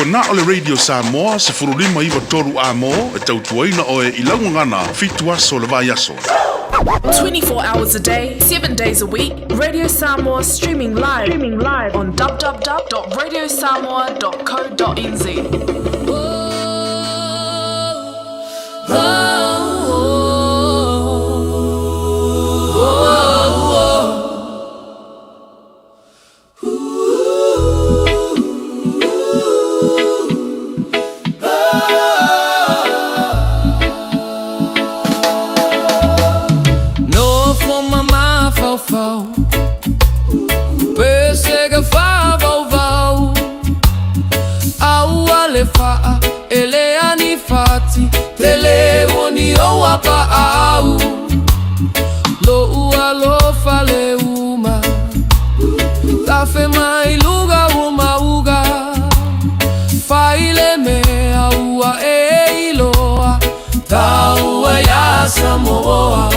Ua na o le Radio Samoa 1593 Amo e tautuaina oe i laugagana 7 aso le vai aso. 24 hours a day, 7 days a week, Radio Samoa streaming live on www.radiosamoa.co.nz. No fo mama fau fau Pesega fa vau vau Au ale faa ele ani fati Tele oni o apa au Lo ua lo fale uma Tafe mai luga uma uga Faile mea ua e iloa Taua ia Samoa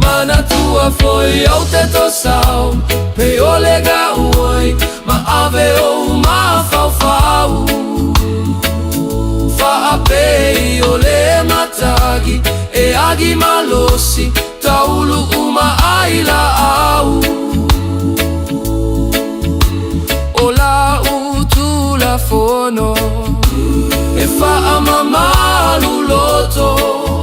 Manatua foi au te tosau Pe o le gauai Ma ave o mafaufau Faapei o le matagi E agi malosi Taulu uma ai la au O la utu la fono E faamamalu loto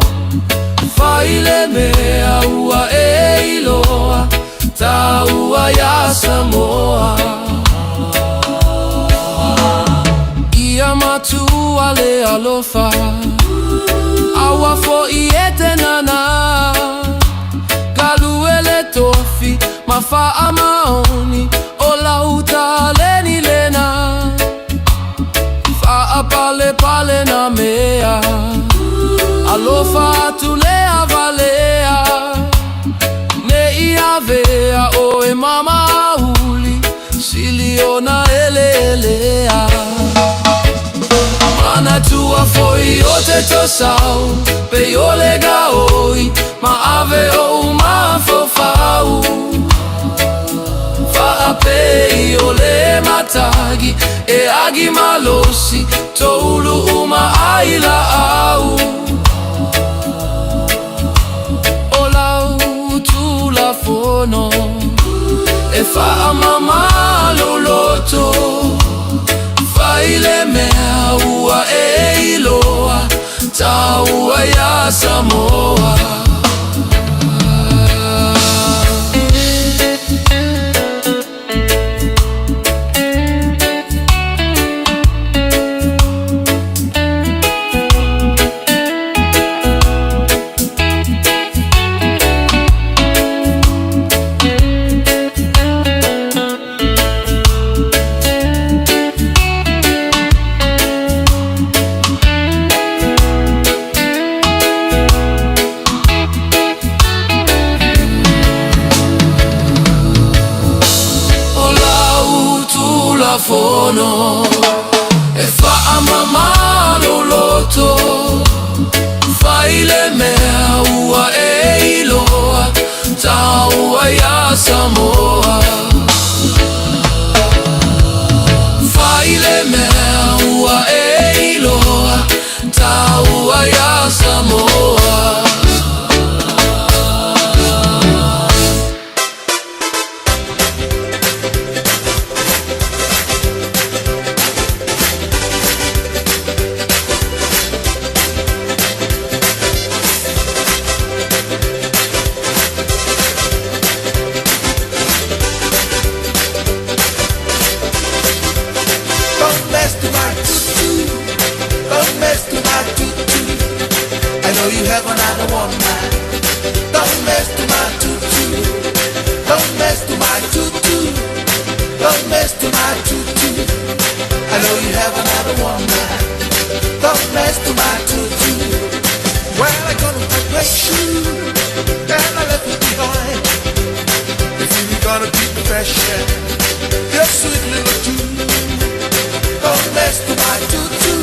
Faile mea ua e iloa Taua ia Samoa Ia matua le alofa Aua foi e te nana Galue le tofi Ma faamaoni O lau taleni lena Faapale pale na mea Alofa atu lea valea Ne i avea o e mama uli Siliona ele elea Manatua foi o te tosau Pe o le gaoi Ma ave o mafofau Faapei o le matagi E agi malosi Toulu uma ai la au O lau tula fono E faamamalu loto Faile mea ua e iloa Taua ia Samoa. O lau tulafono E faamamalu loto Fai le mea ua e iloa Taua ia Samoa Fai le mea ua e iloa Taua ia Samoa. Don't mess to my tutu. Don't mess to my tutu. I know you have another one, man. Don't mess to my tutu. Don't mess to my tutu. Don't mess to my tutu. I know you have another one, man. Don't mess to my tutu. Well, I got a great shoe, and I left it behind. If you're gonna keep the fashion, your sweet little tune. Don't mess to my tutu.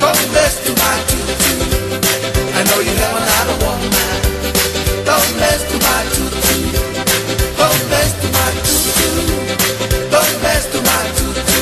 Don't mess to my tutu. I know you have another one, man. Don't mess to my tutu. Don't mess to my tutu. Don't mess to my tutu.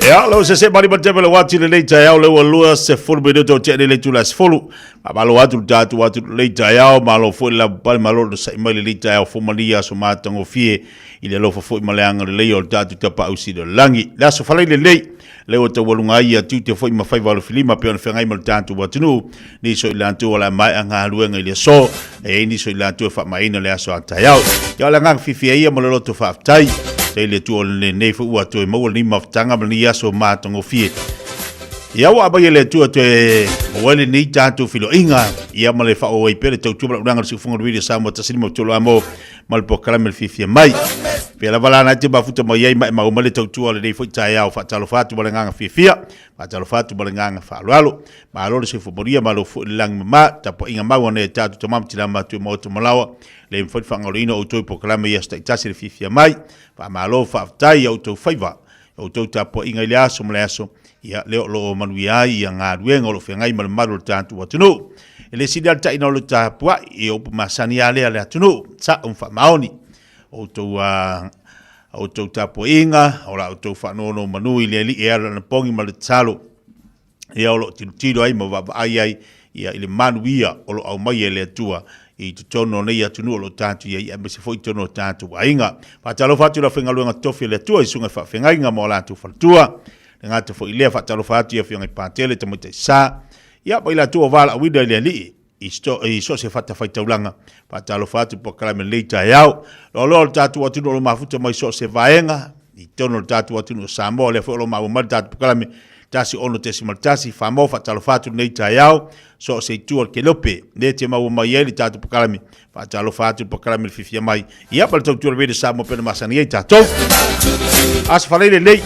Ia, lau se se mari matebe le wati le leita iau le ua lua se fulu minuto o tia le leitu la se fulu. Ma malo atu le tatu atu le leita iau, malo foi le lapu pale, malo le sai mai le leita iau fomali aso matagofie i le alofa foi ma le agalelei o le tatu tapausi le langi. Le aso falai le lei, le ua taualuga ai ia tiute foi ma faiva o le filima pe ona feagai ma le tatou atunuu, nisi o i latou o le a maea galuega i le aso, e i ai nisi o i latou e faamaeaina le aso a taeao. Ia o le agaga fiafia ia ma le loto faafetai, faafetai i le Atua o lenei foi ua toe maua lenei mafutaga ma lenei aso matagofie. Ia ua aumai e le Atua toe maua ai lenei tatou feiloaiga, ia ma le faaauau ai pea le tautua ma le auaunaga a le Siufofoga o le Radio Samoa 153 Amo ma le polokalame le fiafia mai. Pea lava la na te mafuta mai ai ma e maua mai le tautua o lenei foi taeao. Faatalofa atu ma le agaga fiafia, faatalofa atu ma le agaga faaaloalo. Malo le soifua manuia, malo foi le lagi mama, tapuaiga mau a nai a tatou tama ma tina matua i maota ma laoa, le mafai ona faagaloina outou i polokalame i aso taitasi le fiafia mai. Faamalo, faafetai i a outou faiva, i a outou tapuaiga i le aso ma le aso, ia lea o lo o manuia ai ia galuega o lo o feagai ma le mamalu o le tatou atunuu. E le sili lava le taina o le tapuai i upu masani lava lea a le atunuu, sa'o ma faamaoni. O outou a outou tapuaiga, o la outou faanonomanu i le Alii e ala i lana pogi ma le tatalo, ia o lo o tilotilo ai ma vaavaai ai ia i le manuia o lo o aumaia e le Atua i totonu o nei atunuu o lo o tatou i ai, aemaise foi i totonu o tatou aiga. Faatalofa atu i le aufaigaluega totofi a le Atua i susuga i faafeagaiga ma o latou faletua. Le gata foi i lea, faatalofa atu i afioga i Patele, Tamaitai Sa, ia ma i latou o valaauina i le Alii i so o se fatafaitaulaga. Faatalofa atu i polokalame lenei taeao. Loaloa o le tatou atunuu o lo o mafuta mai so o se vaega i totonu o le tatou atunuu o Samoa, lea foi o lo o maua mai le tatou polokalame 16.1 Samoa. Faatalofa atu lenei taeao so o se itu o le kelope lea te maua mai ai le tatou polokalame. Faatalofa atu i le polokalame le fiafia mai ia ma le tautua le Radio Samoa pena masani ai tatou. Aso Faraile lenei.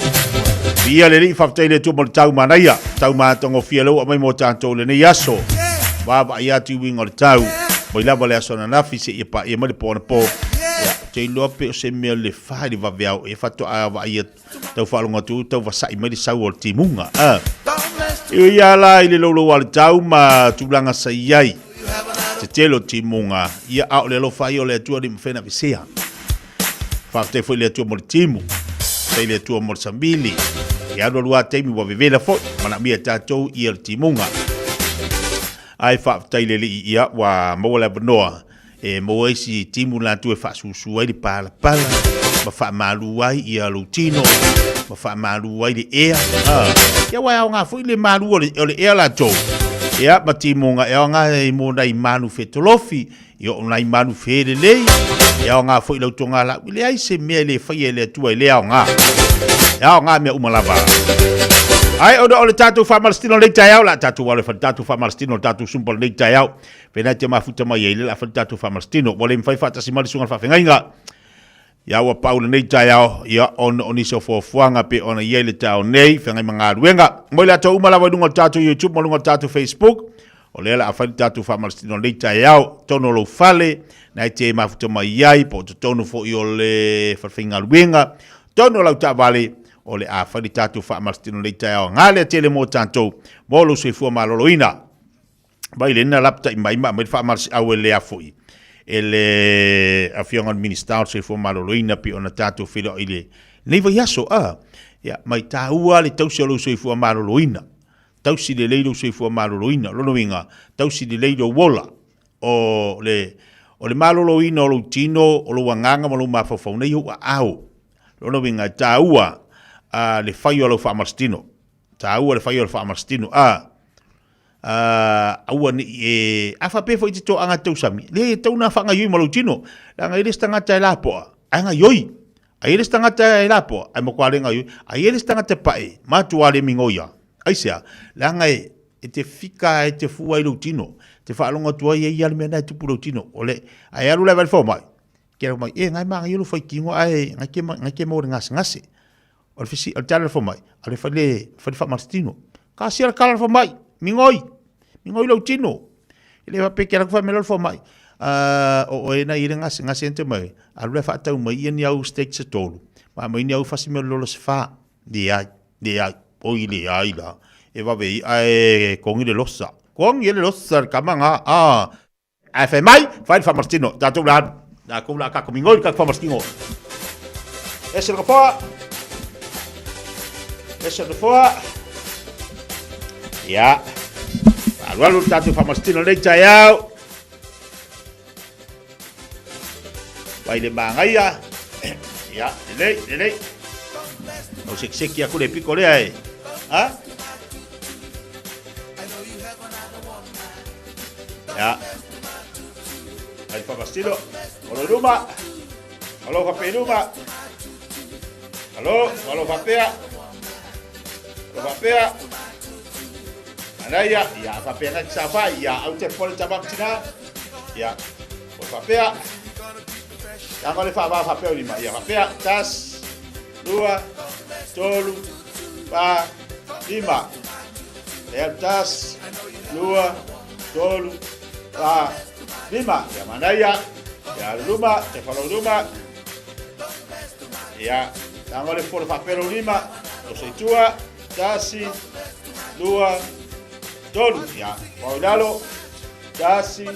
Viia le Alii, faafetai i le Atua mo le tau manaia, tau matagofie lea ua aumai mo tatou lenei aso. Vaavaai atu i uiga o le tau, mai lava le aso ananafi seia paia mai le po anapo. Ia, ou te iloa pe o se mea le fa i le vaveao e faatoa vaai tau faalogo atu tau vasa'i mai le sau o le timuga. Ah. E ia la i le loulou a le tau ma tulaga sa i ai. Te tele o timuga, ia a o le alofa ia o le Atua le mafai ona aveesea. Faafetai foi i le Atua mo le timu, faafetai i le Atua mo le samili. E alu alu lava taimi ua vevela foi, manaomia e tatou ia le timuga. Ae faafetai i le Alii ia ua maua le avanoa e maua ai si timu latou e faasusu ai le palapala ma faamalu ai ia lou tino ma faamalu ai le ea. Ia aua e aoga foi le malu o le ea latou. Ia ma timuga e aoga i mo nai manu fetolofi, ia o nai manu felelei, e aoga foi i lau togalau. E leai se mea e le faia e le Atua e le aoga. E aoga mea uma lava. Ae ona o le tatou faamalositino o lenei taeao, o le a tatou alo e fai le tatou faamalositino o le tatou sumpa o lenei taeao. Pena te mafuta mai ai le la fai le tatou faamalositino. Ua le mafai faatasi mai le susuga i le faafeagaiga. Ia ua pau lenei taeao, ia ona o nisi o fuafuaga pe ona i ai le taeao nei, feagai ma galuega. Mo i latou uma lava i luga o le tatou YouTube ma luga o le tatou Facebook, o lea o le a fai le tatou faamalositino lenei taeao, totonu o lou fale, na e te mafuta mai ai, po o totonu foi o le falefaigaluega, totonu o lau taavale, o le a fai le tatou faamalositino lenei taeao. Galea tele mo tatou, mo lou soifua maloloina. Mai le na lapta i mai ma mai le faamalosiau e le afoi e le afioga i le Minisita o le Soifua Maloloina pei ona tatou feiloai i lenei vaiaso a ia mai taua le tausi o lou soifua maloloina, tausi lelei lou soifua maloloina. O lona uiga, tausi lelei lou ola. O le o le maloloina o lou tino, o lou agaga ma lou mafaufau nei ou aao. O lona uiga e taua a le fai o lau faamalositino, taua le fai o le faamalositino a aua ne i e, a faapea foi i te toaga tausami, leai e tatau ona faagaoioi ma lou tino, leaga e le se tagata e lapoa, ae gaoioi. A i ai le isi tagata e lapoa, ae matua le gaoioi. A i ai le isi tagata e pae, matua le migoi lava. Aisea? Leaga e, e te fika e te fua i lou tino, te faalogo atu ai e ia le mea lena e tupu i lou tino. O le, ae alu la e vaai i le fomai, ke mai, e, ngai magaia lou faitino ae ngai ke, ngai ke maua i le gasegase. O le fesi, o le tala le fomai, a le fai le, fai le faamalositino. Ka sia le kala le fomai, migoi, migoi lou tino. E le faapea ke laku faamea le fomai. O oe na i le gasegase ente mai, alu le faatau mai ia ni au steak se tolu, ma mai ni au fasi mea lolo se fa. Leai, leai, oi leai la. E vave i ae kongi le losa. Kongi le losa le kama nga, ah. Ae fai mai, fai le faamalositino, tatou le alu. Tatou le a kako migoi le kako faamalositino. Ese le kapoa. Ese nofoa. Ia. Alualu le tatou faamasitino lenei taeao. Vai le magaia. Ia, lelei, lelei. Au sekiseki aku le piko lea e. Ha? Ia. Vai le faamasitino. Olo i luma. Alo faapea i luma. Alo, alo faapea. Alo faapea. Manaia, ia faapea ngai sa fai, ia au te pole tama tina. Ia, o faapea. Ia ngole fa va faapea lima. Ia faapea, tas, lua, tolu, fa, lima. Ia tas, lua, tolu, fa, lima. Ia manaia, ia luma, te falo luma. Ia, ia le folo faapea lima. O se tua, tasi, lua, tolu. Ia, fao i lalo, tasi,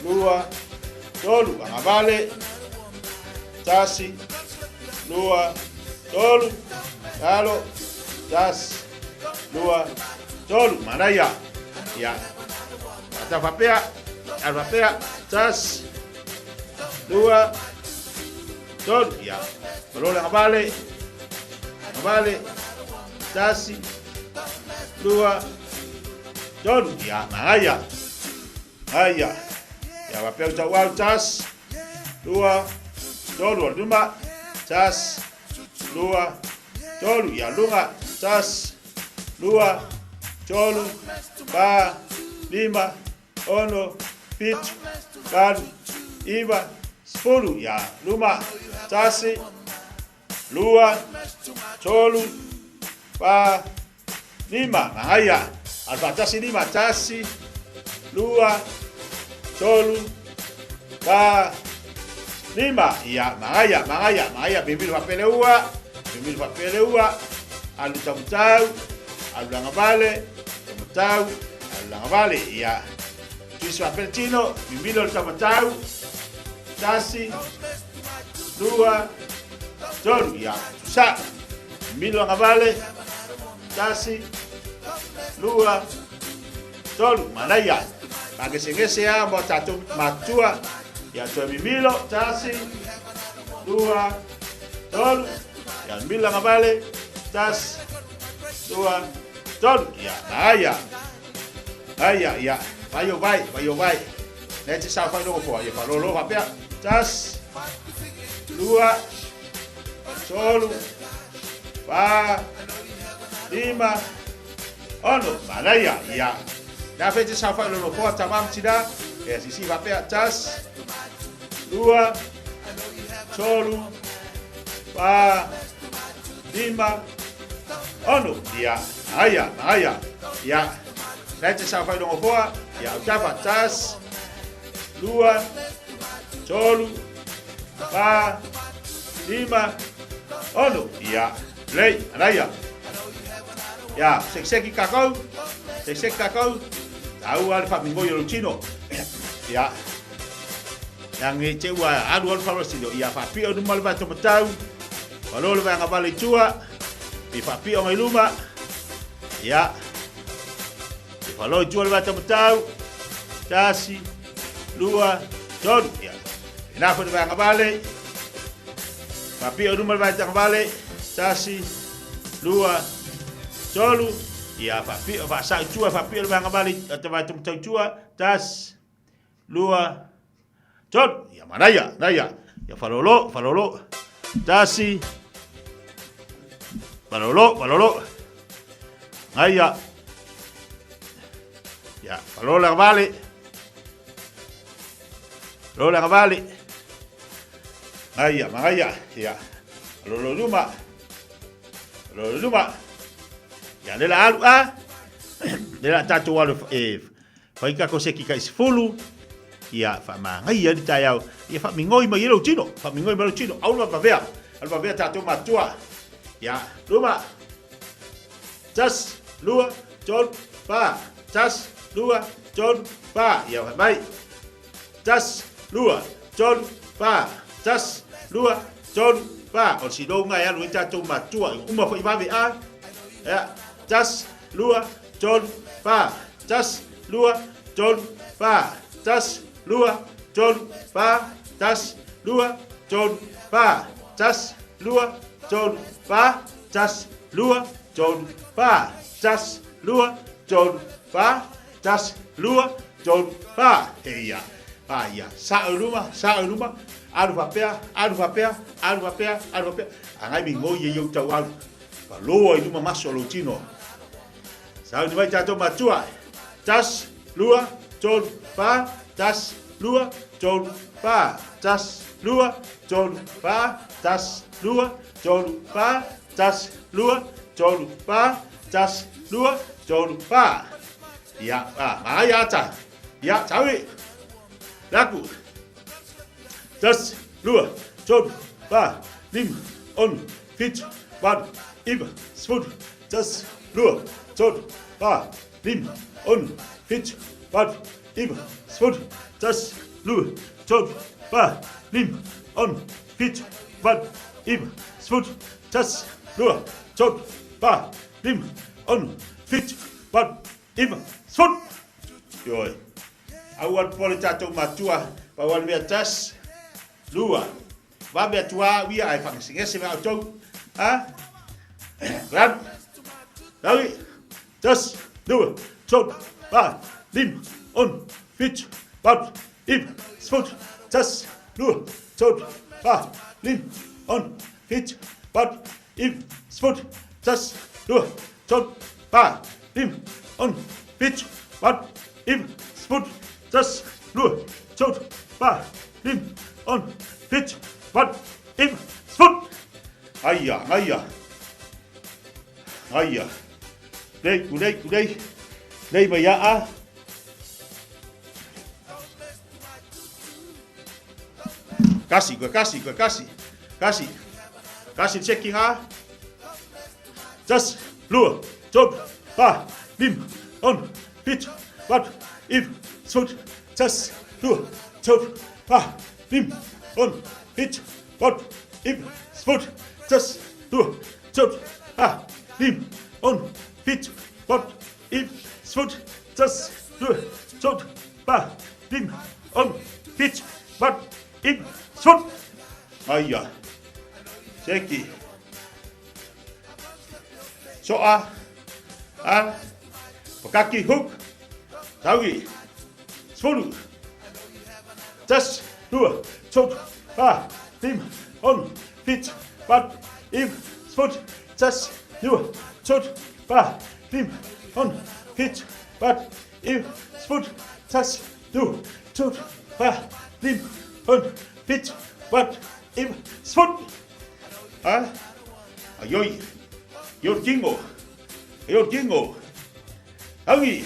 lua, tolu. Agavale, tasi, lua, tolu. Lalo, tasi, lua, tolu. Manaia. Ia, ata faapea, alu faapea, tasi, lua, tolu. Ia, malo le agavale, agavale, tasi, lua, tolu. Ia, magaia. Aia. Ia, faapea u tau au, tasi, lua, tolu. O luma, tasi, lua, tolu. Ia, luga, tasi, lua, tolu, fa, lima, ono, fitu, valu, iva, sefulu. Ia, luma, tasi, lua, tolu, fa, lima. Magaia. Alu faatasi lima. Tasi, lua, tolu, fa, lima. Ia, magaia, magaia, magaia. Mimilo faapeleua, mimilo faapeleua. Alu tamutau, alu lagavale, tamatau, alu lagavale. Ia, tuisi faapele tino, mimilo le tamatau. Tasi, lua, tolu. Ia, tusa. Milo agavale, tasi, lua, tolu. Manaia. Magesegese a mo tatou matua. Ia toe mimilo, tasi, lua, tolu. Ia milo agavale, tasi, lua, tolu. Ia, manaia. Aia, ia, vai o vai, vai o vai. Nei te sao whai rogo poa, ia whalolo whapea. Tas, lua, tolu, wha, lima, ono. Manaia, ia. Nā whai te sao whai rogo poa, tamam tina. Ia, sisi whapea, tas, lua, tolu, wha, lima, ono. Ia, aia, aia, ia. Nei te sao whai rongo hoa, ia autafa, tas, lua, tolu, fa, lima, ono. Ia, lei, anaia. Ia, sekiseki kakou, sekiseki kakou, taua le whamingoi o tino. Ia, ia nge te ua alu alu whawasino, ia whapio numa le vato matau, walo le vaanga vale i tua, i whapio ngai luma, Ia. E whalo i tua le vata matau. Tasi, lua, tolu. Ia. E nā whai le vaanga vale. Whapio ruma le vata vale. Tasi, lua, tolu. Ia, whapio, whasau tua, whapio le vaanga vale. Te vata matau tua. Tasi, lua, tolu. Ia, manaia, manaia. Ia, whalolo, whalolo. Tasi. Whalolo, whalolo. Ngaia. Ia, whalolo le vale. Whalolo le vale. Ngaia, mangaia. Ia, whalolo luma. Whalolo luma. Ia, lela alu a. Lela tātou alu e Whai ka ko seki kai sefulu, ia whaamāngai ai le taeao, ia whaamingoi mai e lou tino, whaamingoi mai lou tino, aua le vavea, aua le vavea tātou matua. Ia, luma, tas, lua, tolu, whā, tas, lua, tolu, whā, ia whai mai, tas, lua, tolu, whā, tas, lua, tolu, whā, o le silouga e alu ai tātou matua, i uma whai vave a, Ia, tasi, lua, tolu, fa. Tasi, lua, tolu, fa. Tasi, lua, tolu, fa. Tasi, lua, tolu, fa. Tasi, lua, tolu, fa. Tasi, lua, tolu, fa. Tasi, lua, tolu, fa. Tasi, lua, tolu, fa. Eia. Aia. Sa'o i luma, sa'o i luma. Alu faapea, alu faapea, alu faapea, alu faapea. Agai migoi e i ou tau alu. Paloa i luma maso o lou tino. Sauni mai tatou matua. Tasi, lua, tolu, fa. Tasi, lua, tolu, fa. Tasi, lua, tolu, fa. Tasi, lua, tolu, fa. Tasi, lua, tolu, fa. Tasi, lua, tolu, fa. Ia, a, magaia ata. Ia, saui. Laku. Tasi, lua, tolu, fa, lima, ono, fitu, valu, iva, sefulu, tasi, lua, tolu, fa, lima, ono, fitu, valu, iva, sefulu, tasi, lua, tolu, fa, lima, ono, fitu, valu, iva, sefulu, tasi, lua, tolu, fa, lima, ono, fitu, valu, iva, sefulu. Ioe. Aua le popole tatou matua, pau lava le mea tasi, lua, vave atu a uia ae whangesegese me outou. Ha? Raru. Raui. Tasi, lua, tolu, fa, lima, ono, fitu, valu, iva, sefulu, tasi, lua, tolu, fa, lima, ono, fitu, valu, iva, sefulu, tasi, lua, tolu, fa, lima, ono, fitu, valu, iva, sefulu, tasi, lua, tolu, fa, lima, ono, fitu, valu, iva, sefulu. Aia, aia. Aia. Lei, ulei, ulei. Lei mai aa. Kasi, koe kasi, koe kasi. Kasi. Kasi checking a. Tasi, lua, tolu, fa, lima, ono, fitu, valu, iva, sefulu, tasi, lua, tolu, fa, lima, ono, fitu, valu, iva, sefulu, tasi, lua, tolu, fa, lima, ono, fitu, valu, iva, sefulu, tasi, lua, tolu, fa, lima, ono, fitu, valu, iva, sefulu. Aia. Seki. Soa. A. Pakaki hook. Taugi. Sefulu. Tasi, lua, tolu, fa, lima, ono, fitu, valu, iva, sefulu, tasi, lua, tolu, fa, lima, ono, fitu, valu, iva, sefulu, tasi, lua, tolu, fa, lima, ono, fitu, valu, iva, sefulu. A, aioi, ioi kingo, ioi kingo. Augi,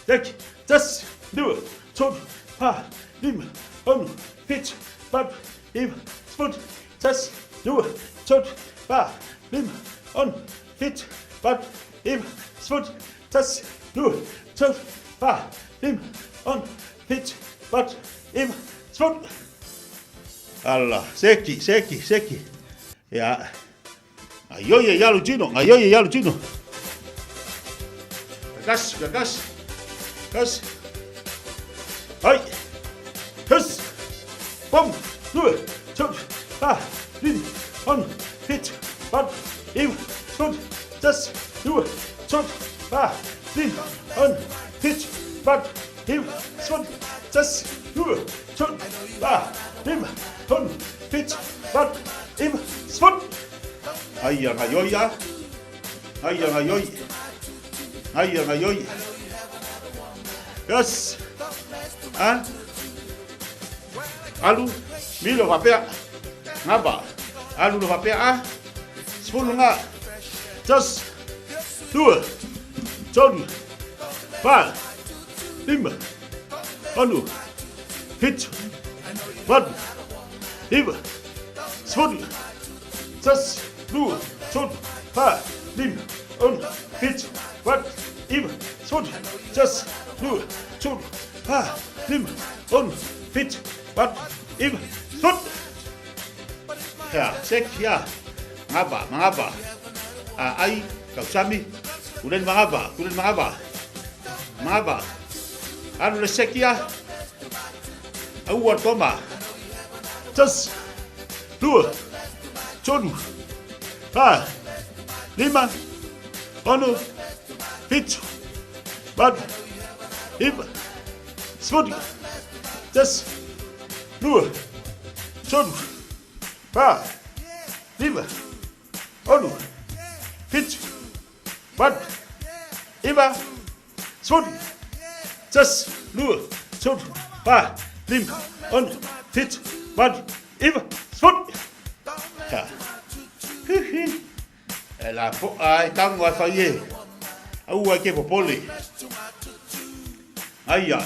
Seki, tasi, lua, tolu, fa, lima, ono, fitu, valu, iva, sefulu, tasi, lua, tolu, fa, lima, ono, fitu, valu, iva, sefulu, tasi, lua, tolu, fa, lima, ono, fitu, valu, iva, sefulu. Ala, seki, seki, seki. Ia. Ngaioi e ialu tino, ngaioi e ialu tino. Kakas, kakas, kakas. Hai. Hus. Bom, lua, tolu, fa, lima, ono, fitu, valu, iva, sefulu, tasi, lua, tolu, fa, lima, ono, fitu, valu, iva, sefulu, tasi, lua, tolu, fa, lima, ono, fitu, valu, iva, sefulu. Aia ngaioi a. Aia ngaioi. Aia ngaioi. Yes. Ha? Alu, milo whapea. Ngaba. Alu lo whapea a. Sefulu ngā. Tasi. Lua. Tolu. Fa. Lima. Ono. Fitu. Valu. Iva. Sefulu. Tasi, lua, tolu, fa, lima, ono, fitu, valu, iva, sefulu, tasi, lua, tolu, fa, lima, ono, fitu, valu, iva, sefulu. Hea, sek, hea, ngava, mangava, a ai. Tausami, tulai le magava, tulai le magava. Magava. Alu le sekia. Aua toma. Tasi, lua, tolu, fa, lima, ono, fitu, valu, iva, sefulu, tasi, lua, tolu, fa, lima, ono, fitu, valu, iva, sefulu, tasi, lua, tolu, fa, lima, ono, fitu, valu, iva, sefulu. Ya. E la po ai tango ai fai e. Aua ke popole. Aia.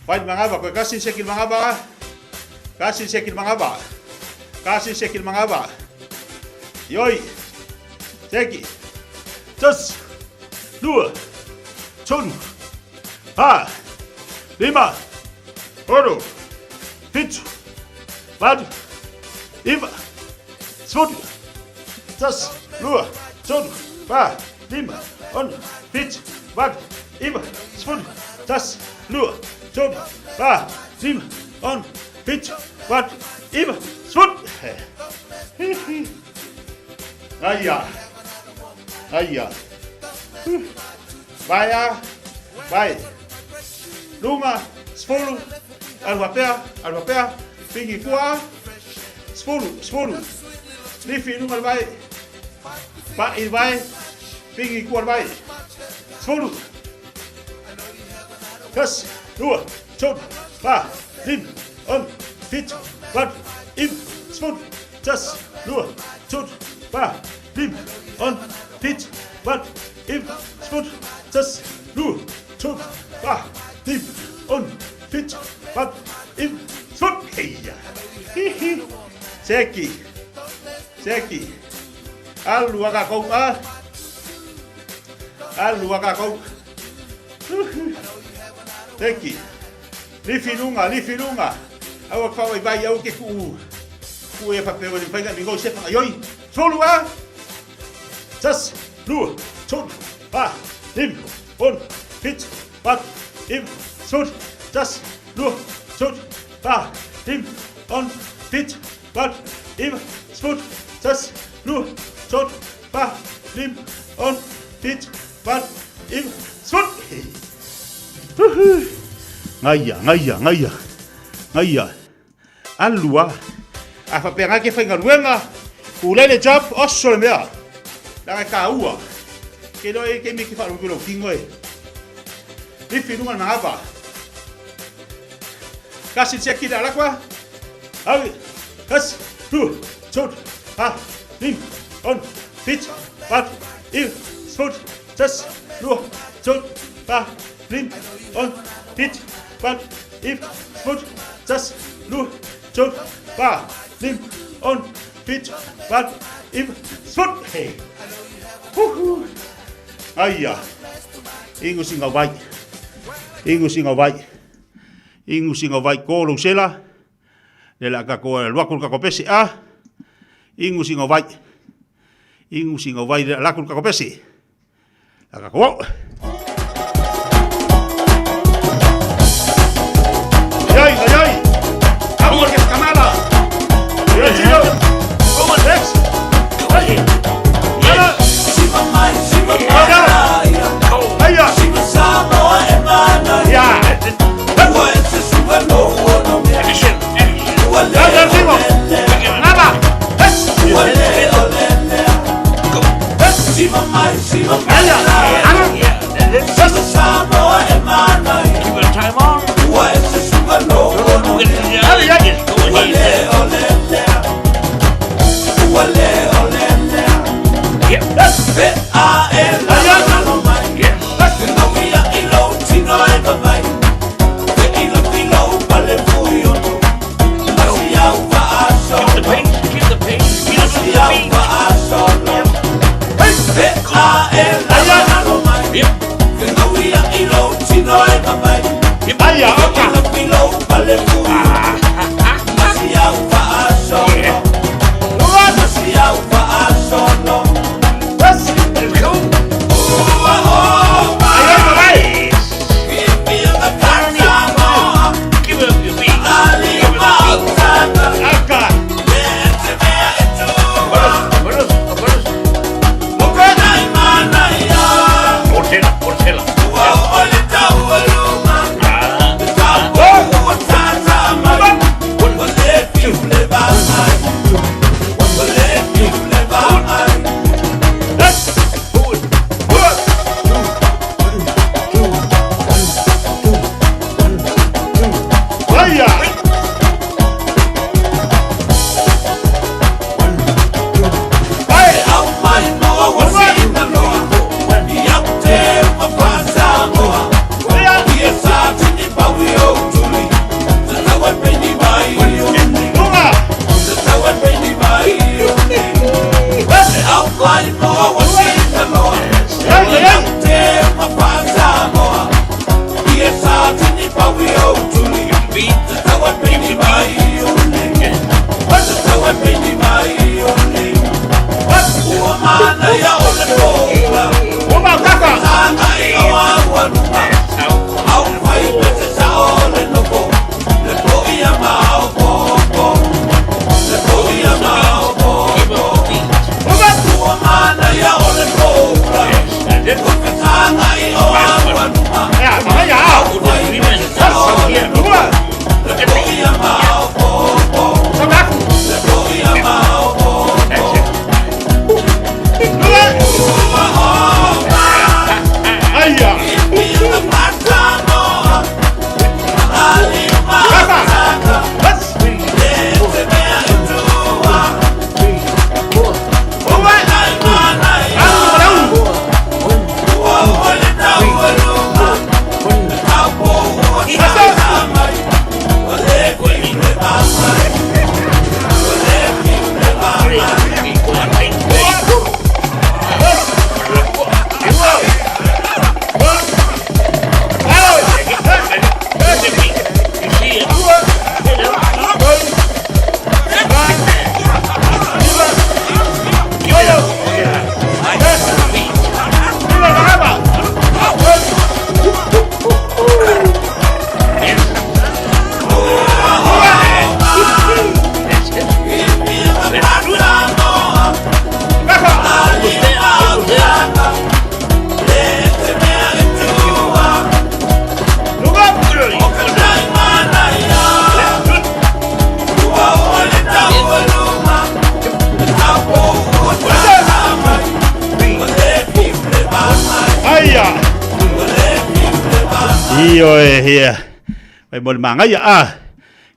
Fai mangava koe kasi se ki mangava. Kasi se ki mangava. Kasi se ki mangava. Ioi. Seki. Tasi. Lua. Tolu. Fa. Lima. Ono. Fitu. Valu. Iva. Sefulu. Tasi. Lua. Tolu. Fa. Lima. Ono. Fitu. Valu. Iva. Sefulu. Tasi. Lua. Tolu. Fa. Lima. Ono. Fitu. Valu. Iva. Sefulu. Aia. Aia. Vai a. Vai. Luga, sefulu, alu faapea, alu faapea, pigi i tua, sefulu, sefulu, lifi i luga le vae, pa'i le vae, pigi i tua le vae, sefulu, tasi, lua, tolu, fa, lima, ono, fitu, valu, iva, sefulu, tasi, lua, tolu, fa, lima, ono, fitu, valu, iva, sefulu, tasi, lua, tolu, fa, lima, ono, fitu, valu, iva, sefulu. Heia. Hihi. Seki. Seki. Alu aka kou a. Alu aka kou. Seki. Lifi lunga, lifi lunga. Aua ka whawai vai au ke kuu. Kuu e whapeo e whainga mi ngau se whanga ioi. Solu a. Tasi, lua, tolu, fa, lima, ono, fitu, valu, iva, sefulu, tasi, lua, tolu, fa, lima, ono, fitu, valu, iva, sefulu, tasi, lua, tolu, fa, lima, ono, fitu, valu, iva, sefulu. Ngaia, ngaia, ngaia, ngaia. Alu a. A whapea ngā ke whaingaluenga, ku lele job, oso le mea. Langa e ka ua. Ke loa e ke mi ki wharu ki lo kingo e. Lifi lunga le mangava. Kasi tia ki le alakwa. Awi, tasi, lua, tolu, fa, lima, ono, fitu, valu, iva, sefulu, tasi, lua, tolu, fa, lima, ono, fitu, valu, iva, sefulu, tasi, lua, tolu, fa, lima, ono, fitu, valu, iva, sefulu. Hey. Huhu. Aia. Ingu singa vai. Ingu singa vai. Ingu singa vai ko lo sela. Le la ka ko lua ku ka ko pesi a. Ingu singa vai. Ingu singa vai le la ku ka ko pesi. La ka ko. Ai, ai, ai. Vamos que kamala. Yo chico. Vamos Lex. Ai. Ala. Aia. Ya. Dale, arriba. Nada. Aia. Dale, ai. Ioe, ia. Mai mo le magaia, a.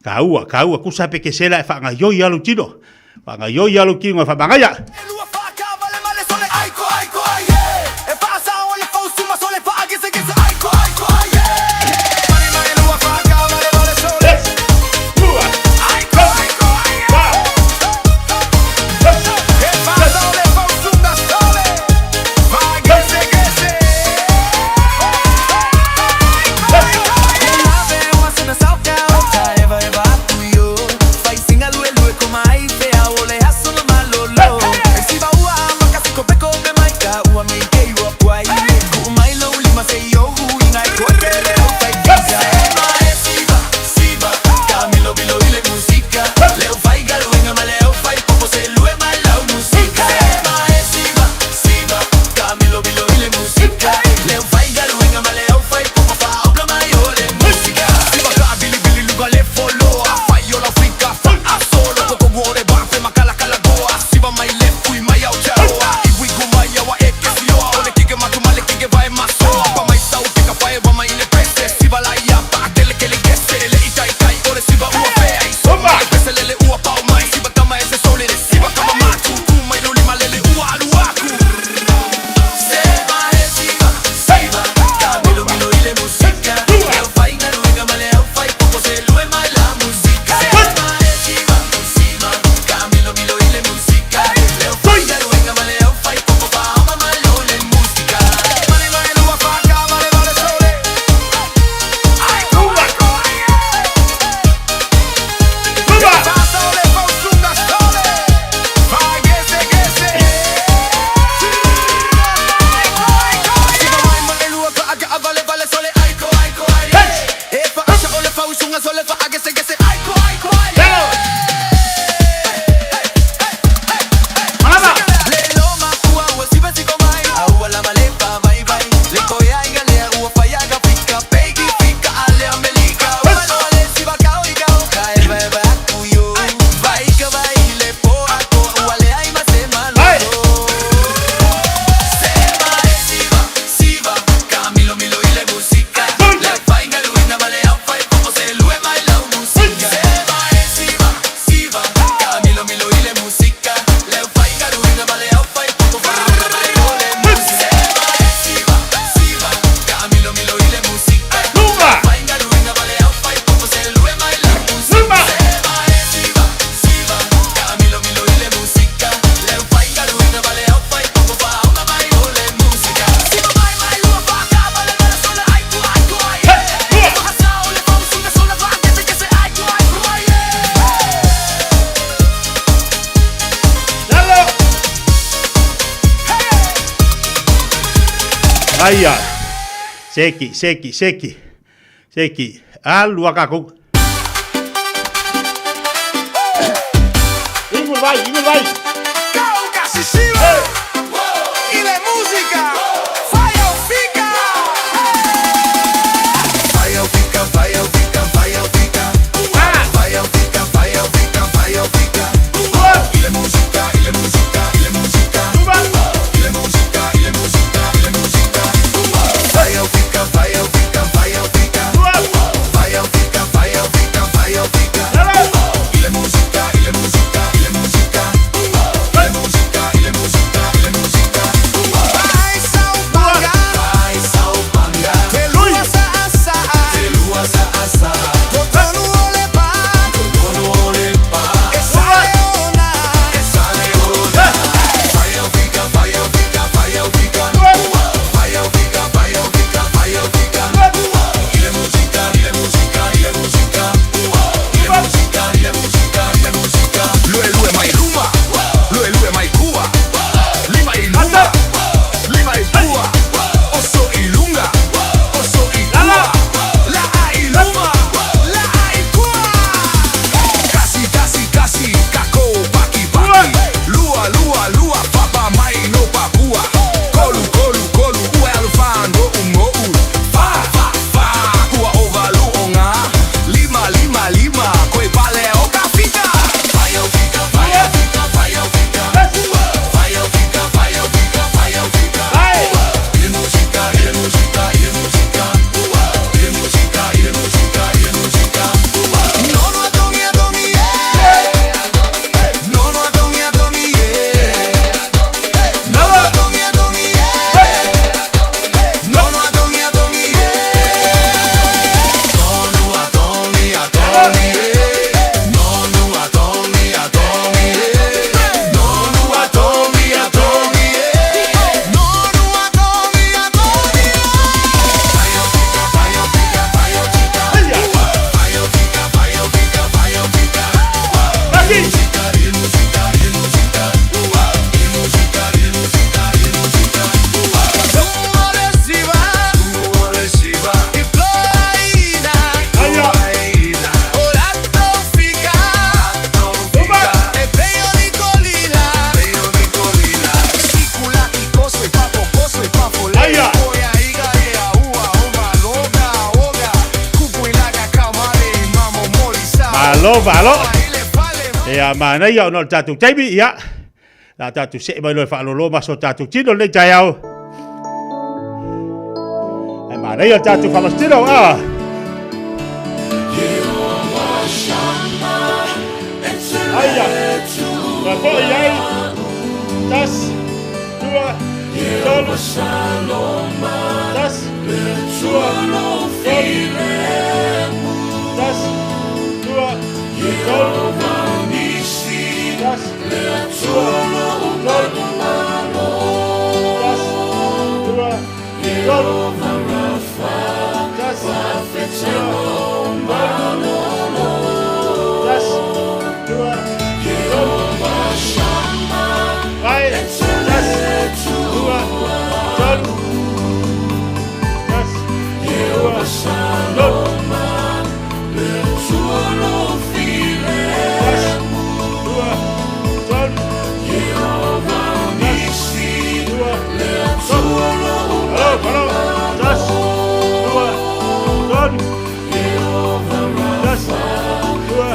Taua, taua, tusa pe ke sela e faagaioi lava lou tino. Faagaioi lava lou tino e faamagaia. Aia. Seki, seki, seki. Seki. Alu a kākou. Ingu vai, ingu vai. Malo, malo. Ia, manaia ona o le tatou taimi, ia. La tatou see mai loa e faalolo ma so tatou tino lenei taeao. Ai manaia le tatou faamasitino, ah. Aia, toe foi ai, tasi, lua, tolu, tasi, lua, tolu, tasi, lua, tolu, tasi, lua, tolu, tasi, lua, tolu, tasi, lua, tolu, tasi, lua, tolu, vai, tasi, lua, tolu, tasi, lua, tolu, tasi, lua, tolu, tasi, lua, tolu. Alo, alo, tasi, lua, tolu, tasi, lua,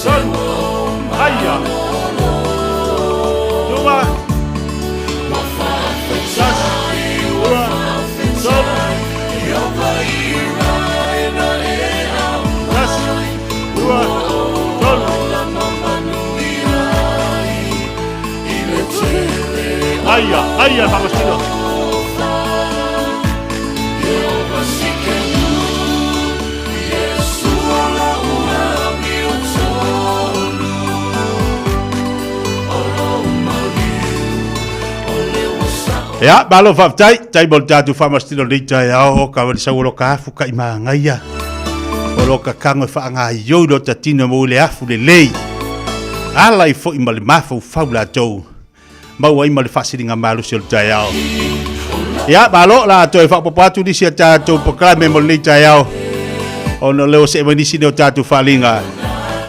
tolu. Aia. Lua. Tasi, lua, tolu. Tasi, lua, tolu. Aia, aia, Famasino. Ia, malo faafetai, tai mo le tatou faamasino lenei taeao, ka wali sau o lo ka afu ka i māngaia. O lo ka kago e whaangaioi lo tatino mo le afu le lei. Ala i foi ma le mafaufau latou. Maua ai ma le faasiliga malosi o le taeao. Ia, malo, la toe faaopoopo atu nisi a tatou polokalame mo lenei taeao. Ona o lea ua see mai nisi nei o tatou faaaliga.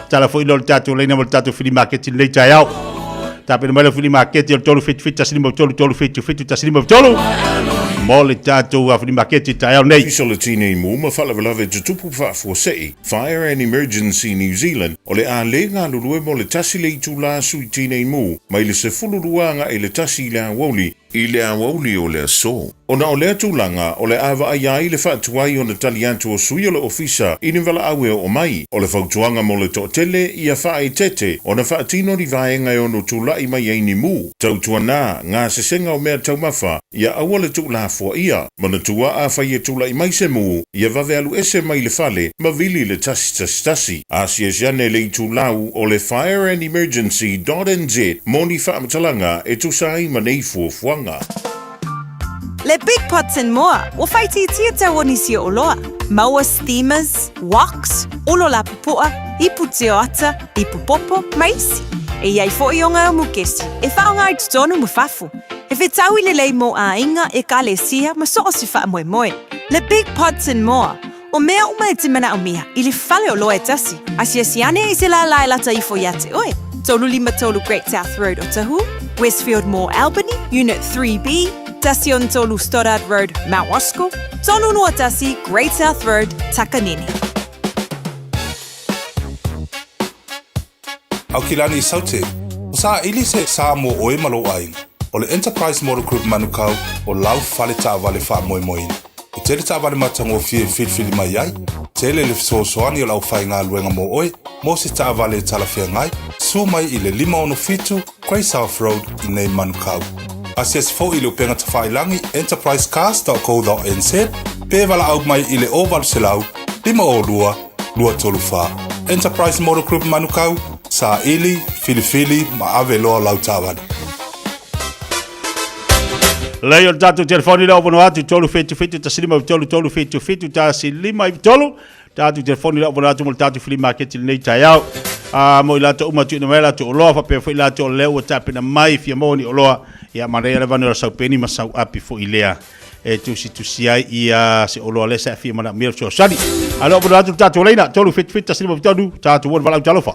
Tala foi lea o le tatou laina mo le tatou fili maketi i lenei taeao. Tapena mai le fili maketi o le 377 15 3 3 77 15 mo le tatou fili maketi i le taeao nei. Ofisa o le Tinei Mu ma Faalavelave Tutupu Faafuasei, Fire and Emergency New Zealand, o le a le galulue mo le tasi le itulā sui tinei mu mai le 12 agaʻi le tasi i le aoauli, i le aoauli o le aso. Ona o lea tulaga, o le a vaaia ai le faatuai ona tali atu o sui o le ofisa i ni valaau e oo mai. O le fautuaga mo le toatele, ia faaeteete ona faatino ni vaega e ono tulaʻi mai ai ni mu. Tautuana, gasesega o mea taumafa, ia aua le tuulafoaia. Manatua afai e tulaʻi mai se mu, ia vave alu ese mai le fale ma vili le 111. Asiasi ane le itulau o le Fire and Emergency dot nz mo ni faamatalaga e tusa ai ma nei fuafuaga. Le Big Pots and More, ua faaitiitia tau o nisi o oloa. Maua steamers, woks, olo lapupuʻa, ipu tioata, ipu popo, ma isi. E i ai foʻi o ngā mukesi e faaaoga i totonu ma fafo. He whetaui lelei mō āinga, ekalesia, ma so o se faamoemoe. Le Big Pots and More, o mea uma e te manaomia i le fale o loa e tasi. Asiasi ane i se lālā e lata ifo iā te oe. 353 Great South Road Otahuhu, Westfield Mall Albany, Unit 3B, 13 Stoddard Road, Mount Roskill, 321 Great South Road, Takanini. Aukilani Saute, ua saili se sa mo ʻoe ma lou ʻāina. ʻO le Enterprise Motor Group Manukau o lau fale taavale faamoemoeina. E tele taavale matagofie e filifili mai ai, tele le fesoasoani o le aufaigaluega mo ʻoe mo se taavale e talafeagai, susu mai i le 567 Grey South Road i nei Manukau. Asiasi foi i le upega tafailagi enterprisecars.co.nz pe valaau mai i le 0800 502 234. Enterprise Motor Group Manukau, saili, filifili ma ave loa lau taavale. Lei o le tatou telefoni lea o vono atu 377 15 3 3 77 15 3. Tatou telefoni lea o vono atu mo le tatou flea market i lenei taeao. A mo i latou uma tuuina mai latou oloa faapea foi latou o lea ua tapena mai fia maua ni oloa. Ia manaia lava ni o sau peni ma sau api foi lea e tusitusi ai ia se oloa lea sa fia manaomia le fesoasoani. A lea o vono atu le tatou laina 377 15 3 tatou ua valaau talofa.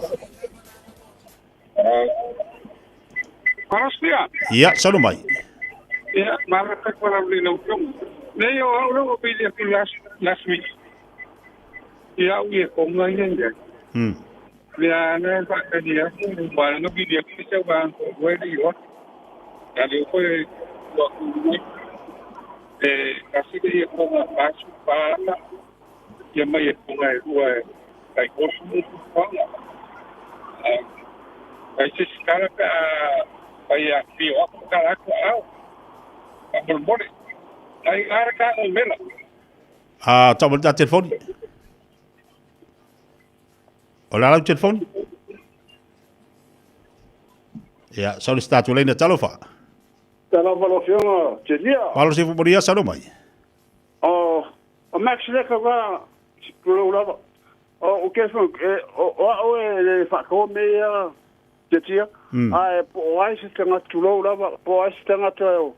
Parastia. Ia, saunoa mai. Ia, mara te kwa lau le lau tonga. Nei o au leo pili aku last week. Ia au ia konga ia ia. Lea na faatali atu ua na vili atu se ua ua le iwa. A le foi ua ku mai. E kasi le ia konga pasu pa ia mai e konga e ua e kai kosu mu panga. Ai se sikara ka pai a fio aku ka aku au. A mole. Ai ara ka o mela. A tau ta telefoni. O la lau telefoni? Ia, sau le statu leina talofa. Talofa lau Afioga Telia. Malo se fumoria salo mai. O o Max leka va tulou lava. O o ke fo e o o au e le whakao me ia te tia. A e po o ai se tangata tulou lava, po o ai se tangata e o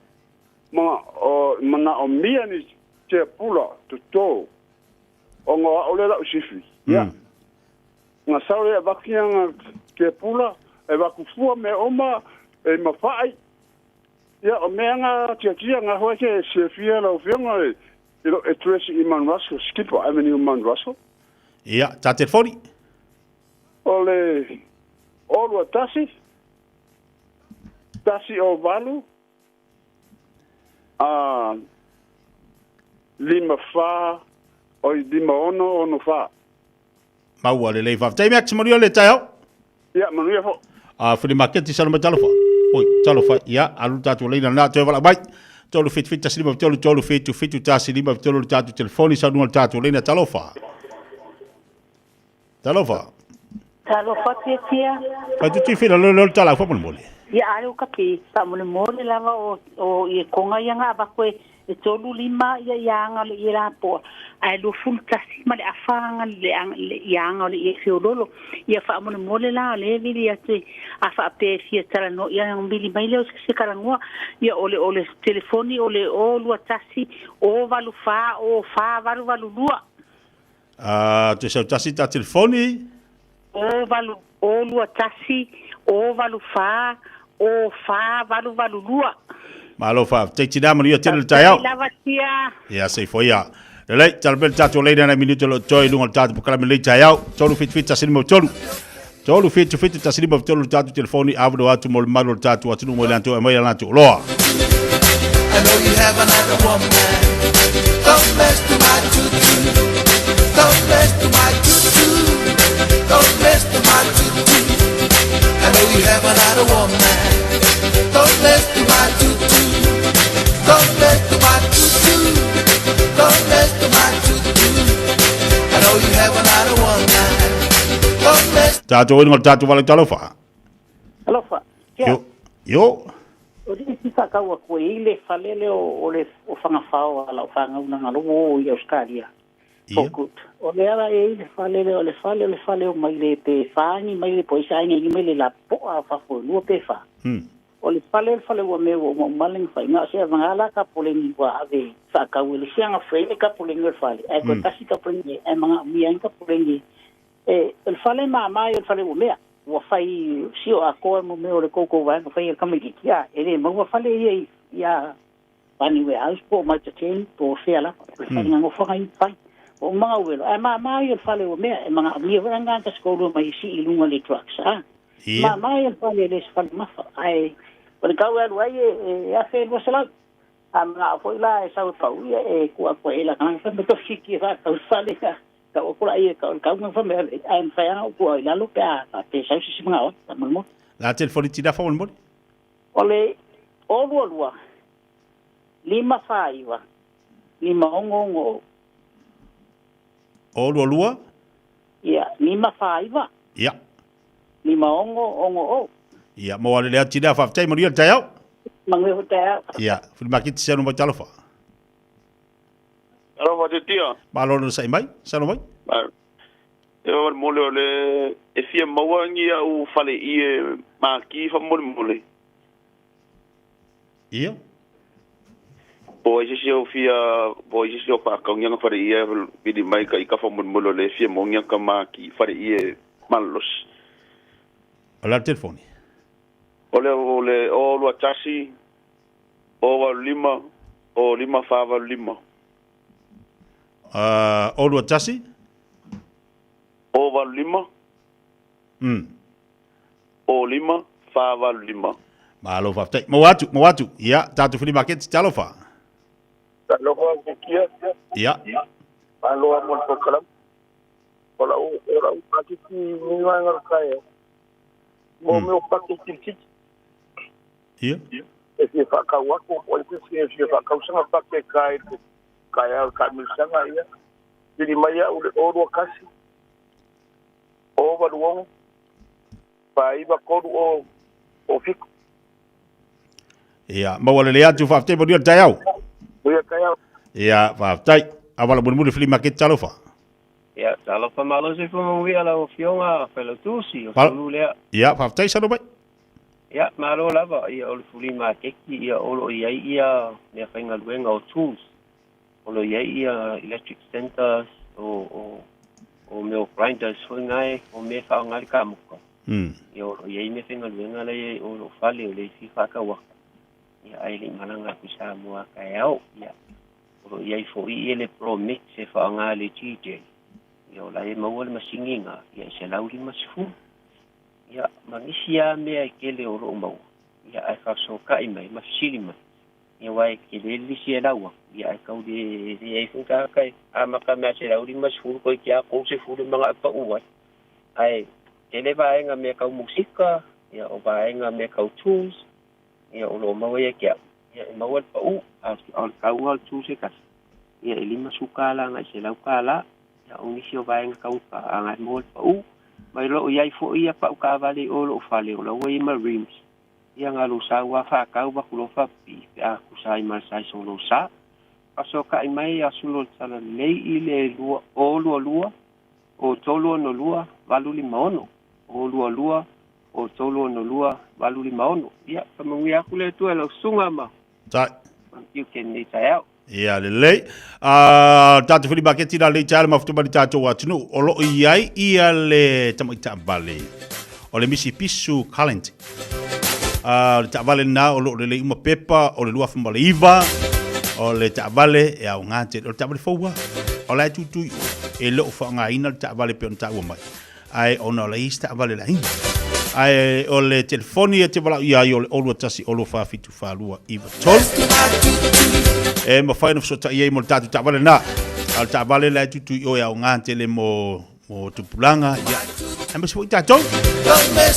ma o mana o mia ni te pula toto. O ngā o le lau sifi. Ia. Ngā sau le vakia ngā te pula e vakufua me oma e mawhai. Ia, o mea ngā tia tia ngā hoa ke se fia lau fionga e e lo address i Mount Russell, Skipper Avenue Mount Russell. Ia, ta telefoni. O le olua tasi, tasi o valu, a lima wha, o lima ono, ono wha. Maua le lei whaftai Max manuia le tai au. Ia, manuia fo. A whiri maketi salo mai talofa. Oi, talofa, ia, alu tātou leina nā toe wala mai. Tolu whitu whitu tasi lima tolu tolu whitu whitu tasi lima tolu le tātou telefoni sau nunga le tātou leina talofa. Talofa. Talofa tia tia. Pai tu whira lo lo tala fa mole. Ia ale o kapi, pa mole mole lava o o i konga ia ngā vakoe e tolu lima ia ia anga le ia lapoa. Ai lo fulu tasi ma le afanga le anga le ia anga le ia fiololo. Ia fa mole mole la le vili atu a fa pe fia tala no ia ngili mai le o se kalangua ia ole ole telefoni ole o lua tasi o valu fa o fa valu valu lua. A te sau tasi ta telefoni. O valu o lua tasi o valu fa o fa valu valu lua. Malo fa te tina manuia tele le tai au. Lava tia. Ia sei foi ia. Lelei, talapele tātou leina na minuto lo toi lunga le tātou pokalame lei tai au. Tolu whitu whitu tasi lima tolu. Tolu whitu whitu tasi lima tolu le tātou telefoni awano atu mo le malu le tātou atunu mo le antu e mai lantu loa. I know you have another woman. Don't mess to my tutu. Don't mess to my tutu. Don't mess to my tutu. I know you have another woman. Don't mess to my tutu. Don't mess to my tutu. Don't mess to my tutu. I know you have another woman. Don't mess. Tātou inga le tātou wale talofa. Alofa. Yo. Yo. O le si whakaua koe i le whalele o le o whangawhao ala o whangaunanga lo o i Australia. For good. O le ala e i le whalele o le whale o le whale o mai le pe whaangi mai le poisa aingi mai le la poa whafo lua pe wha. O le whale whale ua mea ua maling whai. Ngā sea mangala ka polengi ua ave whakau le sianga whaile ka polengi o le whale. Ai koe tasi ka polengi e manga mia ka polengi. E le whale maa mai o le whale ua mea. Ua whai sio a koa mo mea o le koukou waenga whai e kamiki kia. E le maua whale ia ia Paniwe House po mai te teni po whea la. Le whale ngā ngofanga i whai. O mga uelo. Ai maa mai o le whale ua mea. E manga mia wera ngā ka skoulua mai si i lunga le trucks. Maa mai o le whale le se whale mafa. Ai o le kau alu ai e awhe lua salau. A mga afoi la e sau e pau ia e kua kua e la kanga whai me to hiki e whakau whale ngā. Kau kula ia kau kau ngā whai mea ai mwhai anga kua i lalo pe a te sau sisi mga o ta mole mole. La telefoni tina fa mole mole? O le o lua lua lima whaiwa lima ongo ongo. O lua lua? Ia, lima whaiwa. Ia. Lima ongo ongo o. Ia, mo ale lea tina fa tai maria tai au. Mangue ho tai au. Ia, whiri makiti se anu mai talofa. Alofa te tia. Malo no sai mai, salo mai. E o mole o le e fia maua ngi au fale i e maki fa mole mole. Ia. Po i se o fia po i se o pa ka ngi fale i e vili mai ka i ka fa mole mole le fia mo ngi ka maki fale i e malos. Ola telefoni. Ole ole o lua tasi o wa lima o lima fa wa lima. O lua tasi? O wa lima. O 5 4 8 5. Malo faafetai. Maua atu, maua atu. Ia, tatou flea market, talofa. Talofa au Kia. Ia. Malo mo le polokalame. O lau o lau paketi ni vaega o le taeao. Mo mea o paketi le titi. Ia. E fia faatau atu po o ai se e fia faatau sanga pake kai le taeao i le taamilosaga ia. Vili mai au i le 021 086 493 o 07. Ia, maua lelei atu, faafetai manuia le taeao. Manuia le taeao. Ia, faafetai. Avala mulimuli flea market, talofa. Ia, talofa malo se fomauia lau Afioga Failautusi, o Sulu lea. Ia, faafetai salo mai. Ia, malo lava, ia o le flea maketi, ia o lo o i ai ia mea faigaluega o tools, o lo o i ai ia electric centers, o, o, o mea o grinders foi na e, o mea e faaaoga le kamuka. Ia o lo o i ai mea faigaluega la e i o lou fale o le isi faatauaka, ia ae le i malaga atu i Samoa taeao. Ia, o lo o i ai foi ia le Pro Mix e faaaoga le DJ, ia o la e maua le masini na, ia e 150. Ia, ma nisi lava mea e tele o lo o maua, ia ae faafesootai mai ma fesili mai, ia aua e tele le lisi e lau atu, ia ae tau le leai foi tagata e amata mai a 150 toeitiiti lava 30 e manao e pau ai. Ae tele vaega mea tau musika, ia o vaega mea tau tools, ia o lo o maua ia te au, ia e maua le pau, a o le tauga o le tools e tasi, ia e $50 agai $100, ia o nisi o vaega taugata agai maua le pau. Ma o lo o i ai foi ia pau taavale i o i lou fale, o la ua i ai ma rims, ia na lou sa ua faatau atu loa faapipii pe a tusa ai ma le size o lou sa. Fasota'i mai asu lo le talalelei i le 2 o 22 o 3 6 2 8 5 6 o 22 o 3 6 2 8 5 6. Ia, faamanuia atu le Atua i lau susuga ma Tai. tiute i lenei taeao. Ia lelei. Ah, tatou flea maketi la lei taeao le mafuta mai le tatou atunuu. O lo o i ai ia le tamai taavale o le Misi Pisu Current. Ah, o le taavale lena o lo o lelei uma pepa o le 2009. O le taavale e aoga tele. O le taavale fou lava. O la e tutu i o. E le o faaaogaina le taavale pei ona taua mai. Ae ona o la e i ai se taavale laina. Ae o le telefoni e te valaau i ai o le 021 047 42 93. E mafai ona fesootai ai mo le tatou taavale lena. A o le taavale la e tutu i o e aoga tele mo mo tupulaga, ia, aemaise foi tatou.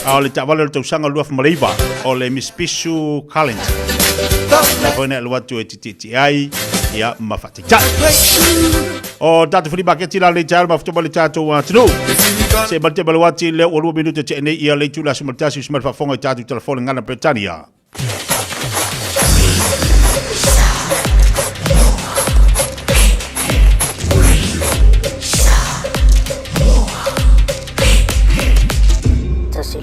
A o le taavale o le tausaga 2009, o le Mitsubishi Current. E foi na alu atu e titiiti ai, ia, ma faataitai. O tatou flea maketi la lei taeao le mafuta mai le tatou atunuu. Se ma le tema le wati lea ua 2 minute te nei ia le itula 11 usi mai le faafofoga i tatou telefoni ngana Peretania.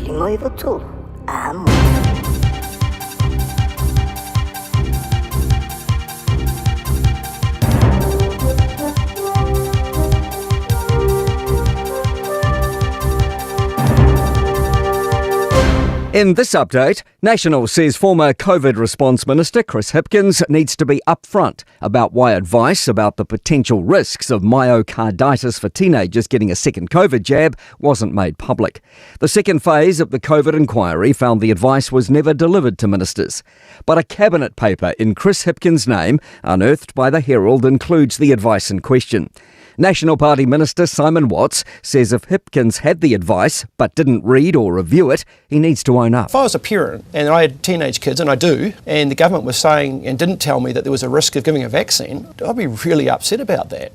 153, amo. In this update, National says former COVID response minister Chris Hipkins needs to be upfront about why advice about the potential risks of myocarditis for teenagers getting a second COVID jab wasn't made public. The second phase of the COVID inquiry found the advice was never delivered to ministers. But a cabinet paper in Chris Hipkins' name, unearthed by the Herald, includes the advice in question. National Party Minister Simon Watts says if Hipkins had the advice but didn't read or review it, he needs to own up. If I was a parent and I had teenage kids, and I do, and the government was saying and didn't tell me that there was a risk of giving a vaccine, I'd be really upset about that.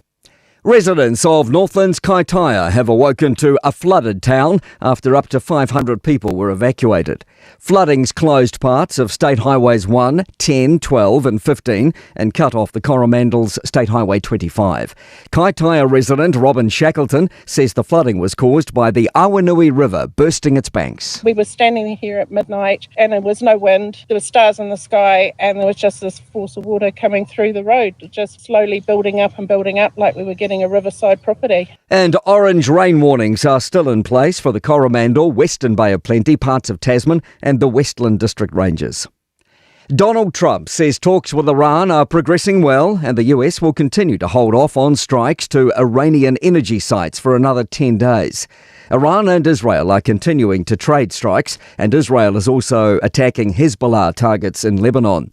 Residents of Northland's Kaitaia have awoken to a flooded town after up to 500 people were evacuated. Flooding's closed parts of State Highways 1, 10, 12 and 15 and cut off the Coromandel's State Highway 25. Kaitaia resident Robin Shackleton says the flooding was caused by the Awanui River bursting its banks. We were standing here at midnight and there was no wind, there were stars in the sky and there was just this force of water coming through the road, just slowly building up and building up like we were getting a riverside property. And orange rain warnings are still in place for the Coromandel, Western Bay of Plenty, parts of Tasman and the Westland District Ranges. Donald Trump says talks with Iran are progressing well and the US will continue to hold off on strikes to Iranian energy sites for another 10 days. Iran and Israel are continuing to trade strikes, and Israel is also attacking Hezbollah targets in Lebanon.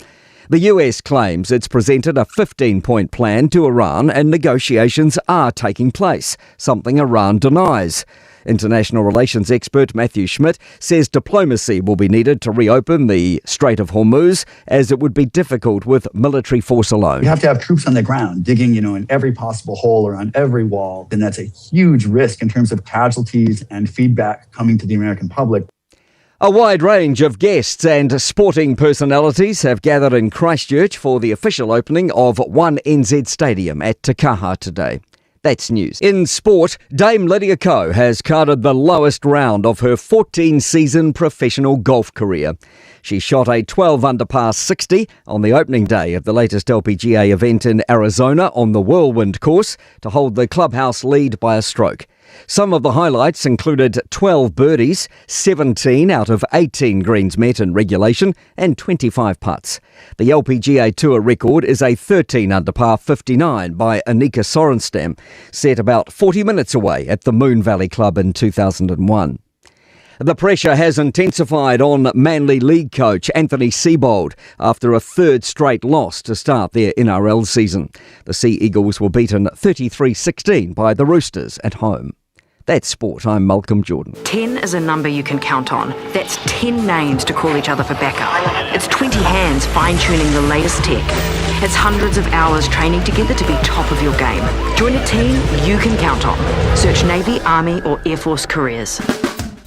The US claims it's presented a 15 point plan to Iran and negotiations are taking place, something Iran denies. International relations expert Matthew Schmidt says diplomacy will be needed to reopen the Strait of Hormuz as it would be difficult with military force alone. You have to have troops on the ground digging, you know, in every possible hole or on every wall. And that's a huge risk in terms of casualties and feedback coming to the American public. A wide range of guests and sporting personalities have gathered in Christchurch for the official opening of 1NZ Stadium at Te Kaha today. That's news. In sport, Dame Lydia Ko has carded the lowest round of her 14 season professional golf career. She shot a 12 under par 60 on the opening day of the latest LPGA event in Arizona on the Whirlwind course to hold the clubhouse lead by a stroke. Some of the highlights included 12 birdies, 17 out of 18 greens met in regulation, and 25 putts. The LPGA Tour record is a 13 under par 59 by Annika Sorenstam, set about 40 minutes away at the Moon Valley Club in 2001. The pressure has intensified on Manly League coach Anthony Seibold after a third straight loss to start their NRL season. The Sea Eagles were beaten 33 16 by the Roosters at home. That's sport. I'm Malcolm Jordan. 10 is a number you can count on. That's 10 names to call each other for backup. It's 20 hands fine tuning the latest tech. It's hundreds of hours training together to be top of your game. Join a team you can count on. Search Navy, Army, or Air Force careers.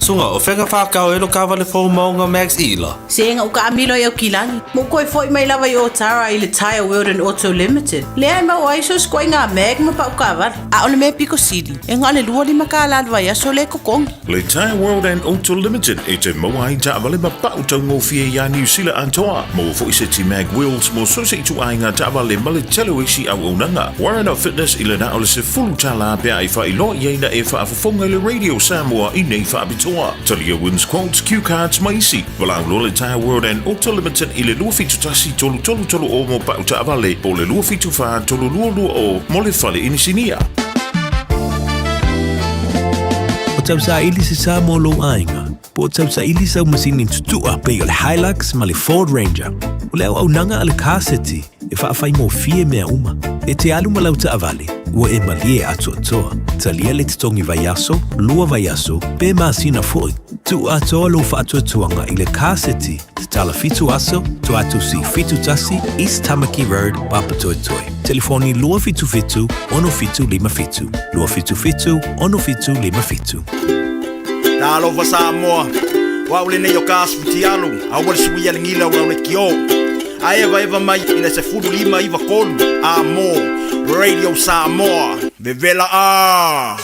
Suga, o fea ka whākau e lo kāwale fō maunga Max Ila? Sega u kaamilo i Aukilani, ma u koe foi mai lava i Otara i le Tyre World and Auto Limited, lea e maua ai so isi mag ma pau kaavale. A o le mea piko sili, e na o le 25 kālā le vaiaso lea e totogi. Le Tyre World and Auto Limited e te maua ai taavale ma pau taugofie iā Niu Sila atoa. Maua foi seti mag wheels mo so se ituaiga taavale ma le tele o isi auaunaga. Warren Fitness i le na o le $10 pe a e faailoa i ai na e faafofoga i le Radio Samoa i nei faapitoa. Talia wins quotes, cue cards ma isi. Valaau loa le Tyre World and Auto Limited i le 271 333 o mo pau taavale po o le 274 322 mo le fale inisinia. O tausaili se sa mo lou aiga, po o tausaili sau masini tutua pei o le Hilux ma le Ford Ranger. O le auaunaga a le Car City e faafaigofie mea uma. E te alu ma lau taavale, ua e malie atoatoa. Talia le totogi vaiaso, lua vaiaso, pe masina foi. Tuu atoa lou faatuatuaga i le Car City, tatala fitu aso, Toatusi 71, East Tamaki Road, Papatoetoe. Telefoni 277 6757. 277 6757. Talofa Samoa, o au lenei o ka asu fitialu, aua le suia le gila o lau lekiō. A evaeva mai i le 15 93 a mo Radio Samoa, vevela a!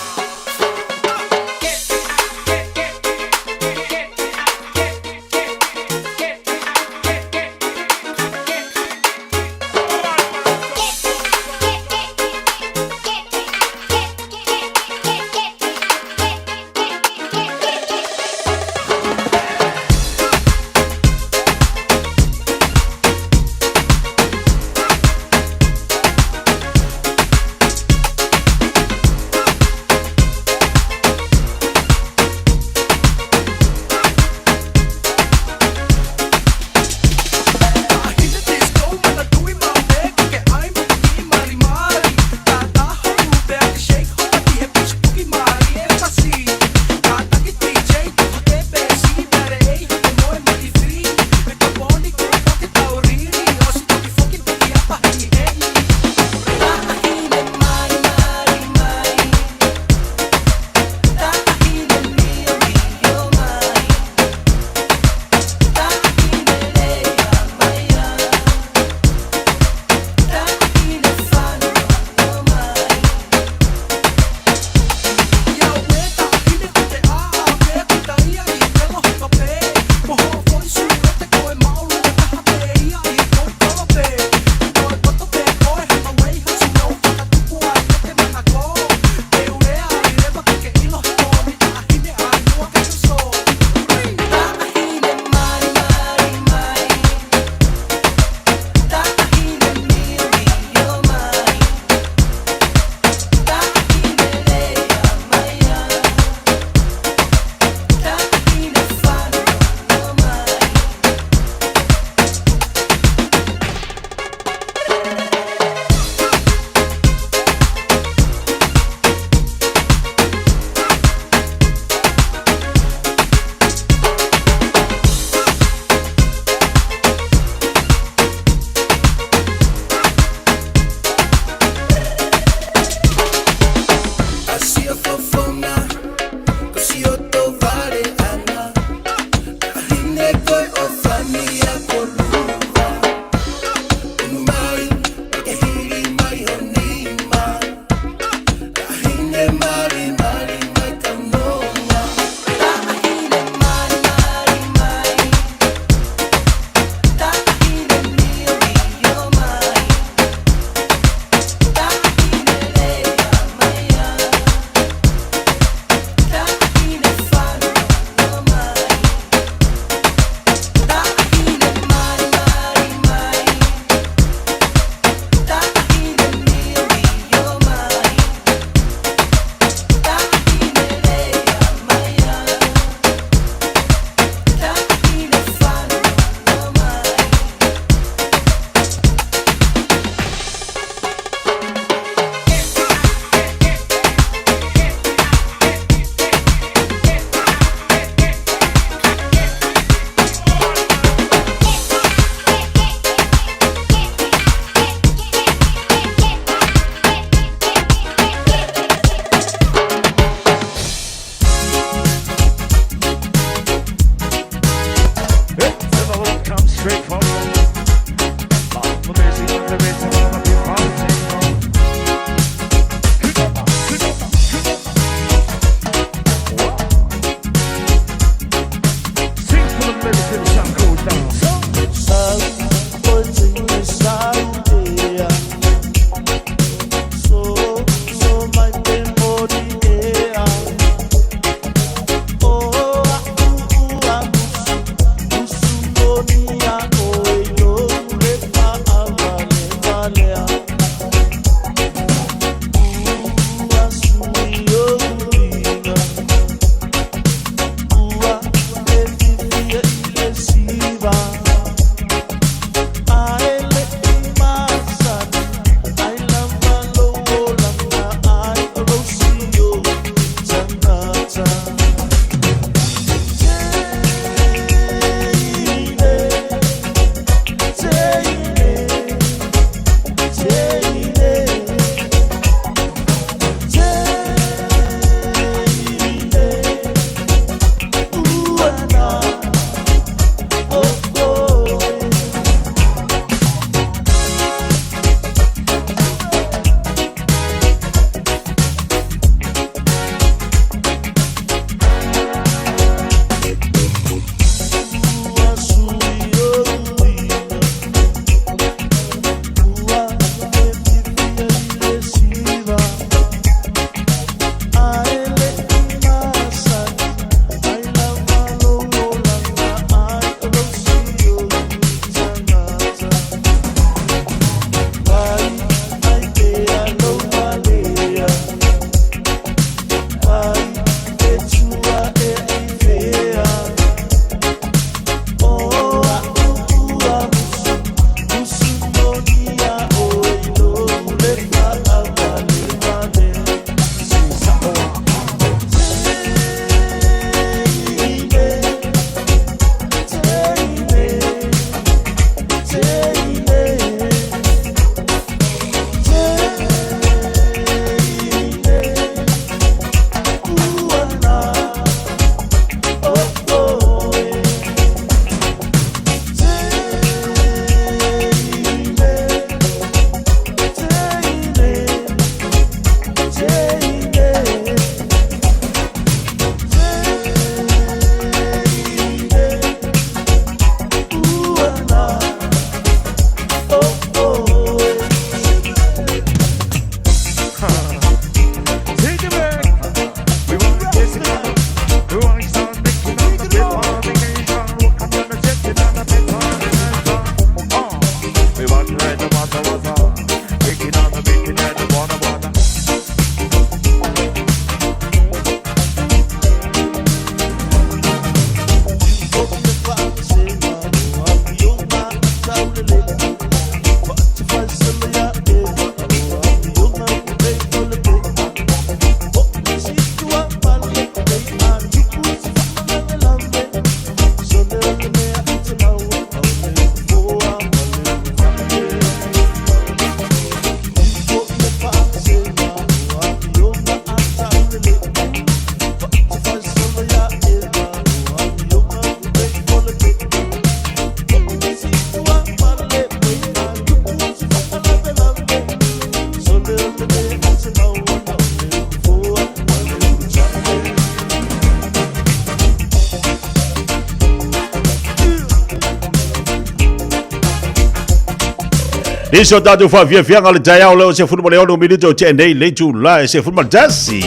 Nisi o tātou whaafiafianga o le taeao leo se fulu ma le ono minuto o te nei le tula e se fulu ma le tasi.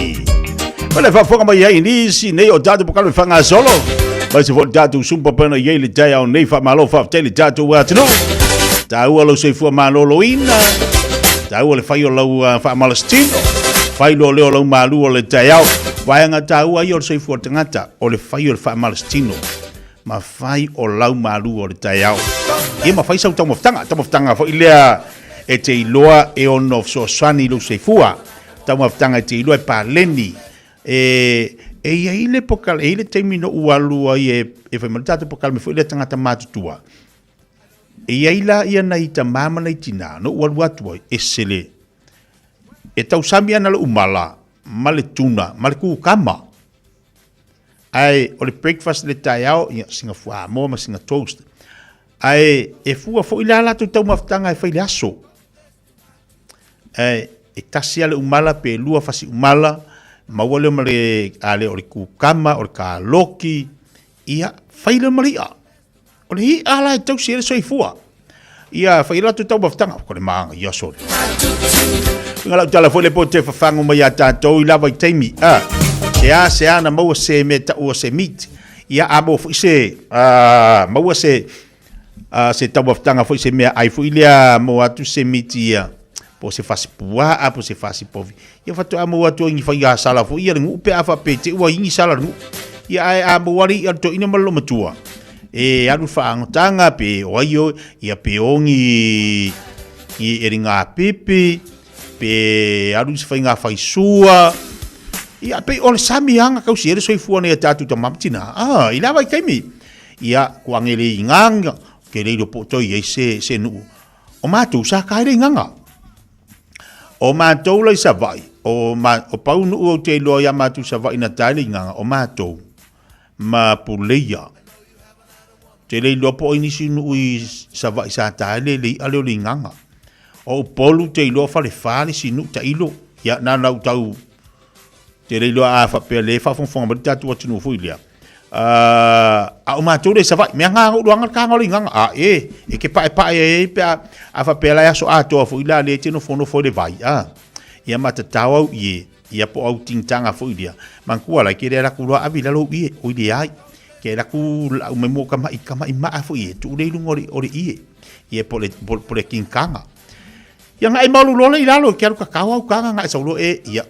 Ma le whaafoga mai ai nisi nei o tātou pokalo i whanga solo. Mai se fo tātou sumpa pena i le taeao nei wha malo whaafte le tātou atunu. Tāua lo soifua malolo ina. Tāua le whai o lau whaamalastino. Whai lo leo lau malu o le taeao. Waenga tāua i o le soifua tangata o le whai o le whaamalastino. Ma fai o lau malu o le taeao. Ia ma fai sau taumafataga, taumafataga foi lea e te iloa e ono fesoasoani i lou soifua. Taumafataga e te iloa e paleni. E, e i ai le pokale, e i ai le taimi na ou alu ai e, e fai mai le tatou pokalame foi lea tagata matutua. E i ai la ia nai tamā ma nai tinā, na ou alu atu ai, ese le, e tausami ana lou mala ma le tuna ma le kukama. Ae o le breakfast le taeao, ia, singa fuamoa ma singa toast. Ae e fua foi la latou taumafataga e fai le aso. Ae e tasi a le umala pe lua fasi umala, maua lea ma le, a le o le kukama, o le kaloki, ia, fai lea ma le i'a. O le i'a la e tausi ai le soifua. Ia, fai latou taumafataga, ko le maanga ia sole. Nga lau tala foi le po te whawhango mai a tātou i lava i taimi. A, se a, se a na maua se me taua se meat. Ia a mo foi se, a, maua se, a, se taumafataga foi se mea ai foi lea mo atu se meat ia. Po se fasi puaa, po se fasi povi. Ia whatoa maua atu ingi whai a sala foi ia le nguu pe a whape te ua ingi sala le nguu. Ia ae a maua li ia to ina malo matua. E alu whaangotanga pe o ai o ia pe ongi i e ringa pipi pe alu se whai ngā whai sua. Ia pe o le sami anga kau si ere soifua nei a tātou ta mamatina. Ah, i lava i kaimi. Ia ko angele i nganga ke leiro po toi ei se se nuu. O mātou sa kaere i nganga. O mātou la i Savaii, o, ma, o pau nuu au te iloa ia mātou Savaii na tae le inganga, o mātou, ma Puleia. Te le iloa po o nisi nuu i Savaii sa tae le le i'a leo le inganga. O Upolu te iloa fale wha le si nuu ta ilo. Ia, nā nau tau, te le iloa a whapea le whaafongafonga mai le tātou atunuu foi lea. A o matou le Savaii, mea ngā ngā uruanga ka ngā nganga, a e, e ke pae pae e pe a, a whapea lai aso atoa foi la le te nofo nofo le vai, a. Ia matatau au i e, ia po au tingtanga foi lea. Mangkua lai ke le laku loa avi lalo i e, oi le ai. Ke laku lau me mo kama i kama i maa foi e, tu le lunga o le i e, i e po le, po, po le kingkanga. Ia ngai malu loa le i lalo, ke alu kakao au kanga ngai saulo e, ia,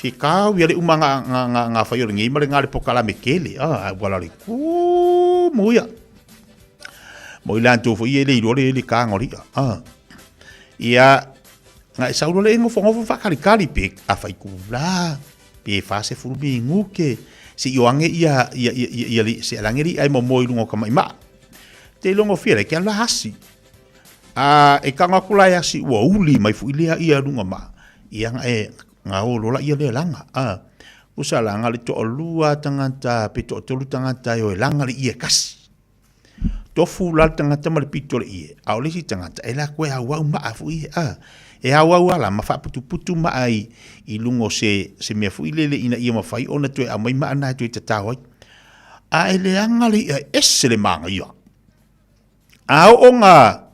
Whikau ia le uma nga, nga, nga, nga whai o le ngei ma le ngā le pokala me kele. Ah, ua la le kū mo ia. Mo i lantou fo ia le iloa le le kānga o le i'a. Ah. Ia, nga e saulo le e ngofo ngofo whakalikali pe a whai kū la, pe wha se furu mi nguke. Se i oange ia, ia, ia, ia, ia, le, se alange li ai mo mo i lunga o ka mai maa. Te longo fia le kia la hasi. A e kanga aku la e asi ua uli mai fo i lea ia lunga maa. Ia nga e, Nga o lola ia lea langa, a. Usa langa le toalua tagata pe toatolu tagata e o e langa le ie kasi. Tofu la le tagata ma le pito le ie, a o le isi tagata e la koe auau maa foi ie, a. E auau ala ma faaputuputu maa i, i luga o se, se mea foi lele ina ia mafai ona toe aumai maa na e toe tatao ai. A e leaga le ia e ese le magaia. A oo nga,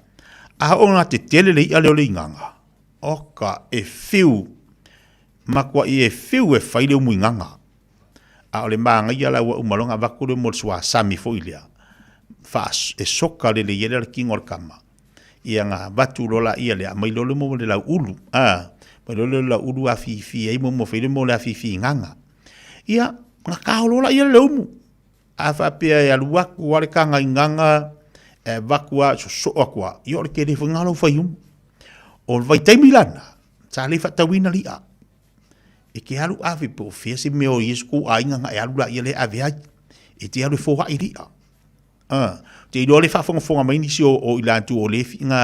a oo nga tetele le ia lea o le igaga, Oka e whiu, makuaʻi e whiu e fai le umuigaga. A o le magaia la ua uma loa ona avatu le mo le suasami foi lea, faa, e soka lelei ai le kino o le kama. Ia na avatu loa laia lea, aumai loa le mo le lauulu, a, aumai loa le lauulu afifi ai mo mo fai le mo le afifi gaga. Ia, na kao loa laia le umu. A faapea e alu aku a le kagainaga, e avatu a sosoo atu a, ia o le tele foi na lau faiumu. O le vaitaimi lana, sa le faatauina le i'a. E te alu ave po o fea se mea o Iesu kou aiga na e alu laia lea e ave ai. E te alu e foai le i'a. A, te iloa le faafogafoga mai nisi o, o i latou o le nga,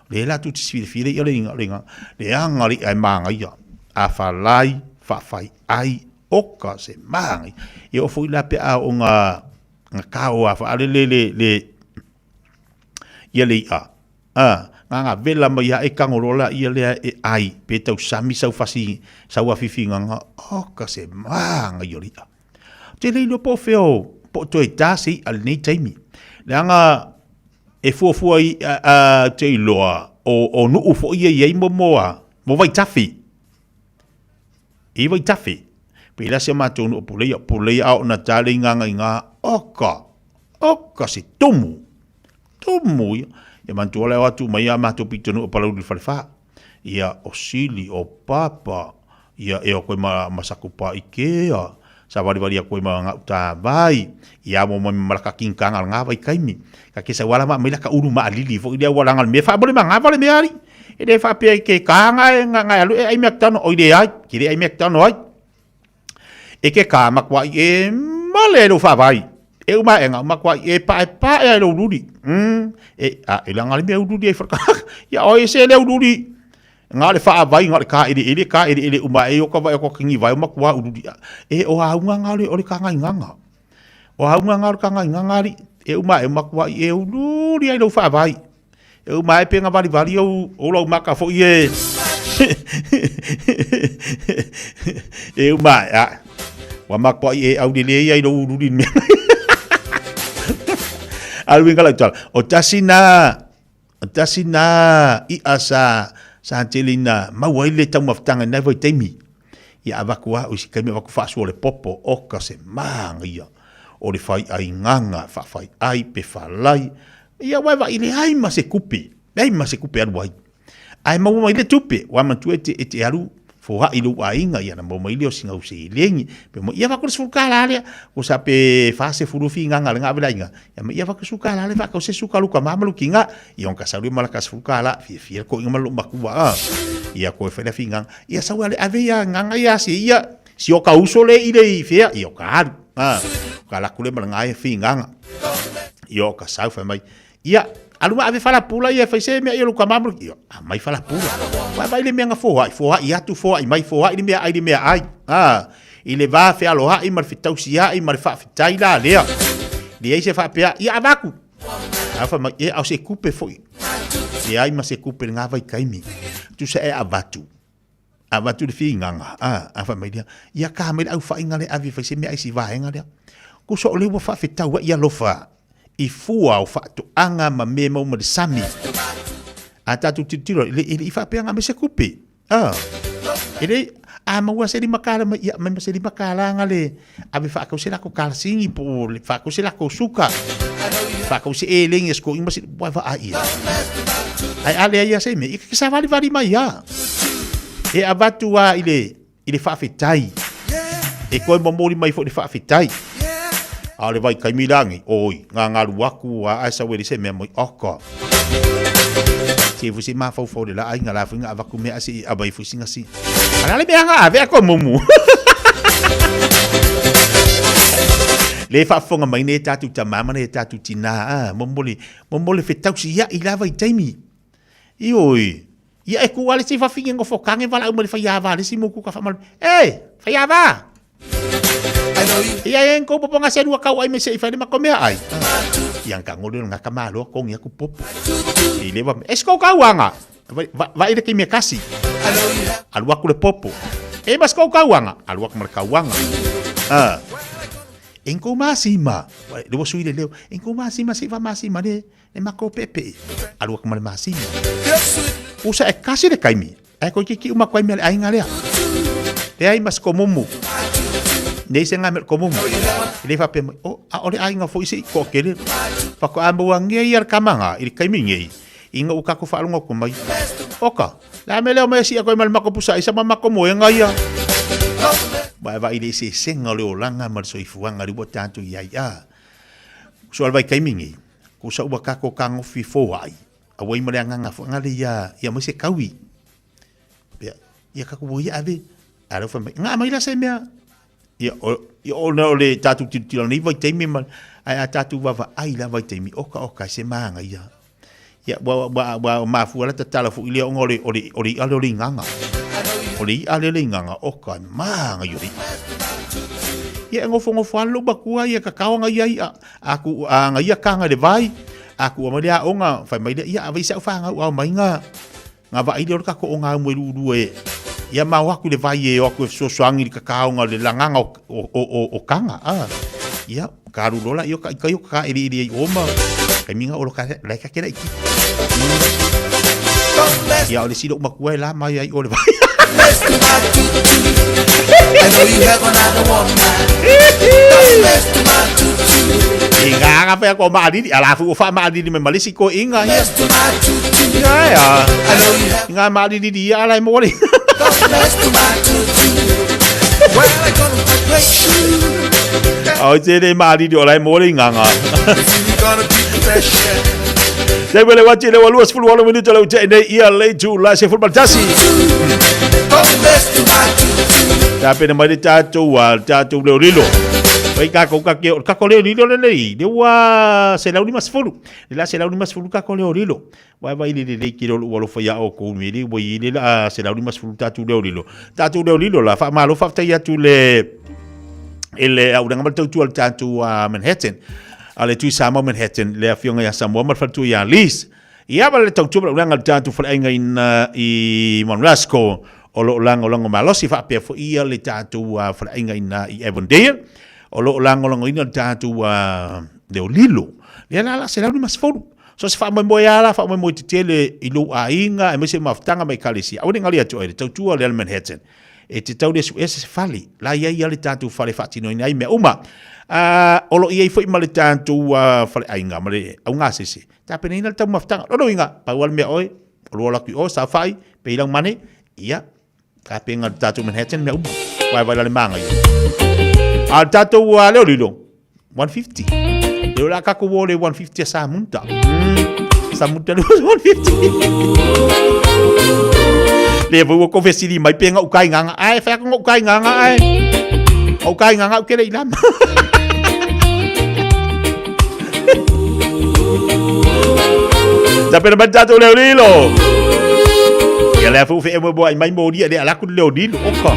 le latou te silafia le i'a le iga, le iga, leaga le i'a e magaia. A falai, faafai ai, oka se magai. E oo foi la pe a o nga, nga kao a faalele le, le, ia le i'a. A, nga nga vela mai a e kango loa laia lea e ai, pe tausami sau fasi, sau afifigaga, oka se magai o le i'a. Te le iloa po o fea o, po o toe ta se i'a lenei taimi. Leaga e fuafua i, a, a, te iloa, o, o nuu foi ia i ai mo mo a, mo vaitafe. I vaitafe. Pe la se matou nuu puleia, puleia a o na tale i nganga i ngā, oka, oka se tumu. Tumu ia. Ia mantua leo atu mai a matou pito nuu palauli le falefa. Ia o Sili, o Papa, ia e o koe ma, ma Sakupa Ikea, sa valivali a koe ma Gautavai, ia mo mai ma laka kinkanga le ngā vaikaimi. Ka ke sau ala ma mai laka ulu maalili foi lea ua langa le mea faamole ma ngā vale mea ali. E le faapea i ke kānga e nga ngai alu e ai mea tano oi le ai, ki le ai mea tano ai. E ke kā makua i e male e lou faavai. E uma e ngā makua i e pae pae ai lou luli. E, a, e langa le mea ululi ai whaka. Ia oi se le ululi. Ngā le faavai, ngā le kā ele ele, kā ele ele uma e o ka vai o ka kingi vai o makua ululi. E o aunga ngā le o le kā ngai nganga. O aunga ngā le kā ngai nganga ali. E uma e makua i e ululi ai lou faavai. E uma e penga vali vali au o lau maka foi e e uma e a wa makua i e au lele ia i lou ululi mea. Alu inga lau tala. O tasi na o tasi na i a sa sa tele ina maua ai le taumafataga i nai vaitaimi. Ia avaku a o isi kaimi avaku faasua le popo oka se maga ia o le faiaiganga faafaiai pe falai Ia wae vai leai ma se kupe, leai ma se kupe alu ai. Ae maua mai le tupe, wa matua e te, e te alu foai lou aiga, ia na maua mai lea o sina au seleni. Pe mai, ia vaku le sefulu kala lea, ko sa pe fa sefulu figanga le ngave le aiga. Ia mai, ia vaku sefulu kala lea, faakau se suka luka mama luki nga. Ia onka sau le malaka sefulu kala, fia fia ko inga malu makua a. Ia koe whai le figanga. Ia sau ale ave ia nganga ia si ia, si o ka uso le i le i fea, ia o ka alu. A, ka laku le malanga ia figanga. Ia o ka sau whai mai. Ia, alu ma ave fala pula ia whai se mea ia luka mama luki. Ia, a mai fala pula. Wai mai le mea nga foai, foai atu, foai mai, foai le mea ai le mea ai. A, i le vā whea aloha i ma le whitausi ai ma le whaawhitai la lea. Le ai se whaapea, ia avaku. A whai mai, e au se kupe foi. E ai ma se kupe le ngā vai kaimi. Tu sa e avatu. Avatu le figanga, a, a fai mai lea, ia ka mai le aufaiga lea ave e fai se mea ai si vaega lea. Ko so o le ua faafetau ai alofa i fua o faatoaga ma mea mau ma le sami. A tatou tilotilo, e le, e le i faapea nga me se kupe. A, e le, a maua se lima kala mai, ia, mai ma se lima kala nga le, ave faakau se lako kalasingi po o le faakau se lako suka. Faakau se eleng e sko ima se, wa va a ia. Ai a lea ia se me, i ke sa vali vali mai ia. E avatu a i le, i le faafetai. E koe momoli mai foi le faafetai. A o le vai kaimi langi, oi, ngā ngalu aku a ai sa wele se mea moi oka. Se fu se mafaufau le la aiga la foi nga avaku mea se i abai foi singa si. Ala le mea nga ave a ko mumu. Le faafofoga mai nei tatou tama ma nei tatou tinā, a, momoli, momoli fetausi ia i lava i taimi. Ioi, ia e ku ale si fafine ngofo kange wala umali fai ava le si muku ka whamalu. E, fai ava! Ia e nko popo nga serua kau ai me se i whai le mako mea ai. Ia nka ngoli nga ka malo kongi aku popo. I lewa me, e sko kau anga. Va, i le kimi kasi. Alu aku le popo. E mas kou kauanga. Alu aku ma le kauanga. Ah. E nkou masima. Le wo sui le leo. E nkou masima se va masima le le mako pepe. Alu aku ma le masima. Usa e kasi le kaimi. E ko ki ki uma koe mea le ainga lea. Le ai mas komumu. Nei se ngā mea komumu. Le fa pe mai, o, a ole ainga fo isi ko kele. Fa ko a mua ngei ar kamanga i le kaimi ngei. Inga u kako whaalongo ko mai. Oka, la me leo mai si ako mal mako pusa isa mako mo enga ia. Ba va ile se senga le olanga ma le soifuaga le ua tatou i ai a. So al vai kaimingi, ko sa ua kako ka ngofi fo ai. A wai ma le anganga fo ngale ia ia mai se kaui. Pea, ia kako wo ia ave. A leo mai, ngā mai la se mea. Ia o ia o na o le tātou tilotilo nei vaitaimi ma ae a tātou vaavaai la vaitaimi oka oka e se maga ia. Ia ua ua ua mafua la tatala foʻi lea ona o le o le o le iʻa lea o le igaga. O le iʻa lea o le igaga oka e maga ia o le iʻa. Ia e nofonofo lava lou matua ia kakao aga ia iʻa a ku aga ia kaga i le vai a ku mai le aoga fai mai lea ia ave i se au fanau ao mai ga Nga vaai lea o le kako o ngā umu e lulua e ia mao aku le vai e o aku e fesoasoani i le kakaonga o le lagaga o, o, o, o, o kanga. A. Ia, ka alu loa la ia o ka ikai o ka elieli ai o ma kaimiga o lo ka lai ka kela iki. Ia o le silo matua e la mai ai o le vai. Mess to my tutu. I know you have another one man. Don't mess to my tutu. I ngā ngā whea ko maalili, a la fu o wha maalili me malisi ko inga. Mess to my tutu. Ia ea. I know you have I ngā maalili i ala e mōre. Don't mess to my tutu. Well, I gonna break you. Au te re maalili o lai mōre i ngā ngā. You gonna be pressure. Te wele wati le walua sefulu walo minuta le ute nei ia le tu la se fulma tasi. Don't mess to my tutu. Ta pena mai le tātou a tātou leo lilo. Wai ka kou ka ke o kako leo lilo le nei. Le ua se launi mas fulu. Le la se launi mas fulu kako leo lilo. Wai vai le le le ki lolo ua lofa ia o kou me le ua i le la se launi mas fulu tātou leo lilo. Tātou leo lilo la wha malo whaftai atu le i le auranga ma le tautua le tātou a Manhattan. A le tui Samoa Manhattan, le afioga ia Samoa ma le faletua ia Liz. Ia ma le tautua ma le auranga le tātou faleaiga ina i Monrasco o lo o lagolago malosi faapea foi ia le tātou faleaiga ina i Avondale o lo o lagolagoina le tātou leolilo. Lea la la 150. So se faamoemoe lava la, faamoemoe tetele i lou aiga aemaise mafutaga ma ekalesia. Aua ne i gali atu ai le tautua lea le Manhattan. E te tau le su'e se fale, la i ai ia le tatou fale e faatinoina ai mea uma. A, o lo o i ai foi ma le tatou faleaiga ma le augasese, tapenaina le taumafataga. Lona uiga, pau lava le mea oe, o lua alu atu i o, saofai, pei lau mane, ia, tapena le tatou Manhattan mea uma. Vaevae la le magaia. A o le tatou leolilo, 150. Leo la kako wo le 150 a Samunta. Samunta le 150. Le vo ko fesili mai pe ngau kai nganga ai fa ko ngau kai nganga ai. Ngau kai nganga ke le ilam. Ta pena mai tatou leo lilo. Ia le fu fe e mo ai mai mo dia le ala ku leo lilo oka.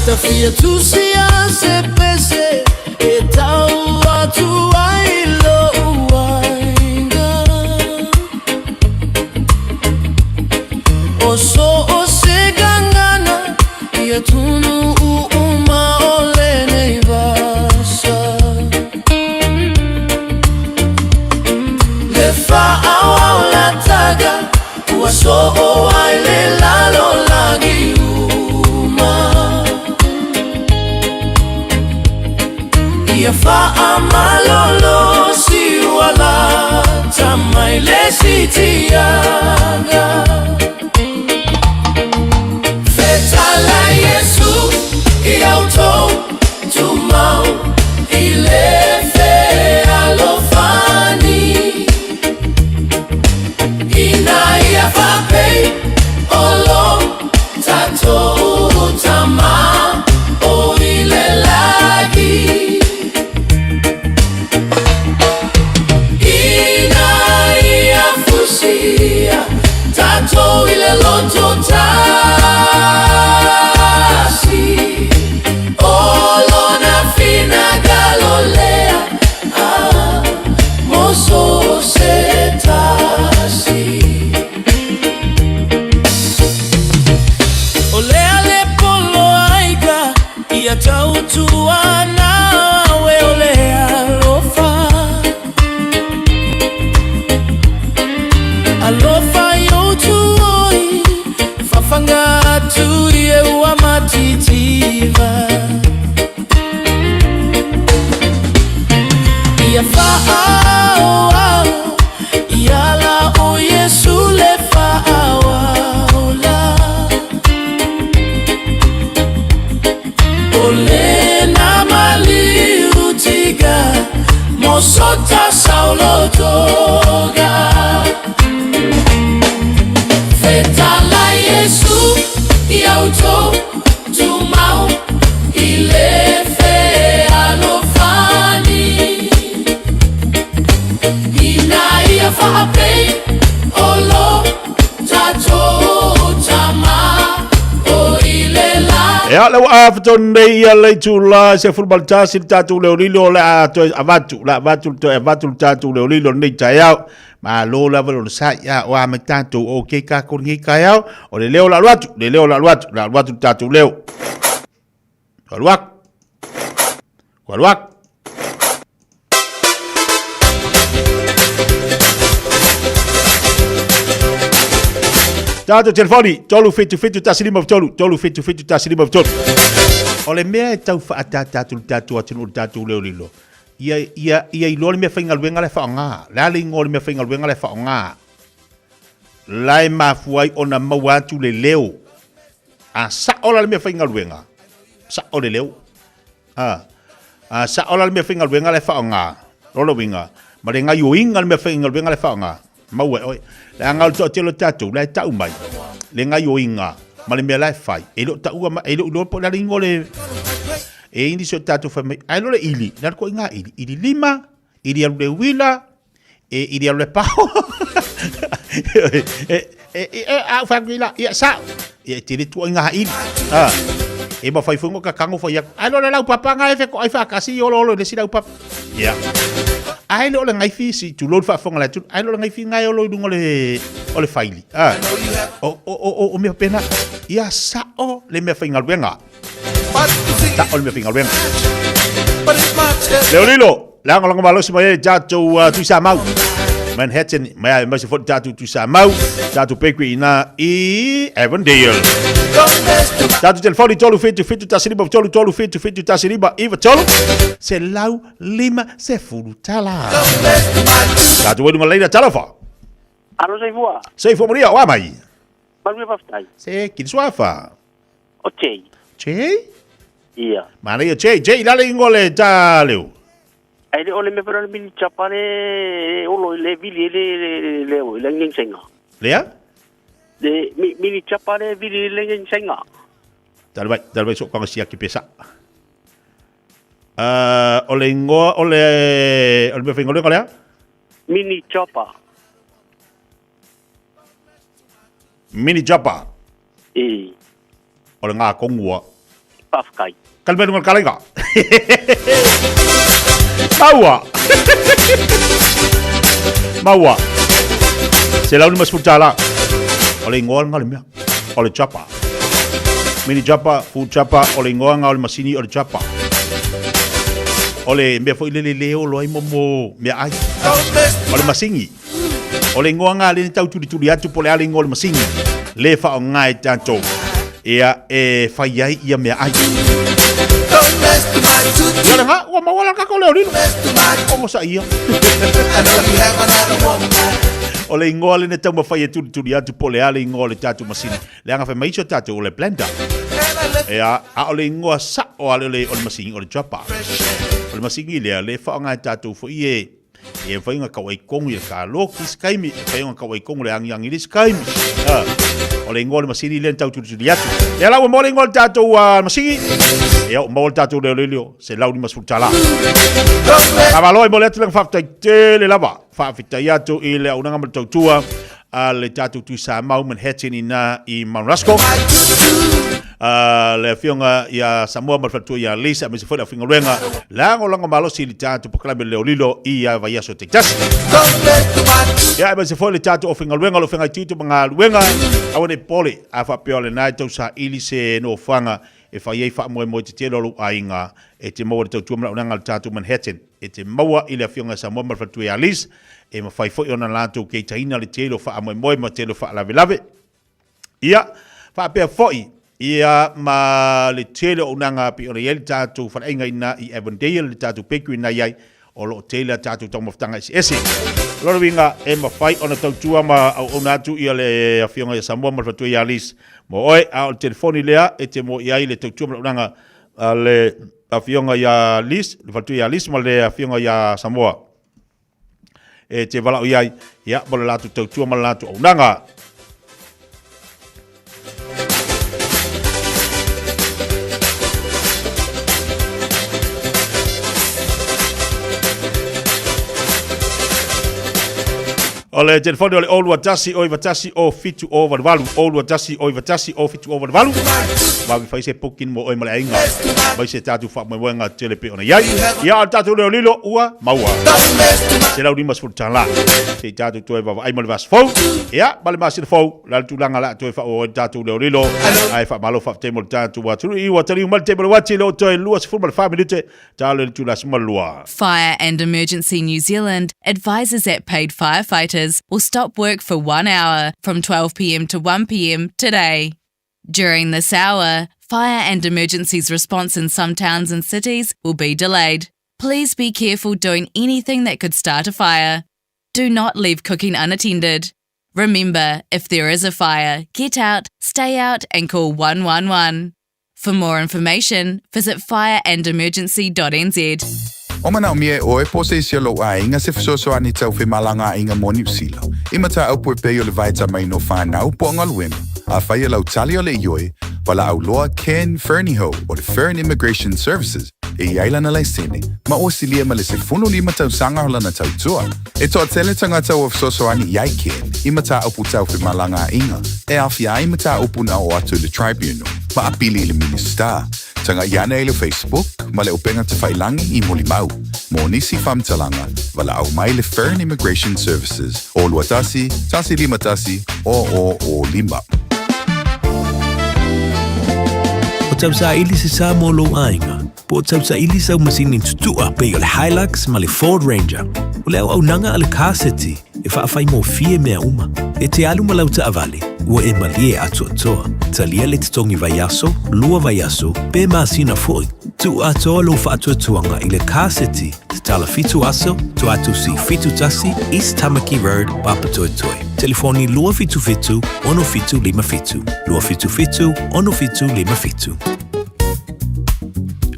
Ta fia tusia se pese e tau atu ai lou aiga. O so o se gagana i atunuu uma o lenei vasa. Le faaauau lataga ua soo ai le lalolagi uma. Ia faamalolo si ua lata mai le sitiaga. Fetala Iesu i autou tumau i le fealofani. Ina ia faapei o lo tatou Tama o i le lagi. Ina ia fusia tatou i le loto tasi. O lona finagalo lea, ah, mo so se tasi. O lea le poloaiga ia tautuana we o le alofa. Alofa i outu oi, fafanga atu i e ua matitiva. Ia faaauau, ia la o Iesu le faaauau la. O lena maliu tiga, mo sota saulotoga. Fetala Iesu i autou tumau i le fealofani. Ina ia faapei o lo tatou Tama o i le lagi. Ia, le ua afatonu nei ia le itula 11 le tatou leolilo o le a toe avatu, le avatu le toe avatu le tatou leolilo lenei taeao. Malo lava le onosai, ia o a mai tatou o ke kako lenei taeao, o le leo la alu atu, le leo la alu atu, la alu atu le tatou leo. Ko alu aku. Ko alu aku. Tatou telefoni, 377 153, 377 153. O le mea e tau faatatā atu le tatou atunuu le tatou leo lilo, ia, ia, ia iloa le mea faigaluega la e faaaoga. Le a le igoa o le mea faigaluega la e faaaoga. La e mafua ai ona maua atu le leo. A sao la le mea faigaluega, sao le leo. A, a sao la le mea faigaluega la e faaaoga, lona uiga, ma le gaioiga le mea faigaluega la e faaaoga, maua e oe. Leaga o le toatele o tatou la e tau mai le gaioiga ma le mea la e fai, e le o taua mai, e le o iloa po o le a le igoa o le... E i ai nisi o tatou fai mai, ae le o le ili, le a le ituaiga ili, ili lima, ili alu le uila, e ili alu le pao. E, e, e, a ou fai atu nei la, ia sao. Ia e tele ituaiga ili. A, e mafai foi ona tatago fai atu, ae le o le laupapa na e fetoai faatasi i oloolo i le isi laupapa. Ia. Ae le o le gaifi, si tulou le faafofoga a le atunuu, ae le o le gaifi na e olo i luga o le, o le faili. A, o, o, o, o, o mea faapena. Ia sao le mea faigaluega. Sao le mea faigaluega. Leolilo, lagolago malosi mai ai tatou uh, Tuisamau. Manhattan, mai ai mai se foi tatou Tuisamau, tatou bakery ina i Avondale. Tatou telefoni 3 7 7 1 5 3 3 7 7 1 5 9 3 150 tala. Tatou wailuga leina talofa. Alo Saifua. Saifua maria, o a mai. Manuia faafetai. Se kili suafa. O Jay. Jay? Ia. Manaia Jay, Jay lale ingoa le ta leo. Ai le o le mea fana le mini chapa le olo i le vili le le le o le ngeng senga. Lea? Le mi mini chapa le vili le ngeng senga. Tala mai, tala mai so kanga siaki pesa. O le ingoa o le o le mea faigaluega lea? Mini chapa. Mini chapa. E. O le ngā kongua. Faafetai. Kalme lunga kalenga. Maua. Maua. Se lau lima sefulu tala. O le ingoa nga le mea. O le chapa. Mini chapa, full chapa, o le ingoa nga o le masini o le chapa. O le mea foi lele le olo ai momo mea ai. O le masini. O le ingoa nga le tau tulituli atu po le a le ingoa o le masini. Le whaonga e tātou. Ia e whai ai ia mea ai. Ia le nga, ua maua la kako leo lilo. O sa ia. O le ingoa le ne tau mawhai e tulituli atu po le a le ingoa o le tātou masini. Le anga whai mai iso tātou o le blender. Ea, a o le ingoa sa o ale o le, o le masini o le chopper. O le masini lea, le whaonga e tātou fo i e E mafai ona kau ai kongu i le kaloki isi taimi, e mafai ona kau ai kongu le angiangi i le isi taimi. Ha. O le ingoa o le masini lea na tau tulituli atu. Ia la ua maua le ingoa o le tatou uh, masini. Ia ua maua le tatou leoleleo, $150. Faamalo e momoli atu le faafetai tele lava. Faafetai atu i le auaunaga ma le tautua a le tatou Tuisamau Manhattan ina i Mount Rusko. Le afioga ia Samoa ma le faletua ia Lisa aemaise foi le aufaigaluega lagolago malosi i le tatou polokalame Leo Lilo i ia vaiaso taitasi. Ia aemaise foi le tatou aufaigaluega o lo o feagai tiute ma galuega aua ne i pole a faapea o lena e tau saili se nofoaga e fai ai faamoemoe tetele o lou aiga e te maua i le tautua ma le auaunaga a le tatou Manhattan e te maua i le afioga ia Samoa ma le faletua ia Liz e mafai foi ona latou keitaina le tele o faamoemoe ma tele o faalavelave. Ia, faapea foi, ia ma le tele o auaunaga pei ona i ai le tatou faleaiga i ina i Avondale, le tatou bakery na i ai, o lo o tele a tatou taumafataga eseese. O lona uiga, e mafai ona tautua ma auauna atu ia le afioga ia Samoa ma le faletua ia Liz mo oe, a o le telefoni lea e te maua i ai le tautua ma le auaunaga a le afioga ia Liz, le faletua ia Liz ma le afioga ia Samoa e te valaau i ai, ia, mo le latou tautua ma le latou auaunaga. O le telefoni o le 021 091 07 088 021 091 07 088. Vave fai se booking mo oe ma le aiga. Mai se tatou faamoemoega tele pei ona i ai. Ia, o le tatou leo lilo ua maua. $150. Se i tatou toe vaavaai mo le vaiaso fou. Ia, ma le masina fou, la le tulaga la toe faaauau ai le tatou leo lilo. Ae faamalo faafetai mo le tatou atunuu. I ua taliu mai le taimi o le uati, le o toe 24 minute talo i le itula 12. Fire and Emergency New Zealand advises that paid firefighters. firefighters will stop work for one hour from 12pm to 1pm today. During this hour, fire and emergencies response in some towns and cities will be delayed. Please be careful doing anything that could start a fire. Do not leave cooking unattended. Remember, if there is a fire, get out, stay out, and call 111. For more information, visit fireandemergency.nz. O manaomia e ʻoe po o se isi o lou aiga se fesoasoani tau femalagaaiga mo Niu Sila, i mataupu e pei o le vaetamaina o fanau po o galuega. Afai e lau tali o le ioe, valaau loa Ken Fernihough o le Fern Immigration Services e i ai lana laisene, ma ua silia ma le 15 tausaga o lana tautua. E toatele tagata ua fesoasoani i ai Ken i mataupu tau femalagaaiga e aofia ai mataupu na oo atu i le Tribunal ma apili i le Minisita. Tagai ane i le Facebook ma le upega tafailangi i Molimau. Mo nisi faamatalaga, valaau mai le Fern Immigration Services o 21 151 0005. O tausaili se sa mo lou aiga, po o tausaili sau masini tutua pei o le Hilux ma le Ford Ranger. O le auaunaga a le Car City e faafaigofie mea uma. E te alu ma lau taavale, ua e malie atoatoa. Talia le totogi vaiaso, lua vaiaso, pe masina foi. Tuu atoa lou faatuatuaga i le Car City, tatala 7 aso, Tuatusi 71, East Tamaki Road, Papatoetoe. Telefoni 277 6757, 277 6757.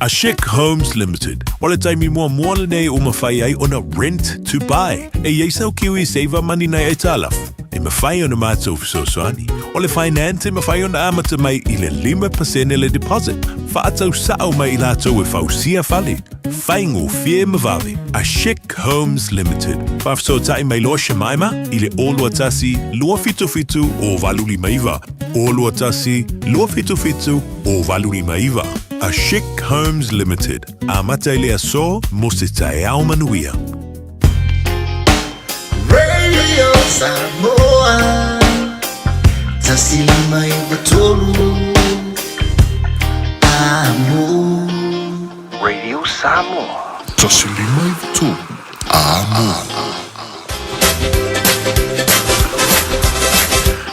A Chic Homes Limited. O le taimi muamua lenei ua mafai ai ona rent to buy. E i ai sau Kiwi Saver Money nai aitalafu e mafai ona matou fesoasoani. O le finance e mafai ona amata mai i le 5% le deposit. Faatau sao mai i latou e fausia fale. Faigofie ma vave. A Chic Homes Limited. Faafesootai mai loa Shemaima i le 021 277 0859. 021 277 0859. A Chic Homes Limited. Amata i le aso mo se taeao manuia. Radio Samoa 153 Amo. Radio Samoa. 153 Amo.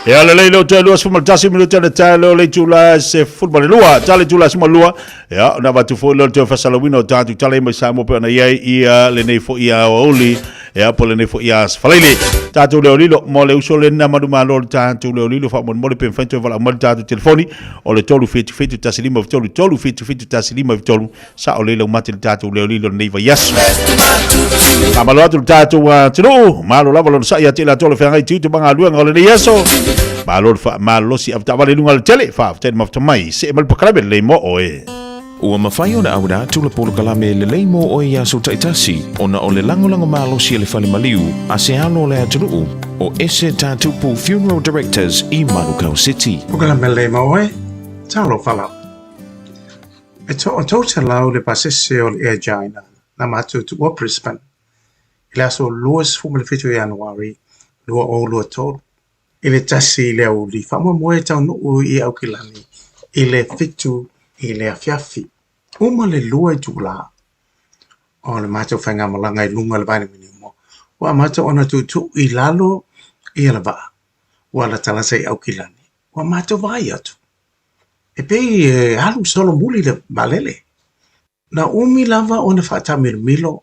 Ia lelei leo toe 21 minute le tae leo le itula se 12, tala itula 12. Ia, ona avatu foi lea o le toe faasalauina o tatou tala ia mai Samoa pei ona i ai ia lenei foi aoauli, ia po o lenei foi aso Falaili. Tatou leo lilo mo le uso lena manumalo o le tatou leo lilo faamolemole pe mafai ona toe valaau mai le tatou telefoni o le 377 153 377 153 sao lelei laumate le tatou leo lilo lenei vaiaso. Faamalo atu le tatou atunuu, malo lava lona sai ia te i latou o le feagai tiute ma galuega o lenei aso. Malo le faamalolosi avetaavale i luga o le tele, faafetai le mafuta mai, see mai le pakalame lelei mo oe. Ua mafai ona auina atu le polokalame lelei mo oe i aso taitasi ona o le lagolago malosi a le Fale Maliu a se alo o le atunuu o Ese Tatupu Funeral Directors i Manukau City. Polokalame lelei mo oe, talofa lava. E toa 300 le pasese o le Air China na matou tuua Brisbane i le aso 27 o Ianuari 2023 i le 1 i le aoauli faamoemoe e taunuu i Aukilani i le 7 i le afiafi. Uma le 2 itula o le matou faigamalaga i luga o le vailimanimo, ua amata ona tuutuu i lalo ia le vaa ua latalata i Aukilani. Ua matou vaai atu, e pei e alu solomuli le vaalele. Na umi lava ona faataamilomilo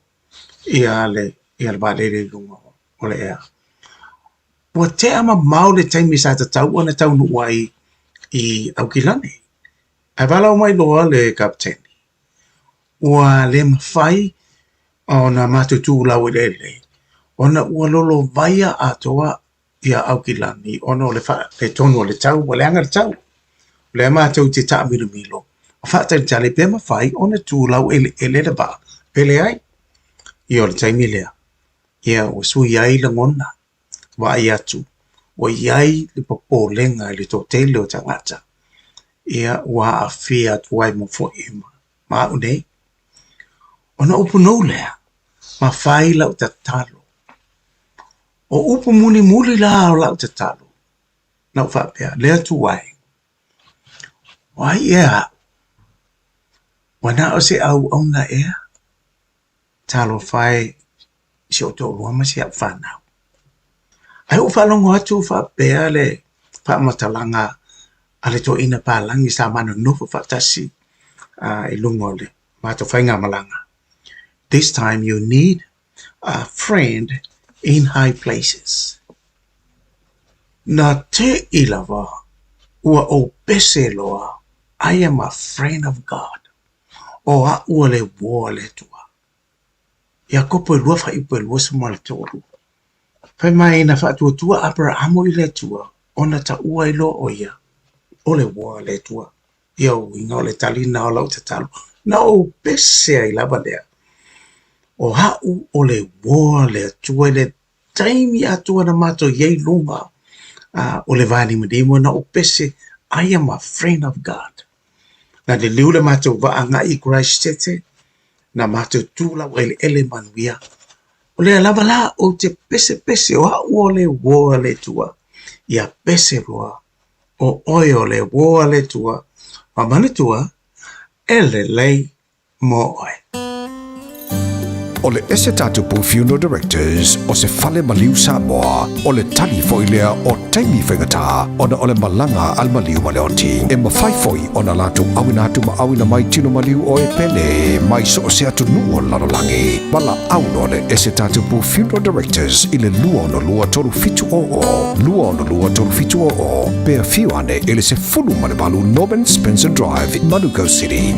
ia le ia le vaalele i luga o le ea. Ua tea mamao le taimi sa tatau ona taunuu ai i Aukilani. Ae valaau mai loa le kapeteni, ua le mafai ona matou tu laueleele ona ua lolovaia atoa ia Aukilani ona o le faaletonu o le tau, ua leaga le tau. O lea matou te taamilomilo ma faatalitali pe mafai ona tu laueleele le vaa pe leai. Ia o le taimi lea, ia ua sui ai lagona, vaai atu ua i ai le popolega i le toatele o tagata, ia ua aafia atu ai ma foi ma au nei. Ona upu nou lea, ma fai lau tatalo. O upu mulimuli la o lau tatalo, na ou faapea, Le Atua e, o ai ea au? Ua na o se auauna ea? Talofa e i si ou toalua ma si au fanau. Ae ou faalogo atu o faapea le faamatalaga a le toeaina palagi sa ma nonofo faatasi i luga o le matou faigamalaga. This time you need a friend in high places. Na te i lava ua ou pese loa, I am a friend of God. O a'u o le uo a le Atua. Iakopo e lua faaiupu e 23. Fai mai na faatuatua Aperahamo i le Atua, ona taua ai loa ʻo ia, o le uo a le Atua. Ia uiga o le tali lena o lau tatalo, na ou pese ai lava lea. O a'u o le uo a le Atua i le taimi atoa na matou i ai i luga o le vanimonimo, na ou pese, I am a friend of God. Na liliu le matou vaa agai i Christchurch, na matou tu laueleele manuia. O lea lava la ou te pesepese o a'u o le uo a le Atua. Ia pese loa, o oe o le uo a le Atua, ma manatua, e lelei mo oe. O le Ese Tatupu Funeral Directors o se fale maliu Samoa, o le tali foi lea o taimi faigata ona o le malaga a le maliu ma le oti. E mafai foi ona latou auina atu ma auina mai tino maliu o e pele mai so o se atunuu o le lalolagi. Valaau loa le Ese Tatupu Funeral Directors i le 262 3700, 262 3700, pe afio ane i le 18 Norman Spencer Drive, Manukau City.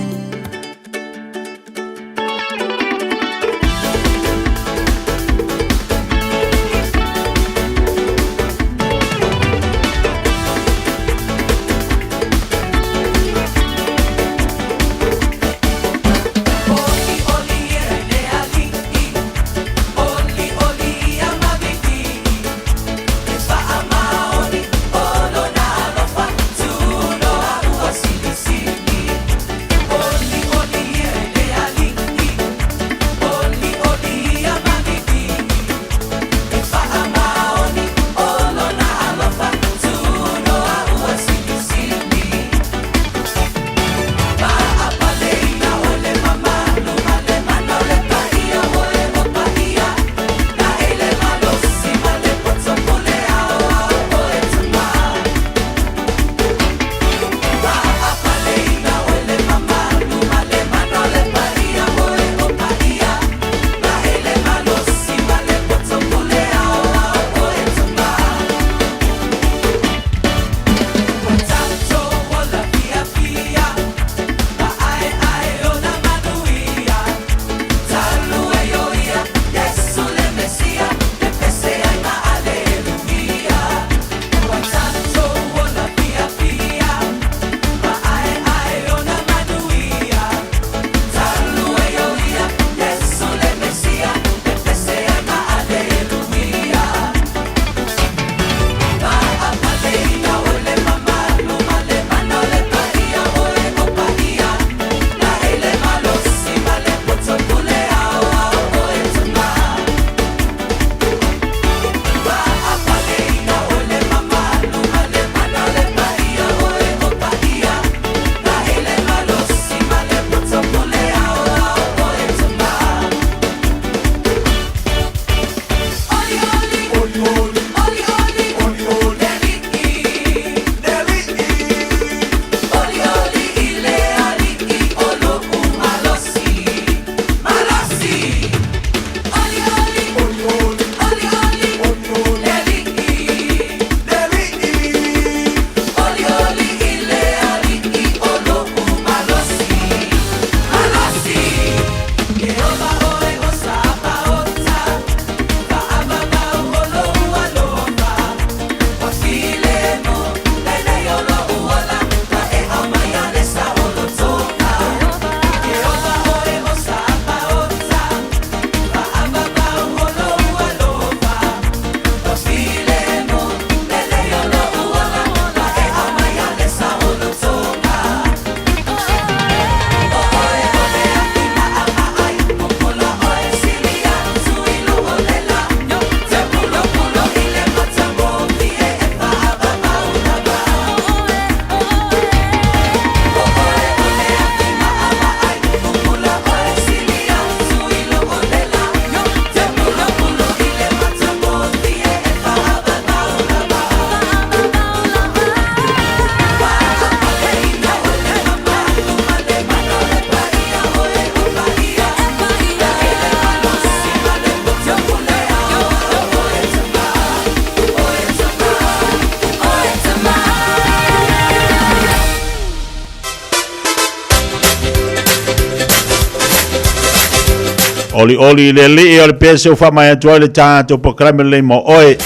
Olioli i le Alii o le pese ua faamai atu ai le tatou polokalame lelei mo oe.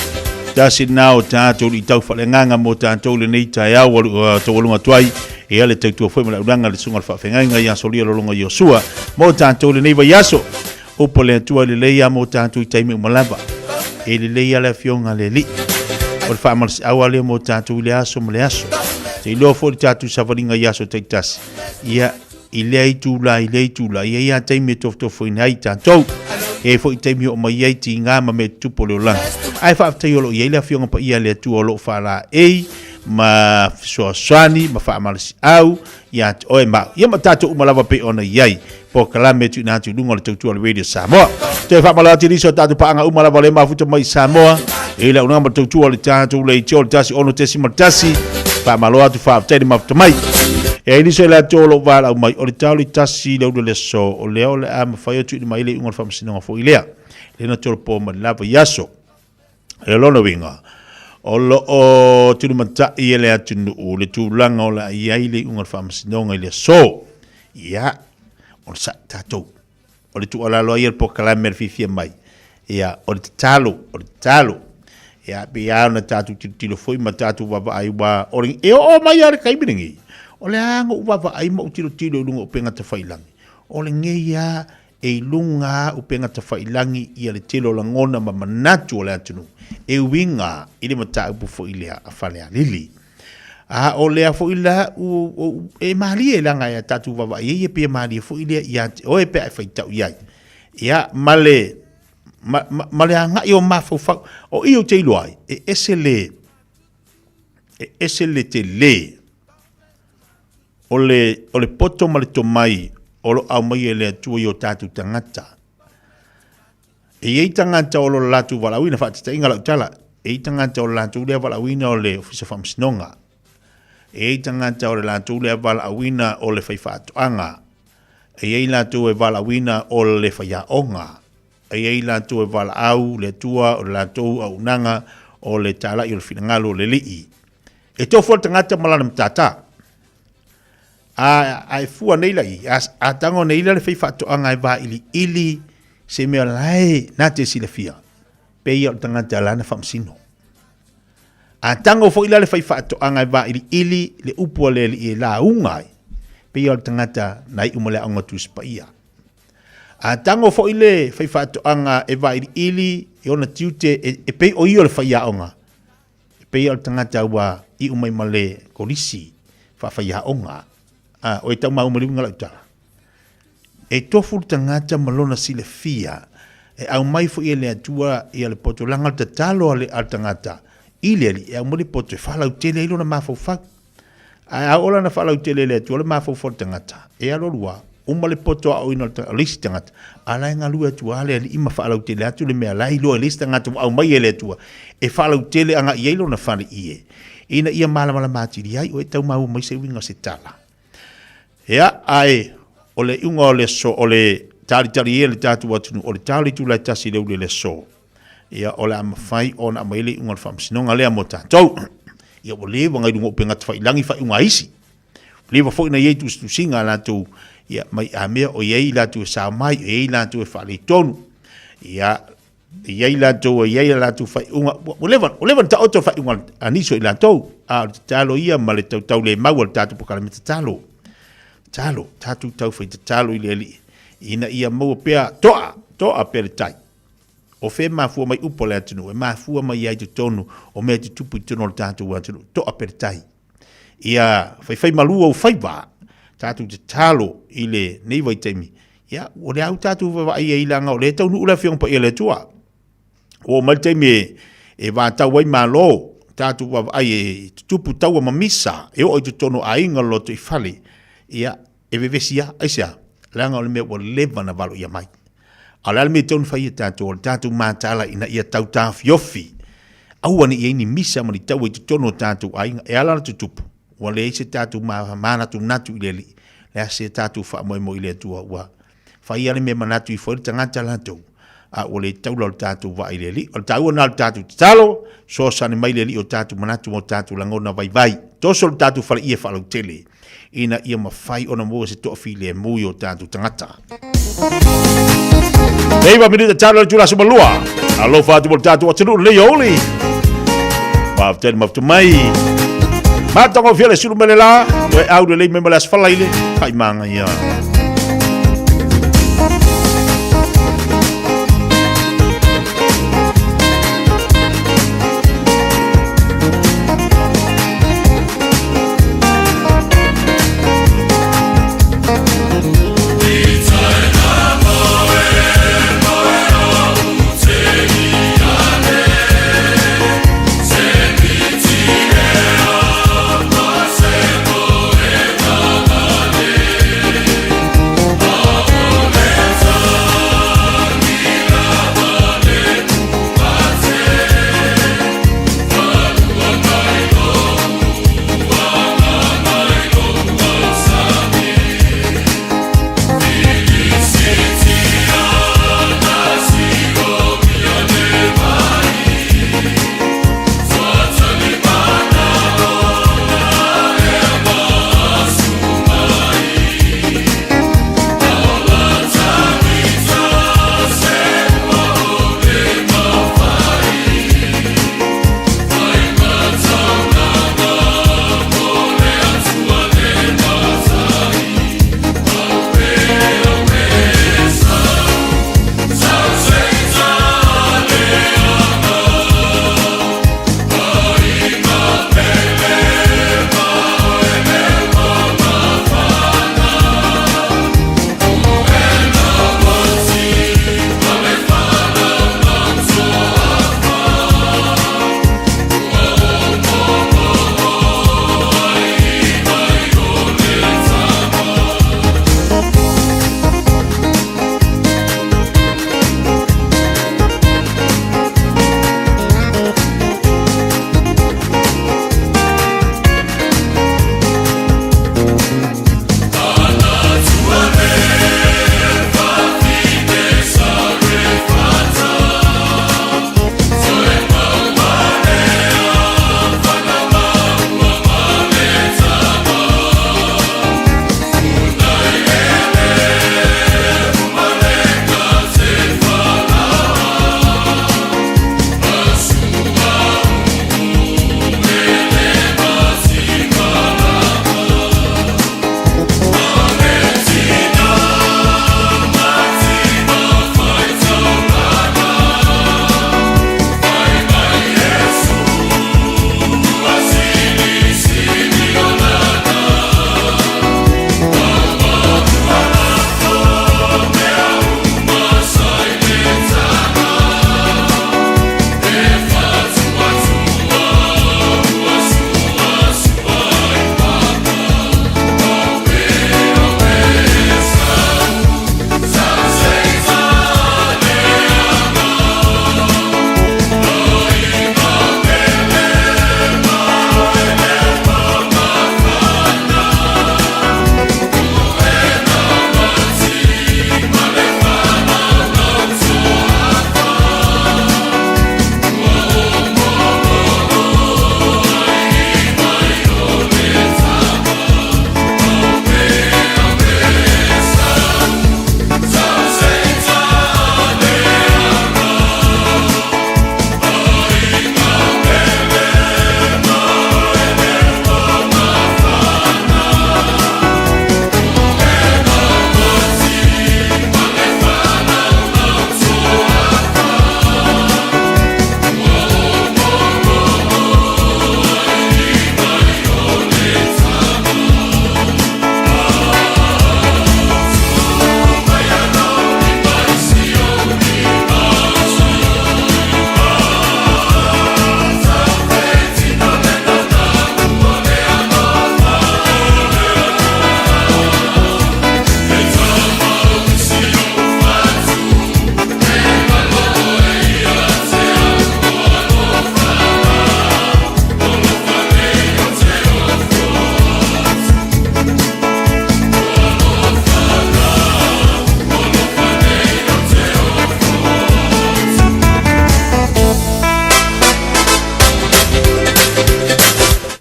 Tasi lena o tatou luitau faaleagaga mo tatou lenei taeao ua taualuga atu ai ia le tautua foi ma le auaunaga a le Susuga i le Faafeagaiga ia Solia Lolonga Iosua mo tatou lenei vaiaso. Upu a le Atua e lelei lava mo tatou i taimi uma lava. E lelei lava le Afioga a le Alii. O le faamalosiau lava lea mo tatou i le aso ma le aso. Te iloa foi le tatou savaliga i aso taitasi. Ia, i lea itula, i lea itula, e i ai lava taimi e tofotofoina ai tatou. E i ai foi taimi e oo mai ai tiga ma mea tutupu o le olaga. Ae faafetai o lo o i ai le Afioga Paia a le Atua o lo o faalaei ma fesoasoani ma faamalosiau ia te oe ma au. Ia ma tatou uma lava pei ona i ai polokalame e tuuina atu i luga o le tautua a le Radio Samoa. Toe faamalo atu i nisi o tatou paaga uma lava le mafuta mai i Samoa i le auaunaga ma le tautua o le tatou leitio o le 106.1. Faamalo atu, faafetai le mafuta mai. E ai nisi o latou o lo o valaau mai, o le tao le tasi le ulu le aso, o lea o le a mafai ona tuuina mai le iuga o le faamasinoga foi lea. Lea na tolopo mai le la vaiaso. O lona uiga, o lo o tulimatai e le atunuu le tulaga o le a i ai le iuga o le faamasinoga i le aso. Ia, o le sa'i tatou. O le tuualalo ai a le polokalame a le fiafia mai, ia, o le tatalo, o le tatalo. Ia, pei lava ona tatou tilotilo foi ma tatou vaavaai, aua o le, e oo mai lava le taimi lenei, o le a ona ou vaavaai ma ou tilotilo i luga o upega tafailagi, o lenei lava E i luga a upegatafailagi ia le tele o lagona ma manatu o le atunuu e uiga i le mataupu foi lea a Falealili. A o lea foi la u, e malie leaga e tatou vaavaai ai e pei e malie foi lea ia te oe pe a e faitau i ai. Ia, ma le, ma, ma, ma le agai o mafaufau. O i ou te iloa ai, e ese le, e ese le tele O le, o le poto ma le tomai o lo o aumaia e le Atua i o tatou tagata. E i ai tagata o lo latou valaauina, faataitaiga lau tala, e i ai tagata o le latou lea valaauina o le Ofisa o Faamasinoga. E i ai tagata o le latou lea valaauina o le faifaatoaga. E i ai latou e valaauina o le faiaoga. E i ai latou e valaau le Atua o le latou auaunaga o le talai o le finagalo o le Alii. E tofu le tagata ma lana matata. A, a e fua nei la i, a, a tago nei la le faifaatoaga e vailiili se mea la e na te silafia, pei o le tagata lana faamasino. A tago foi la le faifaatoaga e vailiili le upu a le Alii e lauga ai, pei o le tagata na iu ma le Aoga Tusi Paia. A tago foi le faifaatoaga e vailiili i ona tiute e, e pei o ia o le faiaoga, E pei o le tagata ua iu mai ma le kolisi faafaiaoga, a, o e tau maua mai le uiga o lau tala. E tofu le tagata ma lona silafia, e aumai foi e le Atua ia le poto, leaga o le tatalo a le, a le tagata i le Alii, e aumai le poto e faalautele ai lona mafaufau. Ae a oo la ina faalautele e le Atua le mafaufau o le tagata, e alu alu lava, uma le poto aoaoina o le isi tagata, a la e galue atu lava le Alii ma faalautele atu le mea la e iloa e le isi tagata ua aumai e le Atua e faalautele agai i ai lona fale ie, ina ia malamalama atili ai oe e tau maua mai se uiga o se tala. Ia, ae o le iuga o le aso, o le talitali ia i le tatou atunuu, o le talo i itula e tasi i le ulu i le aso, ia, o le a mafai ona aumai le iuga o le faamasinoga lea mo tatou. Ia, ua leva ona i luga o upega tafailagi faaiuga a isi. Ua leva foi ona i ai tusitusiga a latou, ia, mai a mea o i ai latou e sao mai, o i ai latou e faaletonu. Ia, e i ai latou e i ai a latou faaiuga. Ua leva, ua leva ona taoto le faaiuga a nisi o i latou. A o le tatalo ia ma le tautaulemau a le tatou polokalame tatalo. Tatalo, tatou taufai tatalo i le Alii, ina ia maua pea, toa, toa pea le tai. O fea e mafua mai upu a le atunuu? E mafua mai ai i totonu o mea e tutupu i totonu o le tatou atunuu. Toa pea le tai. Ia faifai malu ou faiva, tatou tatalo i lenei vaitaimi. Ia, o lea ua tatou vaavaai ai leaga o lea e taunuu le Afioga Paia a le Atua. Ua oo mai le taimi e, e vatau ai Malo, tatou vaavaai e tutupu taua ma misa, e oo i totonu o aiga o le lotoifale. Ia, e vevesi lava. Aisea? Leaga o le mea ua leva ona valoia mai. A o le a le mea e tatau ona fai e tatou? O le tatou mataala ina ia tau taofiofi, aua ne i i ai ni misa ma ni taua i totonu o tatou aiga. E ala ona tutupu, ua leai se tatou manatunatu i le Alii, leai se tatou faamoemoe i le Atua, ua fai lava le mea e manatu ifo ai le tagata latou, a ua le taula o le tatou vaa i le Alii. O le taua lena o le tatou tatalo, fesoasoani mai le Alii o tatou manatu ma o tatou lagona vaivai. Toso le tatou faleie faalautele ina ia mafai ona maua se toafilemu i o tatou tagata. 9 minute talo le tula sumalua. Alofa atu mo le tatou atunuu lelei aouli. Faafetai le mafuta mai. Matagofie le sulu mele la. Toe au lelei mai ma le asfala ile. Faimanga ia.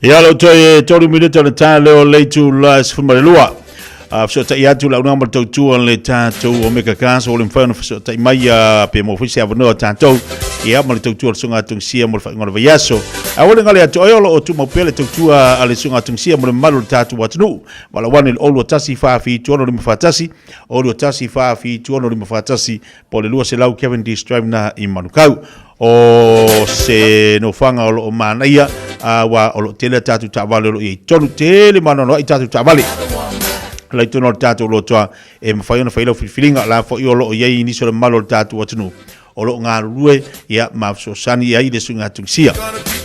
Ia lau toe tolu minute o le tae leo le itu la e 12. Fesootai atu le auaunaga ma le tautua le tatou Omega Cars ua le mafai ona fesootai mai pe maua foi se avanoa o tatou ia ma le tautua o le Susuga Tungisia mo le faaiuga o le vaiaso. Aua le gale atu ai o lo o tumau pea le tautua a le Susuga Tungisia mo le mamalu o le tatou atunuu. Valaauane i le 021 476 541, 021 476 541 po o le 200 Cavendish Drive na i Manukau. O se nofoaga o lo o manaia, aua o lo o tele a tatou taavale o lo o i ai i totonu, tele ma anoanoai tatou taavale la i totonu o le tatou lotoa e mafai ona fai lau filifiliga. O la foi o lo o i ai nisi o le mamalu o le tatou atunuu o lo o galulue ia ma fesoasoani ai le suiga Tunisia.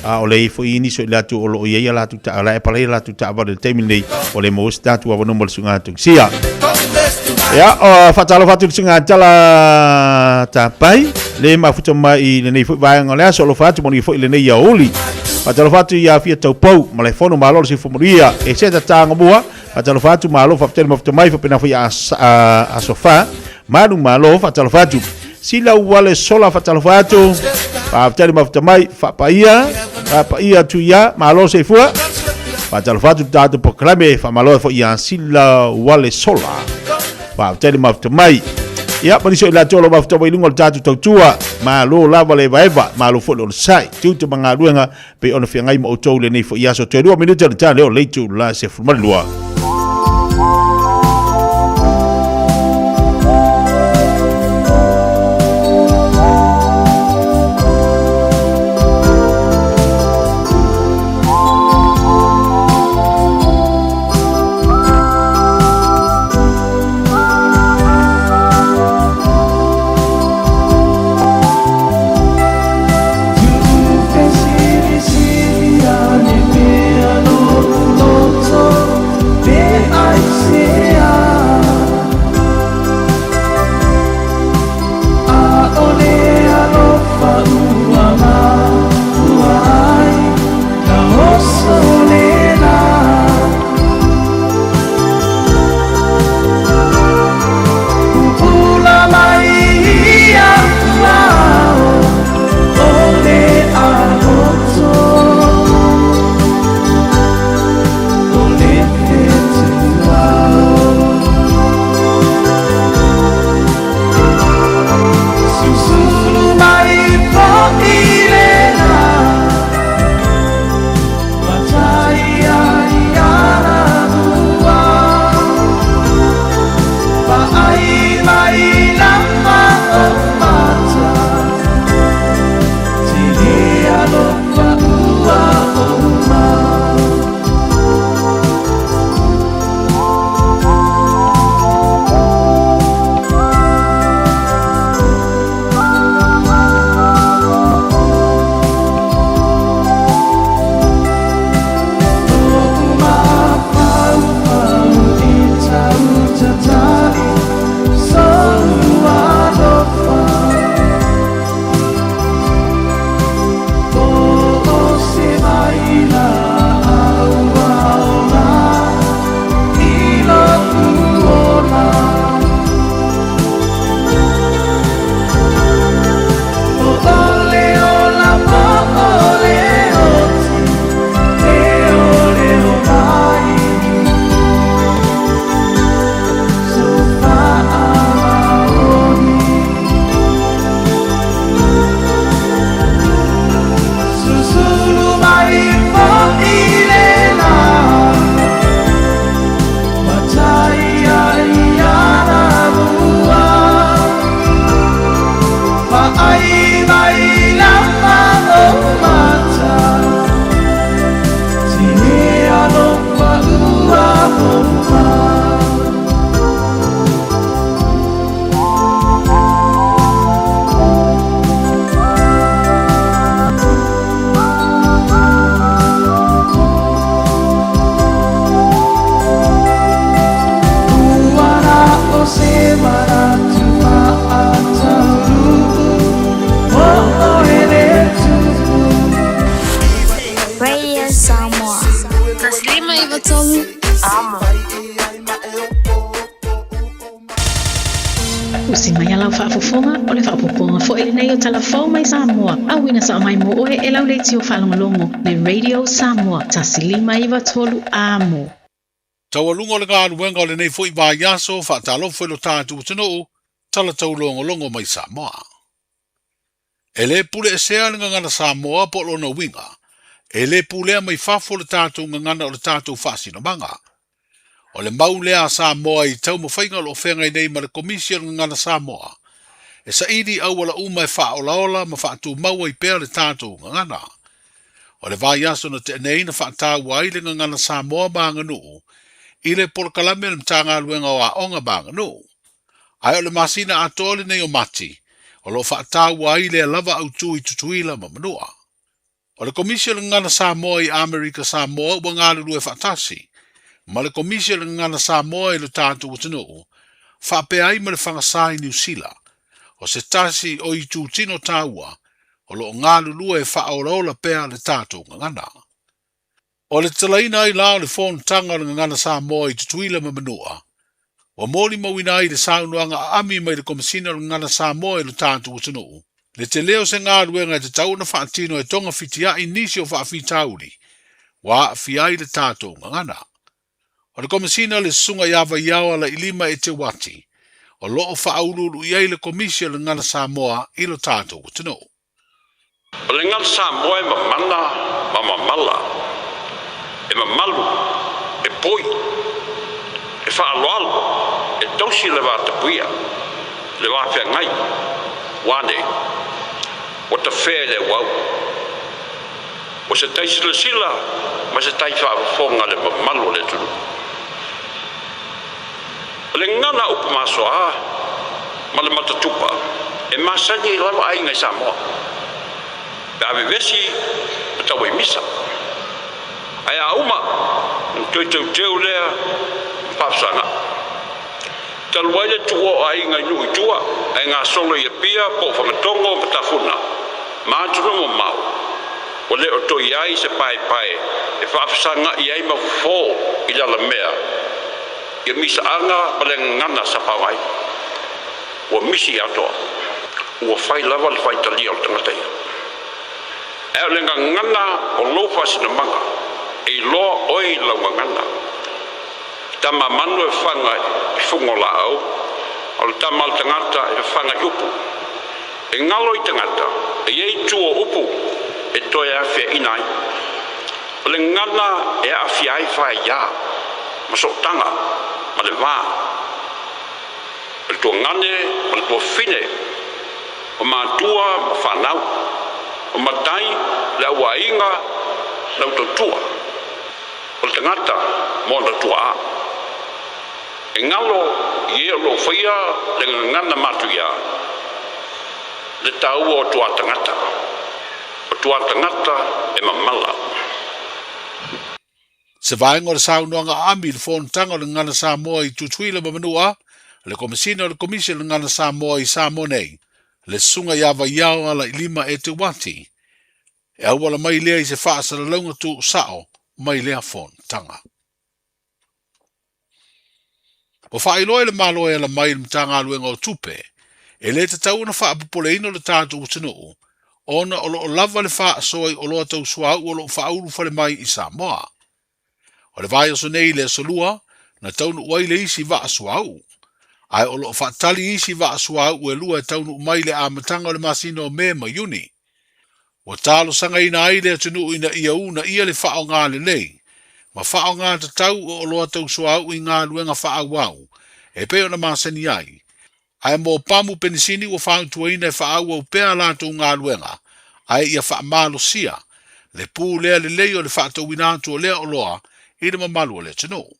A o le i foi nisi o i latou o lo o i ai a latou ta, la e palai a latou taavale i le taimi lenei, o le maua se tatou avanoa mo le suiga Tunisia. Ia, o faatalofa atu i le suiga tala tapai, le mafuta mai i lenei foi vaega o le aso, alofa atu manuia foi lenei aoauli. Faatalofa atu ia Afia Taupou, ma le fono malo le soifua manuia, e se tataga mua, faatalofa atu malo faafetai le mafuta mai, faapena foi a, a, a Sofa, Malu malo faatalofa atu. Sila ua le sola faatalofa atu. Faafetai le mafuta mai, faapaia, faapaia atu ia, malo soifua. Faatalofa atu le tatou polokalame, faamalo foi ia Sila ua le sola. Faafetai le mafuta mai. Ia, ma nisi o i latou o lo o mafuta mai i luga o le tatou tautua. Malo lava le evaeva, malo foi le onosai. Tiute ma galuega pei ona feagai ma outou lenei foi aso. Toe 2 minute ona ta lea o le itula 12. Radio Samoa. 153 Amo. Usi mai a lau faafofoga, o le faaopoopoga foi lenei o tala fou mai Samoa, auina sao mai mo oe e lau leitio faalogologo, le Radio Samoa 1 5 9 3 Amo. Taualuga o le galuega o lenei foi vaiaso, faatalofa i lo tatou atunuu, tala taulogologo mai Samoa. E le pule esea le gagana Samoa po o lona uiga, e le pulea mai fafo le tatou gagana o le tatou faasinomaga. O le mau lea a Samoa i taumafaiga o lo o feagai nei ma le Komisi o le Gagana Samoa, e saili auala uma e faaolaola ma faatumau ai pea le tatou gagana. O le vaiaso na tea nei na faataua ai le Gagana Samoa ma Aganuu i le polokalame a le Matagaluega o Aoga ma Aganuu. Ae o le masina atoa lenei o Mati, o lo o faataua ai lea lava autu i Tutuila ma Manua. O le Komisi o le Gagana Samoa i Amerika Samoa ua galulue faatasi ma le Komisi o le Gagana Samoa i lo tatou atunuu, faapea ai ma le Fagasa i Niu Sila, o se tasi o itutino taua o lo o galulue e faaolaola pea le tatou gagana. O le tatalaina ai la o le fonotaga o le Gagana Samoa i Tutuila ma Manua, ua molimauina ai le saunoaga aami mai le Komesina o le Gagana Samoa i lo tatou atunuu, le tele o se galuega e tatau ona faatino e togafitia'i nisi o faafitauli ua aafia ai le tatou gagana. O le Komesina le Susuga ia Vaiao Alailima Eteuati, o lo o faauluulu i ai le Komisi o le Gagana Samoa i lo tatou atunuu. O le gagana Samoa e mamana ma mamala, e mamalu, e poi, e faaaloalo, e tausi le vatapuia, le vafeagai, ua nei, ua tafea i le auau. O se tai silasila ma se tai faafofoga le mamalu o le atunuu. O le gagana upu masoa ma le matatupa e masani ai lava aiga i Samoa pe a vevesi ma tau ai misa. Ae a uma ona toe teuteu lea ma faafesaga. Talu ai le tuua o aiga i nuu i tua ae gasolo i Apia po o Fagatogo ma Tafuna ma atunuu mamao, ua le o toe i ai se paepae e faafesaga'i ai ma fofo i le alamea ia misaaga ma le gagana sa faoga ai. Ua misi atoa. Ua fai lava le faitalia o le tagata ia. Ae o le gagana o lou faasinamaga, e iloa oe i lau gagana. Tama manu e faga i fuga o laau, a o le tama a le tagata e fafaga i upu. E galo i tagata, e i ai tua o upu e toe afeaina ai. O le gagana e aafia ai faaiā, ma sootaga, ma le va. O le tuagane ma le tuafafine, o matua ma fanau, o matai, le auaiga, le autautua. O le tagata ma ona tuaa. E galo i e o lo o faia le gagana matuia le taua o tuaa tagata. O tuaa tagata e mamala. Se vaega o le saunoaga aami i le fonotaga o le Gagana Samoa i Tutuila ma Manua, le Komesina o le Komisi o le Gagana Samoa i Samoa nei, le Susuga ia Vaiao Alailima Eteuati, E auala mai lea i se faasalalauga tuusao mai lea fonotaga. Ua faailoa e le Malo e ala mai i le Matagaluega o Tupe, e le tatau ona faapopoleina lo tatou atunuu ona o lo o lava le faasoa i oloa tau suauu o lo o faaulufale mai i Samoa. O le vaiaso nei i le Aso Lua, na taunuu ai le isi vaa suauu. Ae o lo o faatali isi vaa suauu e lua e taunuu mai i le amataga o le masina o Me ma Iuni. Ua talosagaina ai le atunuu ina ia uunaia le faaaoga lelei ma faaaoga tatau o oloa tau suauu i galuega faaauau e pei ona masani ai, ae mo pamu penisini ua fautuaina e faaauau pea a latou galuega ae ia faamalosia le pulea lelei o le faatauina atu o lea oloa i le mamalu o le atunuu.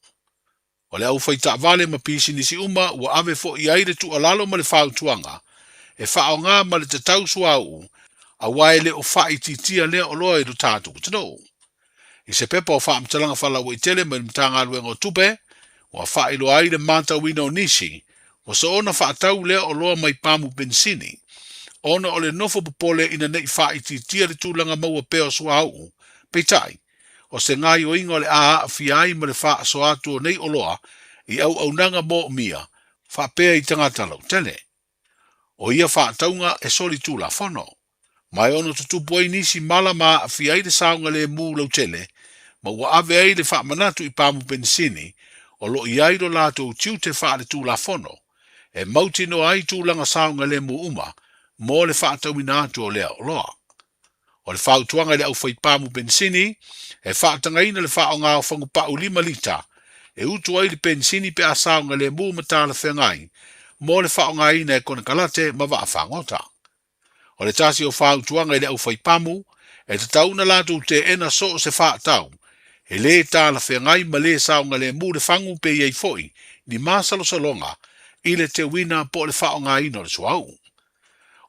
O le aufaitaavale ma pisinisi uma ua ave foi i ai le tuualalo ma le fautuaga e faaaoga ma le tatau suauu aua e le o faaitiitia lea oloa i lo tatou atunuu. I se pepa o faamatalaga faalauaitele mai le Matagaluega o Tupe, ua faailoa ai le matauina o nisi ua soona faatau lea oloa mai pamu penisini ona o le nofo popole ina ne i faaitiitia le tulaga maua pea o suauu, peitai, o se gaoioiga o le a aafia ai ma le faasoa atu o nei oloa i auaunaga moomia faapea i tagata lautele. O ia faatauga e solitulafono, ma e ono tutupu ai nisi mala ma aafia ai le saogalemu lautele ma ua ave ai le faamanatu i pamu penisini o lo o i ai lo latou tiute faaletulafono e mautinoa ai tulaga saogalemu uma mo le faatauina atu o lea oloa. O le fautuaga i le aufaipamu penisini, e faatagaina le faaaoga o fagupau lima lita e utu ai le penisini pe a saogalemu ma talafeagai mo le faaaogaina e konekarate ma vaafagota. O le tasi o fautuaga i le aufaipamu, e tatau ona latou teena so o se faatau e lē talafeagai ma lē saogalemu le fagu pe i ai foi ni masalosaloga i le teuina po o le faaaogaina o le suauu.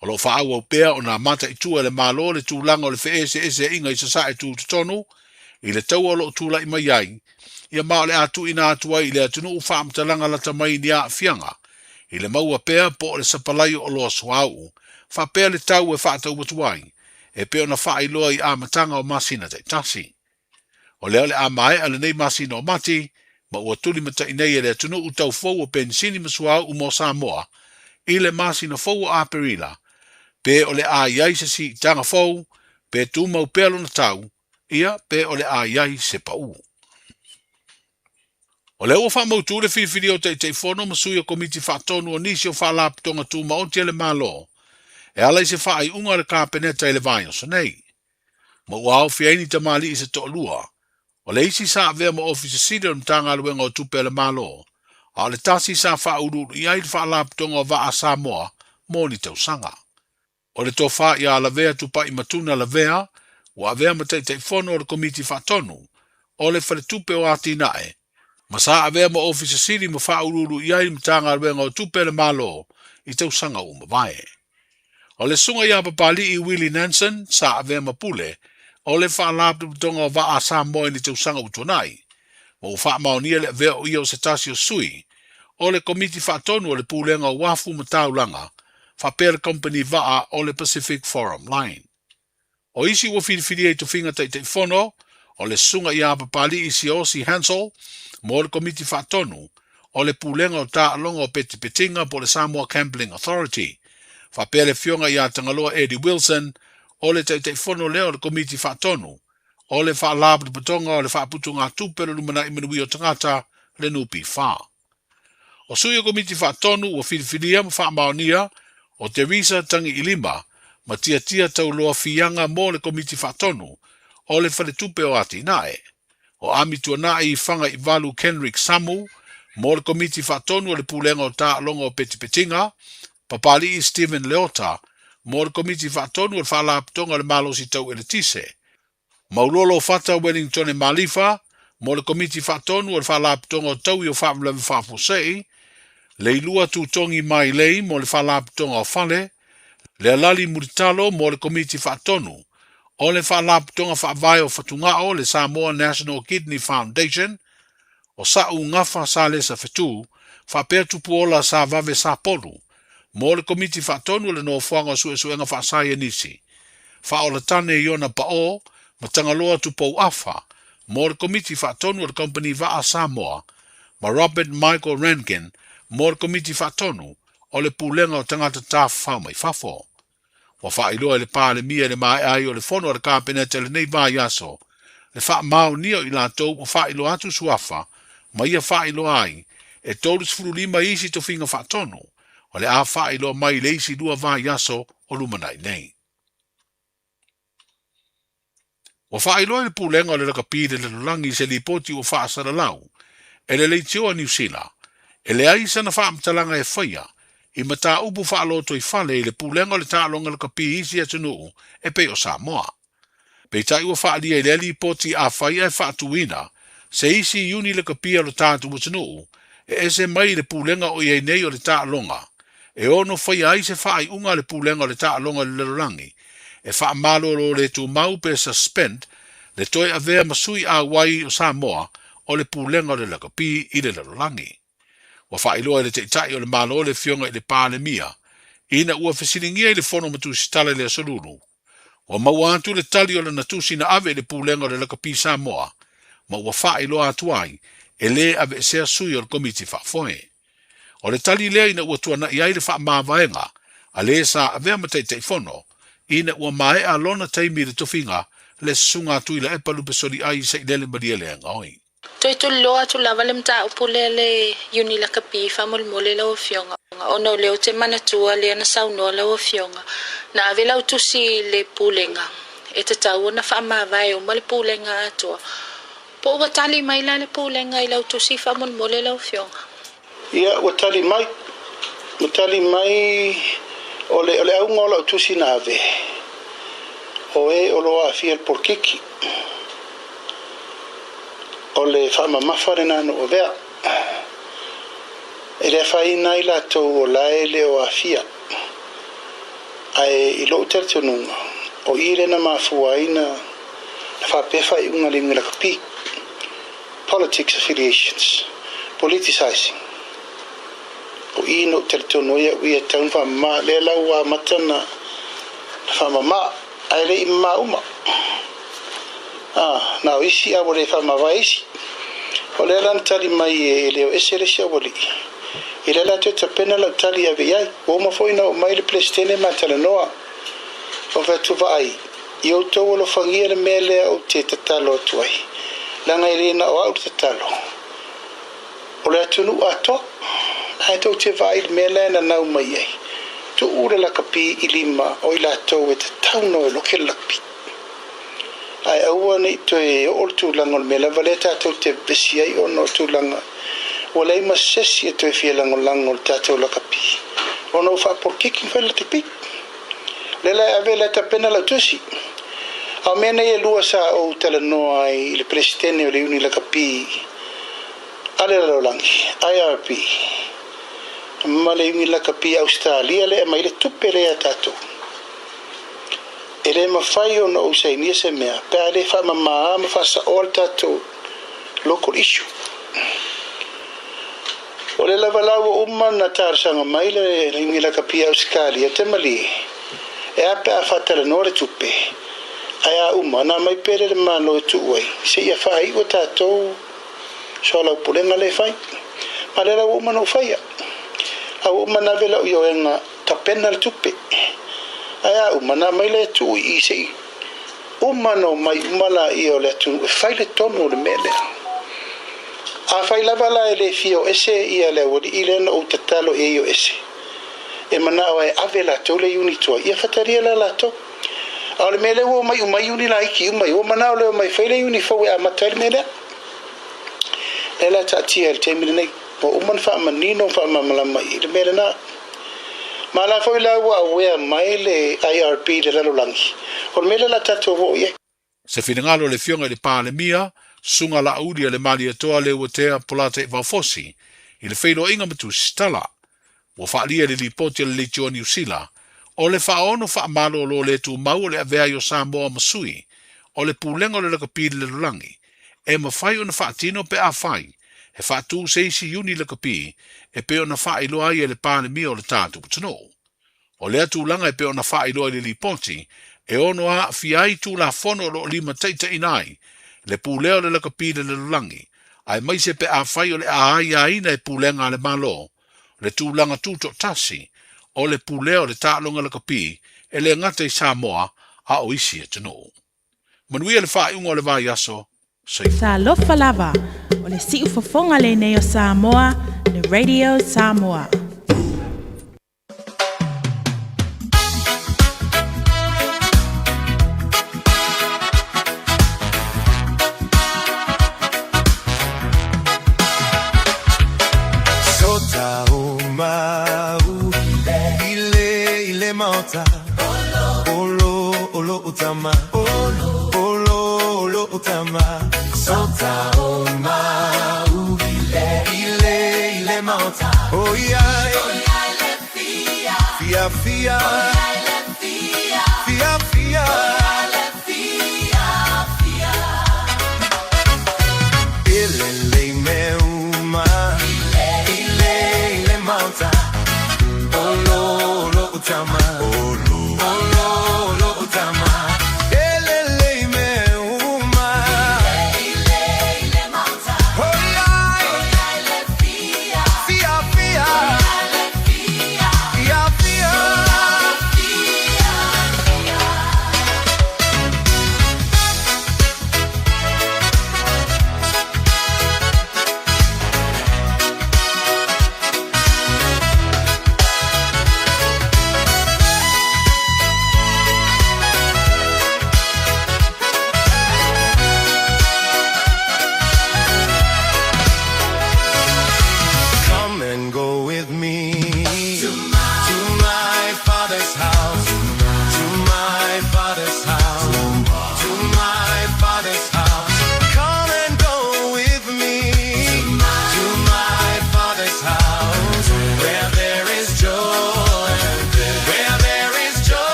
O lo o faaauau pea ona mataitu e le Malo le tulaga o le feeseeseaiga i Sasae tutotonu i le taua o lo o tulai mai ai, ia ma o le a tuuina atu ai i le atunuu faamatalaga lata mai ni aafiaga i le maua pea po o le sapalai o oloa suauu faapea le tau e faatau atu ai e pei ona faailoa i amataga o masina taitasi. O lea o le a maea lenei masina o Mati, ma ua tulimatai nei e le atunuu tau fou o penisini ma suauu mo Samoa i le masina fou o Aperila, pe o le a i ai se siitaga fou, pe tumau pea lona tau, ia pe o le a i ai se pau. O lea ua faamautu le filifilia o Taitaifono ma sui o Komiti Faatonu o nisi o Faalapotopotoga Tumaoti a le Malo e ala i se faaiuga a le Kapeneta i le vaiaso nei. Ma ua aofia ai ni tamalii se toalua, o le isi sa avea ma Ofisa Sili o le Matagaluega o Tupe a le Malo, a o le tasi sa faauluulu i ai le Faalapotopotoga o Vaa a Samoa mo ni tausaga. O le tofa ia Lavea Tupai Matuna Lavea ua avea ma Taitaifono o le Komiti Faatonu o le Faletupe o Atinae, ma sa avea ma Ofisa Sili ma faauluulu i ai le Matagaluega o Tupe a le Malo i tausaga ua mavae. O le Susuga ia Papali'i Willie Nanson sa avea ma pule o le Faalapotopotoga o Vaa a Samoa i ni tausaga ua tuanai, ma ua faamaonia le avea o ia o se tasi o sui o le Komiti Faatonu o le Pulega o Uafu ma Taulaga faapea le kamupani vaa o le Pacific Forum Line. O isi ua filifilia i tofiga Taitaifono, o le Susuga ia Papali'i Siaosi Hansel mo le Komiti Faatonu o le Pulega o Taaloga o Petipetiga po o le Samoa Gambling Authority, faapea le Afioga ia Tagaloa Eddie Wilson o le Taitaifono lea o le Komiti Faatonu o le Faalapotopotoga o le Faaputugatupe o le Lumanai Manuia o Tagata, le NPF. O sui o Komiti Faatonu ua filifilia ma faamaonia o Teresa Tagiilima ma Tiatia Tauloa Fiaga mo le Komiti Faatonu o le Faletupe o Atinae, o Ami Tuanai Fagaivalu Kenrick Samu mo le Komiti Faatonu o le Pulega o Taaloga o Petipetiga, Papali'i Stephen Leota mo le Komiti Faatonu o le Faalapotopotoga o le Malosi Tau Eletise, Maulolo Fata Wellingtone Malifa mo le Komiti Faatonu o le Faalapotopotoga o Taui o Faalavelave Faafuasei, Leilua Tutogi Mailei mo le Faalapotopotoga o Fale, Lealali Mulitalo mo le Komiti Faatonu o le Faalapotopotoga Faavae o Fatugao le Samoa National Kidney Foundation, o Sa'u Gafa Salesa Fetu faapea Tupuola Savave Sapolu mo le Komiti Faatonu o le Nofoaga o Suesuega Faasaienisi, Faaolatane Iona Paʻō ma Tagaloa Tupou Afa mo le Komiti Faatonu o le Kamupani Vaa Samoa, ma Robert Michael Rankin mo le Komiti Faatonu o le Pulega o Tagata Tafafao Mai Fafo. Ua faailoa e le Palemia i le maea ai o le fono a le Kapeneta i lenei vaiaso le faamaonia o i latou ua faailoa atu suafa ma ia faailoa ai e 35 isi tofiga faatonu o le a faailoa mai i le isi lua vaiaso o lumanai nei. Ua faailoa e le Pulega o le Lakapi i le Lalolagi se lipoti ua faasalalau e le Leitio a Niu Sila, e leai sana faamatalaga e faia i mataupu faalotoifale i le Pulega o le Taaloga Lakapi i isi atunuu e pei o Samoa. Peitai ua faaalia i lea lipoti afai ae faatuina se isi iuni lakapi a lo tatou atunuu e ese mai i le Pulega o i ai nei o le Taaloga e ono faia ai se faaiuga a le Pulega o le Taaloga i le Lalolagi e faamalolo le tumau pe suspend le toe avea ma sui auai o Samoa o le Pulega o le Lakapi i le Lalolagi. Ua faailoa e le Taitai o le Malo le Afioga i le Palemia ina ua fesiligia i le Fono ma Tusitala i le Aso Lulu. Ua maua atu le tali o lana tusi na ave i le Pulega o le Lakapi Samoa ma ua faailoa atu ai e lē aveesea sui o le Komiti Faafoe. O le tali lea ina ua tuanai ai le faamavaega a le sa avea ma Taitaifono ina ua maea lona taimi i le tofiga le Susuga a Tuilaepa Lupesoliai Sailele Malielegaoi. Toe tuliloa atu lava le mataupu lea le Iuni Lakapi faamolemole lau Afioga ona o lea ou te manatua lea na saunoa lau Afioga na ave lau tusi i le Pulega e tatau ona faamavae uma le Pulega atoa. Po ua tali mai la le Pulega i lau tusi faamolemole lau Afioga? Ia, ua tali mai. Ua tali mai o le, o le auga o lau tusi na ave, o e o lo o aafia i le polokiki. O le faamamafa lena na ou avea. E le afaina ai latou o la e le o aafia. Ae i lou talitonuga, o i lea na mafua ai na faapea faaiuga a le iuga lakapi. Politics affiliations, politicizing. O i na ou talitonu ai au ia e tatau ona faamama. Lea la ua amata na faamama, ae le i mama uma. A, na o isi a ua le faamavae isi. O lea la na tali mai e le o ese le isi aualii. I lea la toe tapena lau tali e ave i ai. Ua uma foi ona oo mai le Peresetene ma talanoa. Ou fai atu, Vaai, i outou alofagia le mea lea ou te tatalo atu ai, leaga e le na o au le tatalo, o le atunuu atoa. Ae tou te vaai i le mea lea e nanau mai ai, tuu le lakapi i lima o i latou e tatau ona o e loke le lakapi. Ae aua ne i toe oo le tulaga o le mea lava lea tatou te vevesi ai ona o tulaga ua leai ma se isi e toe fia lagolago i le tatou lakapi ona ua faapolokiki ma fai le lakapi. Lea la e ave la e tapena lau tusi. A o mea nei e lua sa ou talanoa ai i le Peresetene o le Iuni Lakapi a le Lalolagi, IRB, ma le Iuni Lakapi a Ausetalia lea e aumai le tupe lea ia tatou. E le mafai ona ou sainia se mea pe a le faamama ma faasaoa le tatou local issue. O lea lava la ua uma ona talosaga mai le Iuni Lakapi a Ausetalia, te malie, e a pe a faatalanoa le tupe, ae a uma, ona aumai pea lea i le Malo e tuu ai, seia faaiu a tatou soalaupulega lea e fai. Ma lea la ua uma ona ou faia. A ua uma ona ave lau ioega tapena le tupe. Ae a uma, ona aumai lea e tuu i i se i uma ona omai uma laia o le atunuu e fai le tonu o le mea lea. Afai lava la e le fia o ese ia le aualii lea na ou tatalo i ai o ese, e manao ai e ave latou le iuni tuai, ia fatalia la latou. A o le mea lea ua omai uma ai iuni laiti uma ia, ua manao lea omai e fai le iuni fou e amata ai le mea lea. Lea la e taatia i le taimi lenei, ua uma ona faamanino ma faamalamalama i le mea lena. Ma la foi la ua aware mai le IRB i le lalolagi, o le mea lea la tatou oo i ai. Se finagalo o le Afioga i le Palemia, Susuga Laauli a le Malietoa Leuatea Polataivao Fosi, i le feiloaiga ma Tusitala. Ua faaalia i le lipoti a le Leitioa Niu Sila, o le faaono faamalolo le tumau o le avea ai o Samoa ma sui o le Pulega o le Lakapi i le Lalolagi, e mafai ona faatino pe afai e faatū se isi iuni lakapi e pei ona faailoa ai e le Palemia o le tatou atunuu. O lea tulaga e pei ona faailoa i le lipoti, e ono aafia ai Tulafono o lo o limataitaiina ai le pulea o le lakapi i le lalolagi, aemaise pe afai o le a aiaina e pulega a le Malo le tulaga tutoatasi o le pulea o le taaloga lakapi e le gata i Samoa a o isi atunuu. Manuia le faaiuga o le vaiaso. Soifua. Talofa lava, o le siufofoga lenei o Samoa, le Radio Samoa.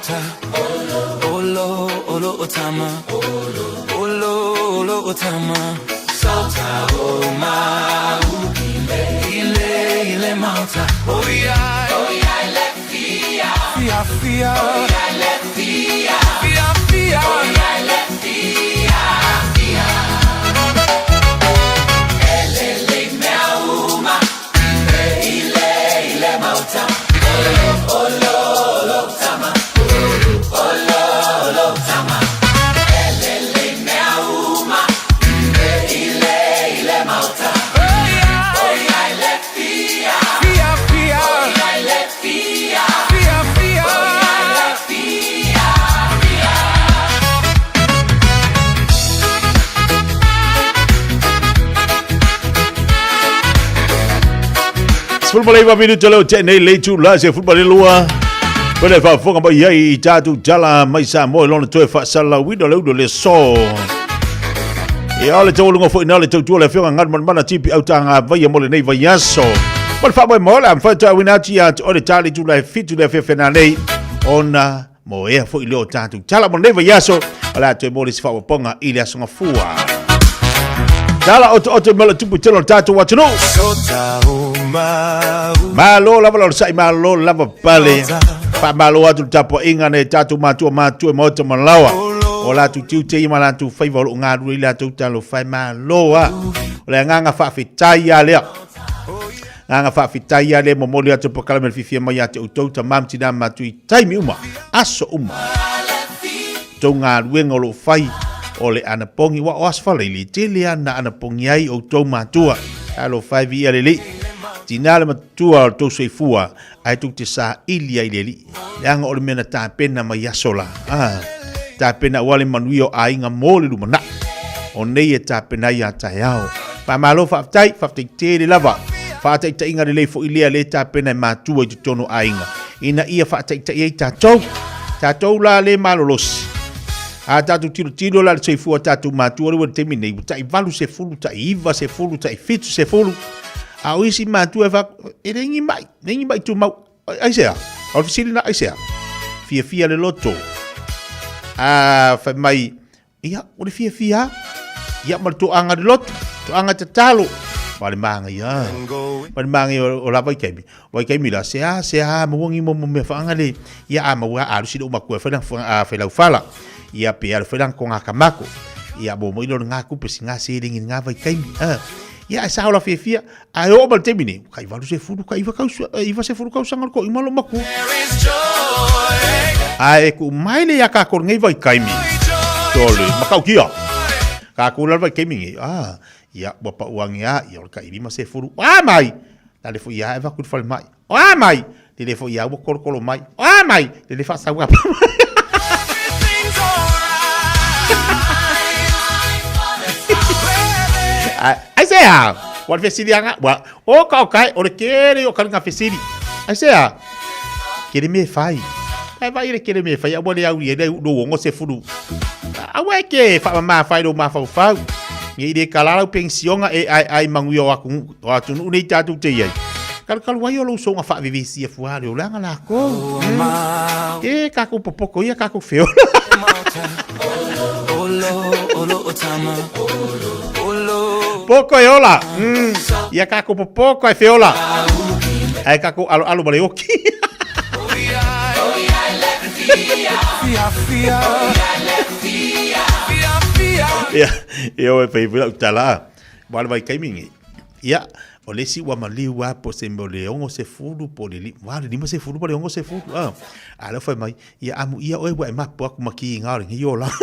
mauta Olo, olo o tama Olo, olo o tama Sota o mau Ile, ile mauta Oh yeah, oh yeah, le fia Fia, fia Oh yeah, le fia Fia, fia Oh yeah, le fia Fia Elele mea uma Ile, ile mauta Olo, olo, olo tama Olo, olo tama Elele mea uma Ile, ile mauta Oh yeah, le fia Fia, fia Oh yeah, le fia Fia, fia Oh yeah, le fia Fia. 19 minute leo tene le tu la se football lua. Pele fa foka mai ai i tātou tala mai sa mo lona toe fa sala wido le udo le so. Ia ole taualuga foi na le tautua le afioga Galumalemana Tipi Autaga Vaia mo lenei vaiaso. Ma le faamoemoe o le a mafai ona toe auina atu ia te oe le ta le itula e fitu le afiafi nanei ona moea foi lea o tatou tala mo lenei vaiaso o le a toe mo le isi faaopoopoga i le aso Gafua. Tala otooto i mea o le tupu i tele o le tatou atunuu. Malo lava le onosai, malo lava pale. Faamalo atu le tapuaiga nai tatou matua matua i maota ma laoa. O latou tiute ia ma latou faiva o loo galulue i latou talofa e malo a. O le agaga faafetai a lea. Agaga faafetai a lea momoli atu polokalame le fiafia mai ia te outou tama ma tina ma matua i taimi uma, aso uma. Tou galuega o loo fai o le anapogi ua o aso faleili tele ana anapogi ai outou matua. Talofa e viia le Alii. Tina le matua o le tou soifua ae tou te saili ai i le Alii, leaga o le mea na tapena mai aso la. Ah, tapena aua le manuia o aiga mo le lumanai. O nei e tapena ai a taeao. Faamalo faafetai, faafetai tele lava. Faataitaiga lelei foi lea le tapena e matua i totonu o aiga, ina ia faataitai ai tatou. Tatou la le malolosi. A tatou tilotilo la i le soifua o tatou matua lea ua i le taimi nei, ua tai 80, tai 90, tai 70. A o isi matua e faa, e leai ni mai, leai ni mai tumau. Aisea? O le fesili lena, aisea? Fiafia le loto. A fai mai, ia, o le fiafia ia ma le toaga le loto, toaga tatalo. Ma le māngaia. Ma le māngaia o la vaitaimi. Vaitaimi la, se a, se a, maua ni mo mea whaanga le, ia a maua a lusi le umakua whai lang, whai lau whala. Ia pe alu whai lang ko ngā kamako. Ia mo mo ilo ngā kupe si ngā sēringi ngā vaitaimi. Ia e sao la fiafia, Ae oo mai le taimi nei, ua tai 80, tai 90 tausaga le toʻima lou matua. Ae tuu mai le ia kākou lenei vaitaimi. Sole, matautia. Kākou la le vaitaimi nei, ah, ia, ua pau ane a, ia o le tai 50. A mai! Na le foi a e avatu i le falemai. A mai! Le le foi a ua kolokolo mai. A mai! Le le faasau apa mai. Aisea, ua le fesili anga, ua, o ka o kai, o le kele o kalinga fesili. Aisea, kele me fai. Ai vai le kele me fai, aua le au i le lo ongo se fulu. Aua e ke whaamama fai lo mafaufau. Nge i le kalalau pensionga e ai ai manguia o aku O atunuu nei tatou te i ai. Kalukalu ai o lou soga faavevesia fua le olaga lakou. E kakou popoko ia kakou feola. Poko e ola. Ia kakou popoko e feola. Ae kakou aloalo ma le oki. Ia, ia oe fai foi lau tala. Ua le vaitaimi lenei, ia, o le isi ua maliu lava po o se mea o le 60 po o le 50 po o le 60, a. A o lea ua fai mai, ia amuia oe ua e mapu atu ma kiga o lenei olaga.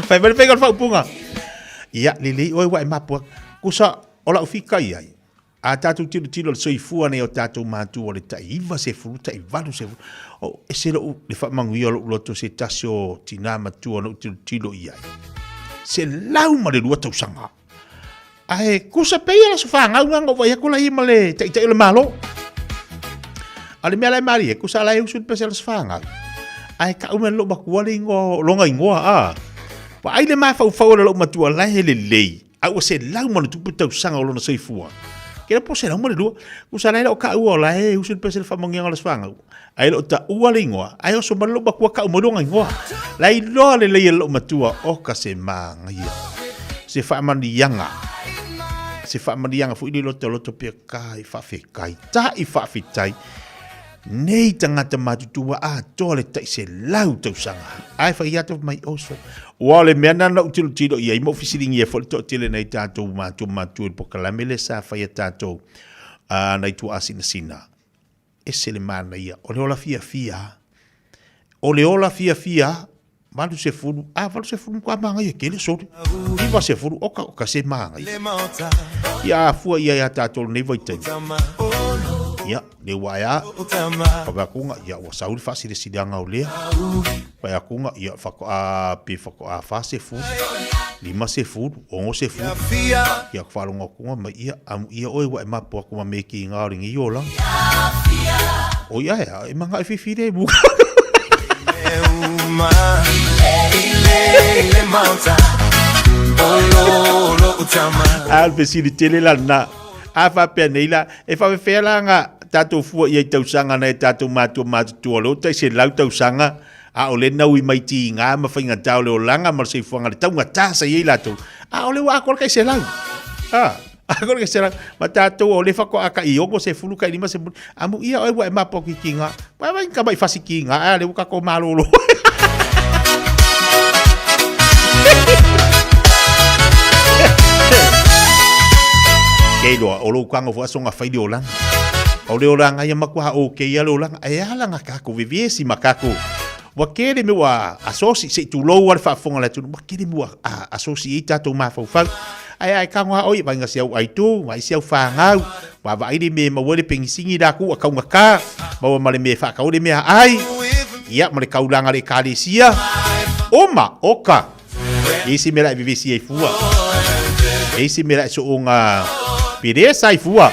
Fai mai le faiga o le faaupuga, ia, lelei oe ua e mapu atu. Kusa, o lau fika i ai, A tatou tilotilo i le soifua nei o tatou matua o le tai 90, tai 80, o, ese lou, le faamanuia o lou loto se tasi o tinā matua na ou tilotilo i ai. 102 tausaga. Ae kusa pei e le aso fanau na ou vaai atu la ia ma le taitai o le Malo. A o le mea la e malie, kusa la e usu le pese o le aso fanau. Ae kau mai le lou matua le ingoa, lona ingoa, a. Vaai le mafaufau o le lou matua la e lelei. A ua 107 tausaga o lona soifua. Ke le po se lau ma le lua. Usa lai o ka ua o la e usu le pese le whamangianga o le swanga. Ai lo ta ua le ingoa. Ai oso ma lo makua ka umo longa ingoa. Lai loa le lei lo matua o ka se manga ia. Se whamanianga. Se whamanianga fu ili loto loto pia kai whawhekai. Ta i whawhitai. Nei tangata matutua a toa le tai se lau tausaga. Ai whai atu mai oso. Ua o le mea nana u tilo tilo ia i mo fisilingi e fo le toatele nei tātou mātua mātua i pokalame le sa whai a tātou a nei tua asina sina. Ese le mana ia. O le ola fia fia. O le ola fia fia. Malu se fulu. A valu se fulu kwa manga ia kele sori. Iwa se fulu. Oka oka se manga ia. Ia afua ia ia tātou nei vaitaimi. Ia, le ua ia. Whapeakunga, ia ua sauri whaasiresirianga o lea. Whapeakunga, ia whako a pe whako a wha se fulu. Lima se fulu, ongo se fulu. Ia whalonga kunga mai ia, amu ia oe wa e mapo aku ma me ki ngā ringi i ola. O ia ea, e manga e whiwhi re muka. A le fesili tele la na. A faapea nei la, e faafefea la nga tātou fua ia i tausaga na e tātou mātua matutua o le ota i se lau tausaga, a o le nau i mai tigā ma faigata o le olaga ma le soifuaga le taugatā sa i ai latou, a o le ua akola kai se lau. A, akola kai se lau. Ma tātou o le whakoa ka i ongo se fulu ka i lima se muli. A mu ia oe ua e mapo ki ki ngā. Wai wai ka mai whasi ki ngā, a le uka ko malolo. Kei loa, o lou kago fo aso nga fai le olaga. O le olaga ia makua o ke ia le olaga. E ala nga kako vevesi ma kako. Ua kele me ua asosi se i tulou a le faafofoga le atunuu, ua kele me ua asosi ai tatou mafaufau. Ae a e kago a oi, vaaiga si au aitu, vaai si au fagau, ua vaai le mea e maua ai le pegisigi la ku a kaugata, maua ma le mea e faatau ai le mea ai, ia ma le kaulaga a le ekalesia. Oma, oka, e i se mea la e vevesi ai fua. E i se mea la e sooga pelesa ai fua.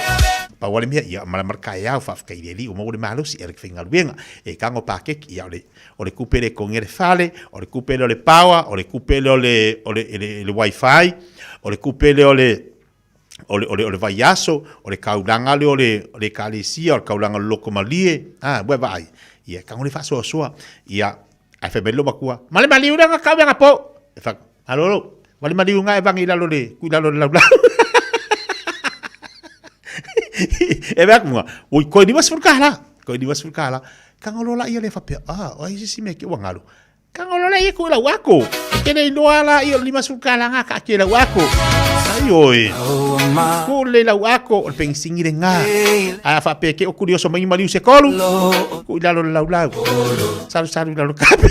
Pau lava le mea, ia ma le kaeao faafetai i le Alii ua maua le malosi e ala ki faigaluega. E kago pakeki, ia o le o le kupe le kongi le fale, o le kupe le o le power, o le kupe le o le o le le, le wifi, o le kupe le o le o le o le o le vaiaso, o le kaulaga le o le o le ekalesia, o le kaulaga o le loko malie, a ua vaai. Ia kago le faasoasoa. Ia ae fai mai le matua, male maliu le kau nga po. E fa alolo, male maliu nga e vangi lalo le kui lalo le laulau. E vea kunga, oi koe ni wasfur kala, koe ni wasfur kala. Kagolo la ia le faapea, ah, o ai se isi mea ke ua galu. Kagolo la ia ku lau ako. E ke le iloa la ia o le 50 tala nga ka ake lau ako. Ai oi. Ku le lau ako, o le pengisingi le nga. A faapea ke o kuli oso mai maliu se kolu. Ku i lalo le laulau. Salu salu i lalo kape.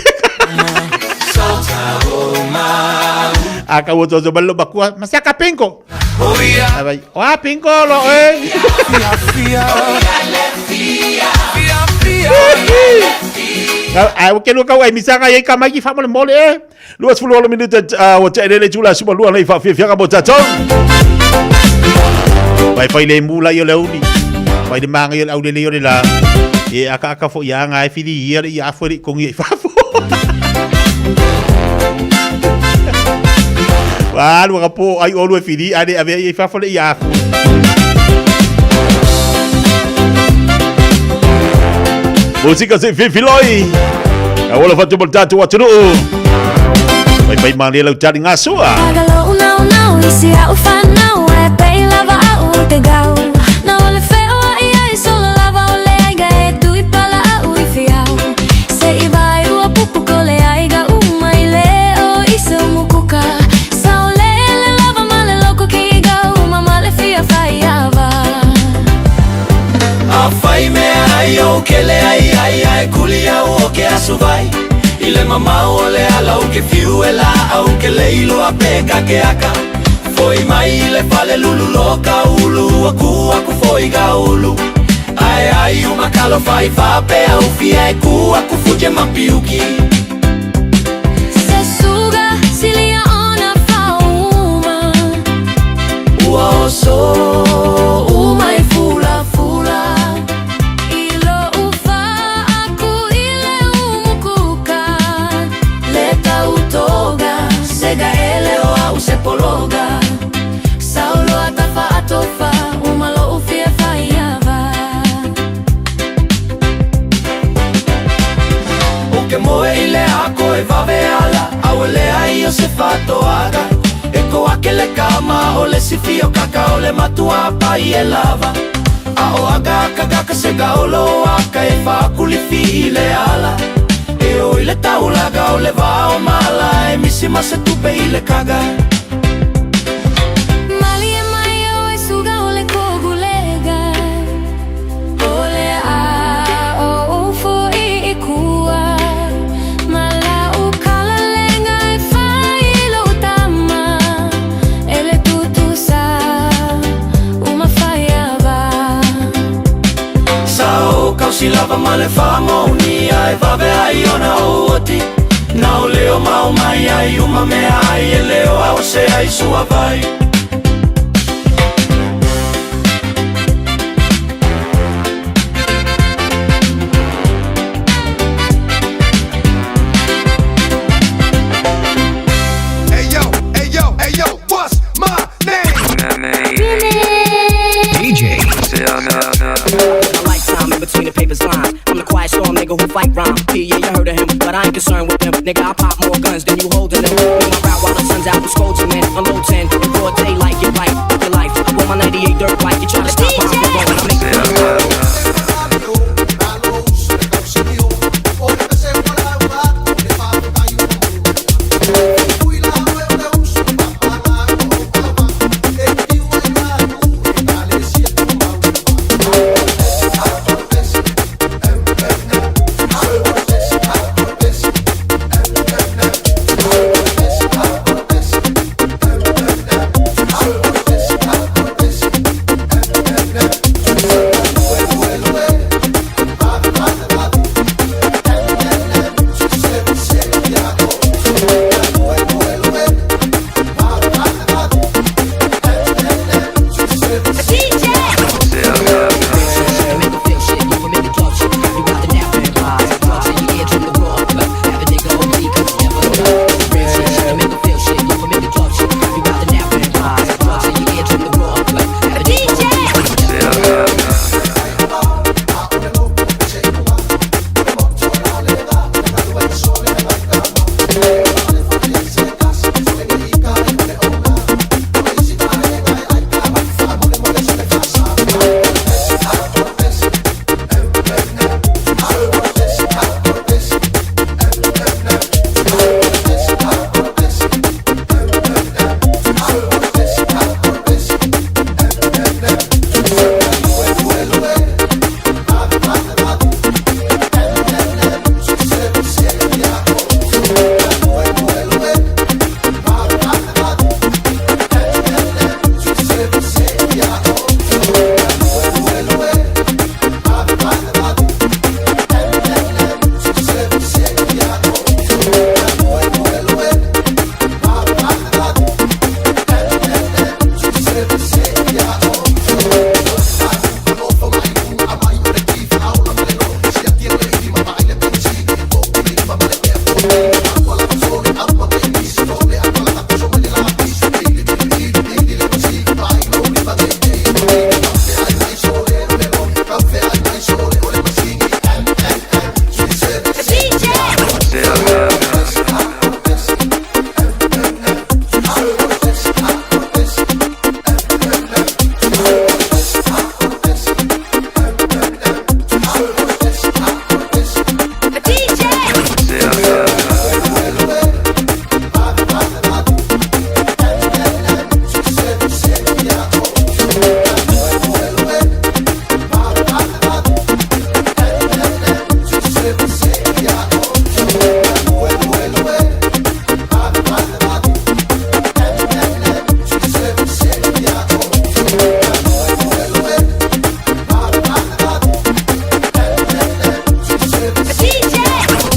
A ka ua toto mai lo makua, masaka pinko. A vai, o a pinko lo e. Ai, o ke lua kau ai misanga i ka mai ki whamole mole e. Lua sefulu olo minuta o te elele tula suma lua nei whawhiawhianga mo tātou. Vai whai le mula i o le uli. Whai le maanga i o le aulele i o le la. E aka aka fo i anga e whiri i ale i a fo i kongi i whafo. Wa alu ka po ai olu e whiri ale ave i whafo le i a fo. Musika se fifiloi. A wala fatu mo tātou atunuu. Pai pai malie lau tali ngā sua. Agalo unau nau isi au whanau e pei lava au te gau. Na ole wheoa i ai solo lava o le aiga e tui pala au i whiau. Se i vai ua pupu ko le aiga uma i le o i se umukuka. Sao le le lava ma le loko ki i gau uma ma le fia whai ava. A fai mea ai o kele ai ai ai kuli au o ke asu vai. I le mamao o le ala o ke fiu e la au ke leilo a pe ka ke aka. Foi mai i le fale lulu lo ka ulu aku aku foi ga ulu. Ai ai o makalo fai fa pe au fia e ku aku fuje mapiuki. Se suga silia ona fauma. Ua oso uma i fula fula. I lo ufa aku i le umukuka. Le tautoga sega ele o au se pologa. Saulo atafa atofa uma lo toaga E ko ake le kama o le sifi o kaka o le matua pai e lava A o aga aka gaka se gaolo aka e whakulifi i le ala E o i le taulaga o le vao mala E misi ma se tupe i le kaga Mali e mai o e suga o le kogulega O le a o ufo i i kua Mala ukala lenga e fai lo tama E le tutusa uma fai ava Sa o kausi lava ma le whaamoni ai vave ai ona o oti Na o leo mau mai ai uma mea ai e leo au se ai sua vai Hey yo, hey yo, hey yo, what's my name? DJ. A lifetime in between the papers lines. I'm the quiet storm nigga who fight rhyme. P, yeah, you heard of him, but I ain't concerned with them. Nigga, I pop more guns than you holding them. Make my route while the sun's out, I'm scolding, man. Unload 10 in broad daylight, get right with your life. I bought my 98 dirt bike. You try to stop, I'm going. I make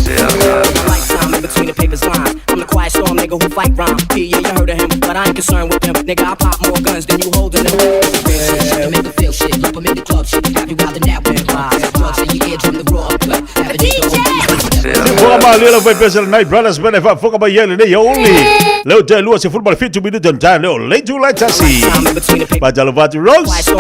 Lifetime in between the papers lines. I'm the quiet storm nigga who fight rhyme. P, yeah, you heard of him, but I ain't concerned with them. Nigga, I pop more guns than you holding them. Real shit, shit to make them feel shit. You make the club shit. Have you out the nap and lies. Drugs in your eardrum, the raw cut. Have a nigga Foka ma lela vai pesa le Night Brothers bene fa foka ma yele ne yaoli. Leo te lua se football 50 minuto nta leo le tu la tasi. Pa jalo vatu Rose.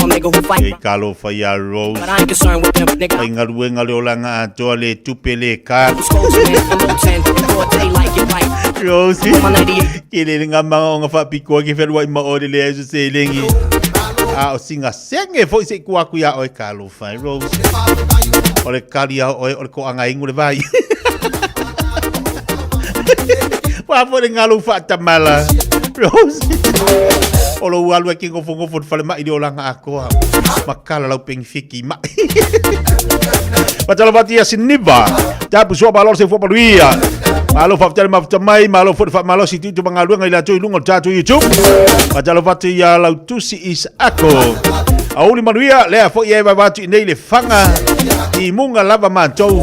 E kalo fa ya Rose. But I ain't concerned with them. Nigga, Ai ngaluenga le olanga atoa le tupe le ka. unload 10 in broad daylight, get right. Rosi. Ke le le ngama o nga fa piko ke felua i ma o le le se se lengi. A o singa senge foi se ku aku ia oi ka lo fai Rose. O le kali a oi o le ko anga ingu le vai. Wa fo le ngalo fa tamala. Rose. O lo alu e ki ngofo ngofo fale mai le olanga akoa. Makala lau pengi fiki mai. Patalo vati ia siniva. Tapu sua malo se fua paluia. Malo fa tele mafuta mai, malo fo fa malo si tutu mangaluenga ila tu lungo tatu YouTube. Patalo vati ia lautusi is ako. Auli manuia lea fo ia vai vati nei le fanga i munga lava mantou.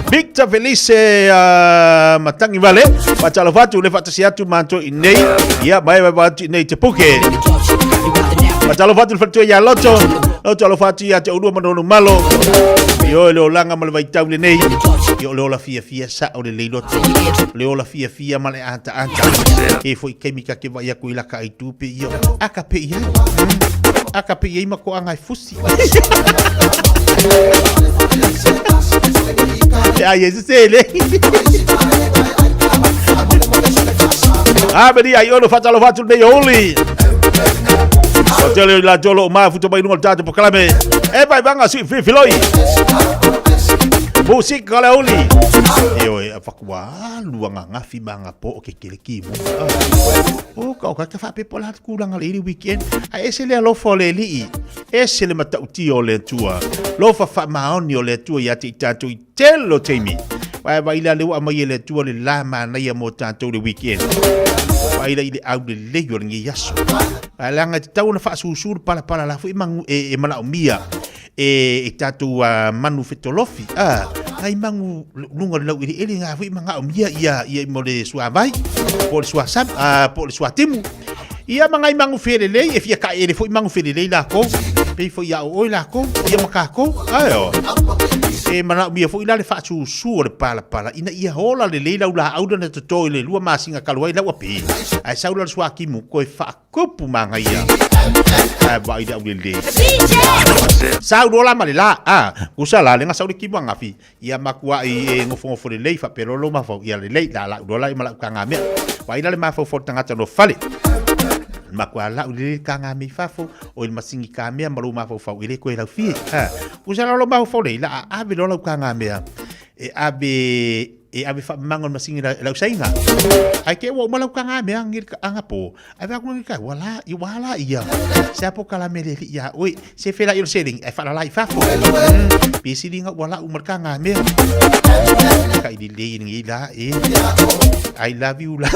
Victor Felice Matangi Vale, patalo vatu le fatasi atu mantou i nei. Ia mai vai vati nei te puke. Patalo vatu le fatu ia loto. Loto alo fatu ia te ulua manono malo. Io le olanga ma le vaitau le nei. Io le ola fia fia sa o le leiloto. Le ola fia fia ma le ata ata. E foi kemika ke vai aku ila ka i tupe io. Aka pe ia. Aka pe ia ma ko anga i fusi. Ai, ese se le. Ah, beri ai ono fatalo fatu nei oli. O tele la tolo ma futo mai lunga tato pokalame. E vai vanga si fi filoi. Musika le oli. E oi a fakua lua nga ngafi manga po o ke kele ki mo. O ka o ka ka fa pe pola kulanga le weekend. A ese le alofa o le lii. Ese le matauti o le tua. Lofa fa maoni o le tua ia te tatou i telo teimi. Vai vai la lewa mai le tua le la mana ia mo tatou le weekend. Vai la i le au le lei o le ngi yaso. Vai langa te tau na whaasusu le pala pala la fo i mangu e mana o mia. E tatou manu fetolofi. Ah, ngai mangu lunga lau ili ele ngā fo i manga o mia ia ia mo le suavai. Po le suasam, po le suatimu. Ia mangai mangu fere lei, e fia ka ele fo i mangu fere lei la ko. Pei fo ia o oi la ko, ia makako. Ai o. E mana mia fo ila le whaasusu o le pala pala. Ina ia hola le leila ula auna na toto i le lua masinga kaluai lau api. Ai saula le suakimu koe whaakupu manga ia. Ai vai le au le lei. Sau lola ma le la. Ah, kusa la lenga sau le kimu angafi. Ia makua i e ngofo ngofo le lei whapelolo mafau. Ia le lei la la ulola i mala ukanga mea. Wa ila le mafau fo tangata no fale. Makua la ule kanga mi fafo o il masingi ka mea malu mafau fau ile koe lau fie. Ha. Kusa la lo mafau fau le ila a ave lola ukanga mea. E ave fa mango masingi la usainga. Ai ke wa mala ukanga mea ngir ka anga po. Ai va ngi ka wala i wala ia. Se apo kala mele ia oi se fela il seling e fa la lai fafo. Pi silinga wala umar kanga mea. Ka i le ngi la e. I love you la.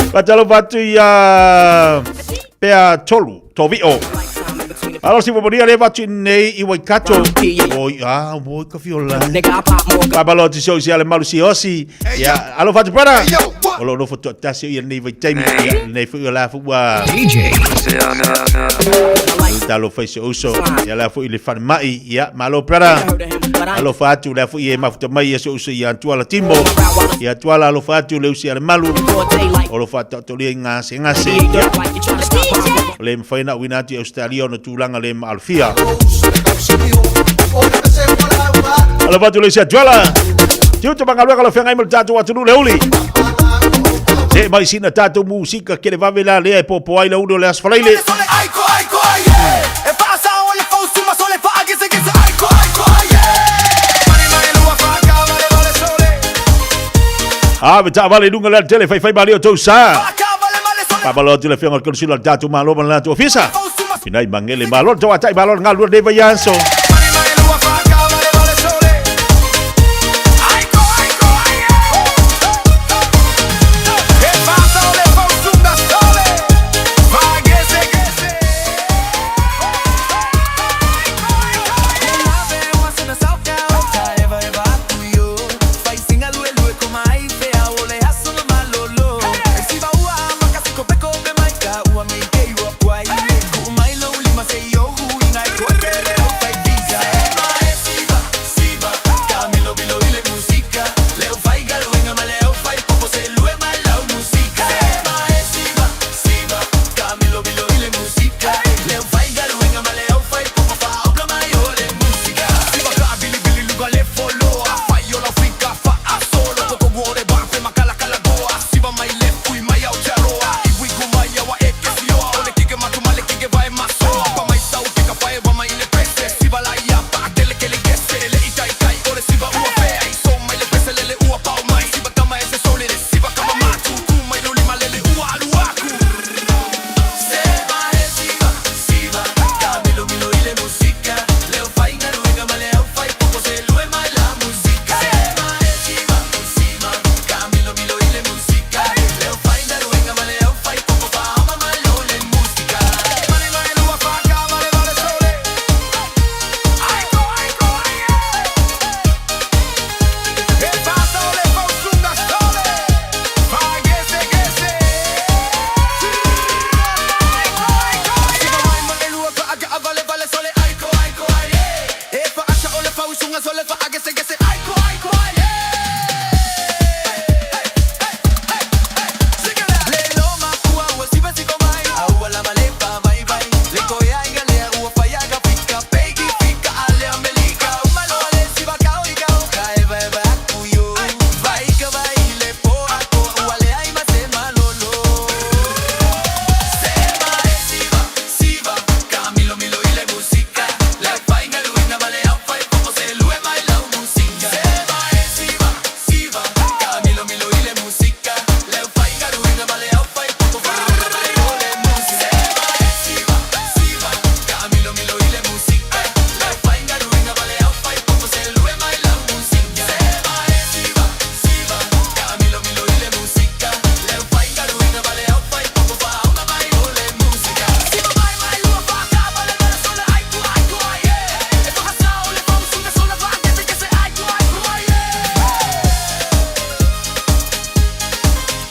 Patalo vatu ia pea tolu, tovio. Alo si momonia le vatu nei i Waikato. Oi, ah, oi ka fiola. Babalo ti so si ale malu si osi. Ia, alo vatu para. Olo no foto tasi ia nei vai taimi ia nei fu la fu wa. DJ. Talo fai se uso. Ia la fu i le fan mai ia malo para. Alo fatu la fu ia mafuta mai ia se uso ia tuala timo. Ia tuala alo fatu le usi ale malu. Olo fatu to le ngase ngase. Le mfaina winati Australia no tulanga le maalfia. Alo fatu le usi tuala. Tiu te mangaluega lo whengai mo le tātou atunu le uli. Se mai sina tātou musika ke le vave la lea e popo ai la uli o le asfalaile. A me tā vale lunga le tele fai fai mali o tau sa. Pabalo atu le whenga o le konusila le tātou malo ma le tātou ofisa. Pinai mangele malo, tau atai malo ngā lua neva ianso.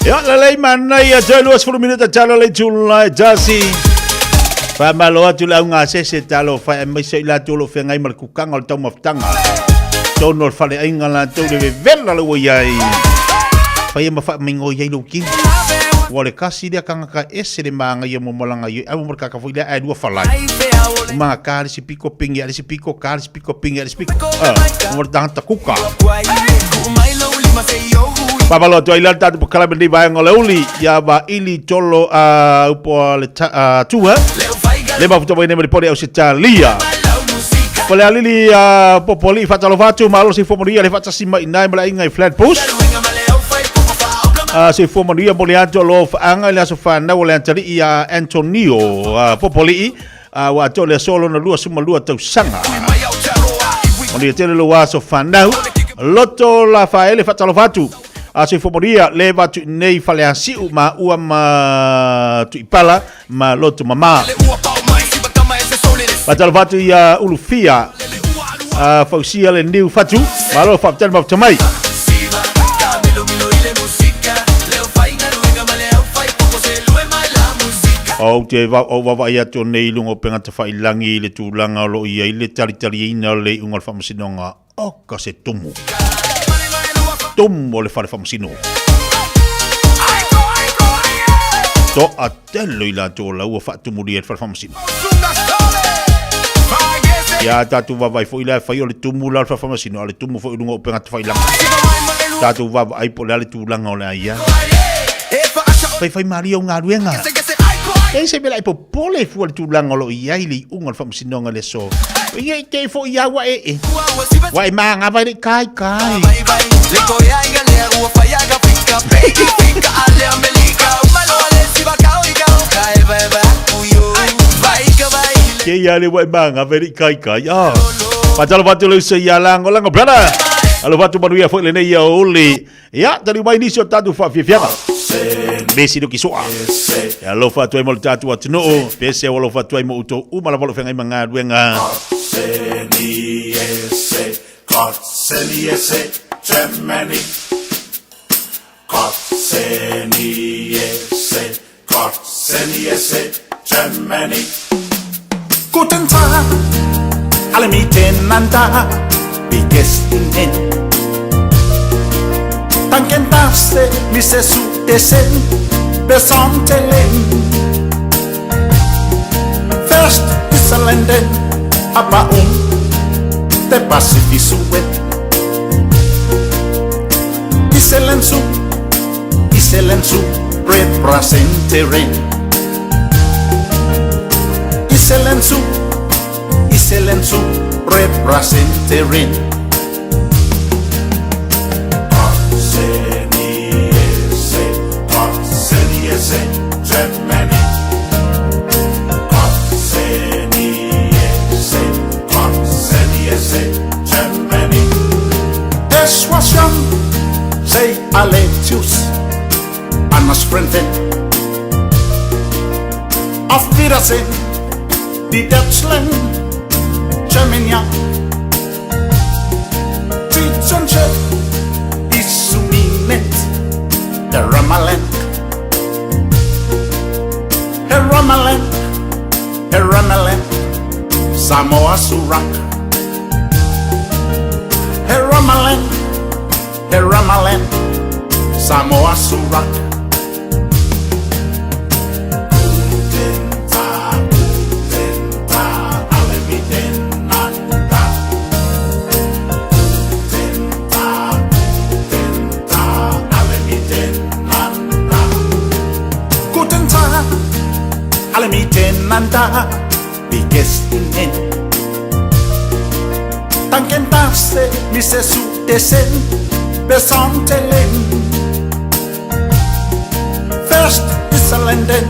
Ia, lelei manaia toe 20 minuta talo le itula e tasi. Faamalo atu le augasese talofa aemaise i latou o lo o feagai ma le kukaga o le taumafataga. Tonu o le faleaiga latou le vevela le ua i ai. Faia ma faamaigoi ai lou tino. Ua o le kasi lea tagata ese le magaia mo malaga i ai mo le kaka foi lea ae lua falai. O maga ka le si piko pingi a le si piko ka le si piko pingi a le si piko. Ah, mo le tagata kuka. Faamalo atu ai la le tatou polokalame lenei vaega o le uli ia Vaili Tolo a upo a le tua le mafuta mai nei ma le pole Ausetalia. Falealili a Popolii faatalofa atu malo soifua manuia le faatasi mai inai ma le aiga i Flatbush. Soifua manuia mo le atu o lo faaga i le aso fanau o le atalii a Antonio Popolii ua atoa le aso lona 22 tausaga. Manuia tele lou aso fanau. Loto la faele faatalofa atu. A soifua manuia le vatu nei Faleasiu ma ua ma Tuipala ma loto mama. Faatalofa atu ia Ulufia Fausia le niu fatu. Malo faafetai le mafuta mai. Ou te ou vaavaai atu nei i luga o upega tafailangi i le tulaga o lo o i ai le talitaliina o le iuga o le faamasinoga o ka se tumu. Tumu o le fale faamasino. Toatele i latou o la ua faatumulia i le fale faamasino. Ia tatou vaavaai foi la e fai o le tumu la o le fale faamasino, a o le tumu foi i luga o upega tafailaga. Tatou vaavaai po o le a le tulaga o le a i ai. Faifai malie au galuega. E se mea la e popole fua le tulaga o lo o i ai le iuga o le faamasinoga i le aso. Ia i te foi ia ua e e. Ua e māgava i le kai kai. Ke ia le ua e māgava i le kai kai. Ah. Fatalo fatu le uso ia lango lango brother. Alo fatu manuia foi lenei ia uli. Ia, taliu mai nisi o tatou faafiafiaga. Mesi no kisoa. E alofa atu ai mo le tatou atunuu. Pese o alofa atu ai mo outou uma lava o lo o feagai ma galuega. Guten Tag, alle miteinander, wie geht's Ihnen? Danken darfst mi se su desen, besontelen. First Islanden, aber de Pacifisuen. Iselensu, Iselensu, representeren. Iselensu, Iselensu, representeren. Aletius, Anders Frenden. Auf Wiedersehen, die Deutschland, Germania. Titonsche, Isuminet, der Ramaland. Herr Ramaland, Herr Ramaland, Samoa Surak. Herr Ramaland, Herr Ramaland, Samoa Surak. Guten Tag, alle miteinander, wie geht's Ihnen? Danken darfst mi se su desen, besontelen. First Islanden,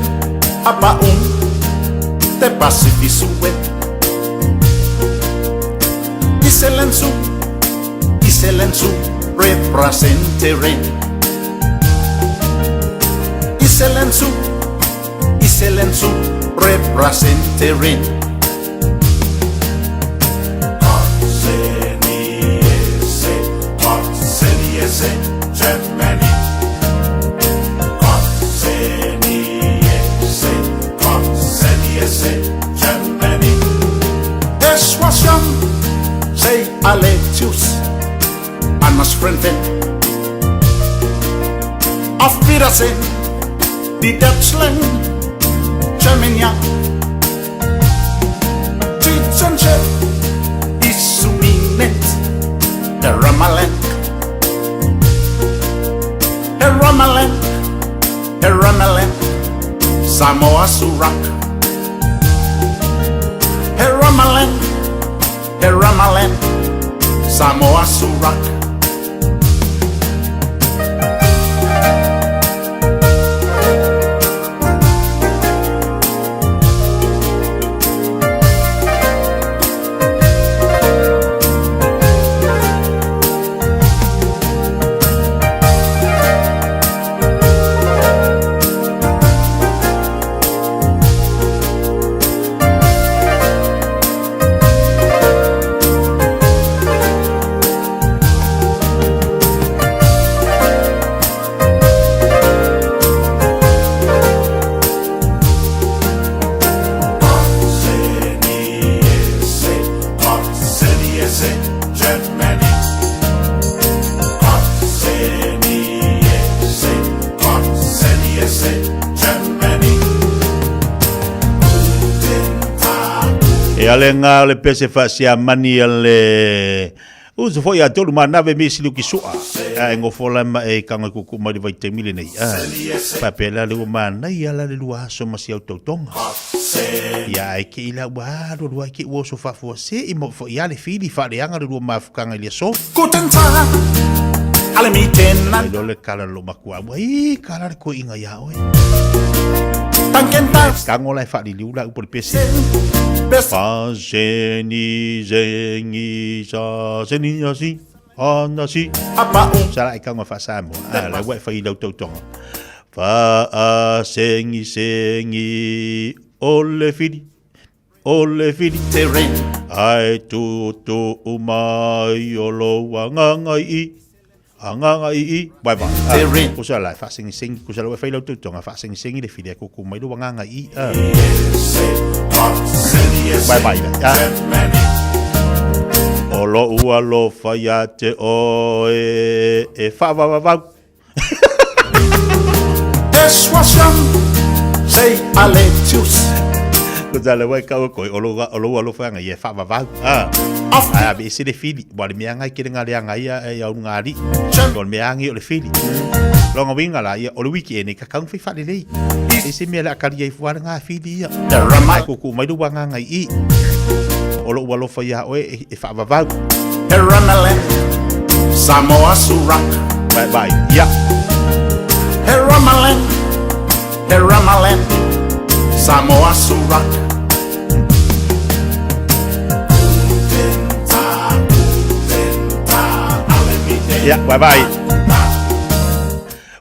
aber de Pacifisuen. Iselensu, Iselensu, representeren. Iselensu, Iselensu, representeren. Wiedersehen, die Deutschland, Germany, Tützenche, Isuminet, the Ramaland, the Ramaland, the Ramaland, Samoa Surak, the Ramaland, the Ramaland, Samoa Surak. E ale ngā le pese fasia mani ale uso foi a tolu manave mi silu ki sua. A e ngofola ma e kanga kuku mai le vaitaimi lenei. A papela le ua manaia la le lua aso ma si au tautoga. Ia ai ke ila ua alu alu ai ke ua oso faafuasē i mo foi a le fili faaleaga le lua mafukaga i le aso. Guten Tag, alle miteinander. Ai lo le kala lo makua ua i kala le koiga iā oe. Danken das. Tango la e faaliliu la upu le pese. Fa se ni se ni sa se ni a si a na si. Sa la e kaunga faa-Samoa. A la ua e fai i lau tautoga. Fa a sengi sengi o le fili o le fili. Terrain. Ai tu tu mai o lou agaga i agaga i i. Vai vai. Terrain. Ko sa la e faasengisengi ko sa la ua e fai lau tautoga faasengisengi le fili ai kuku mai lou agaga i i. Vai vai. O lou alofa ia te oe e faavavavau. Ko tā le wai kau koe, o lou alofa anga ia e faavavau. Ai a ese le fili, wa le mea ngai kere ngā lea ngai a e au ngā li. O le mea angi o le fili. Longa winga la ia, o le wiki e nei ka kaung whai whalelei. E se mea le akari ai fuare ngā fili ia. Ai kuku mai lua ngā ngai i. O lou alofa ia oe e faavavau. Samoa Surak. Bye bye. Ia. Heramaland, Heramaland, Samoa Surak. Ia, bye bye.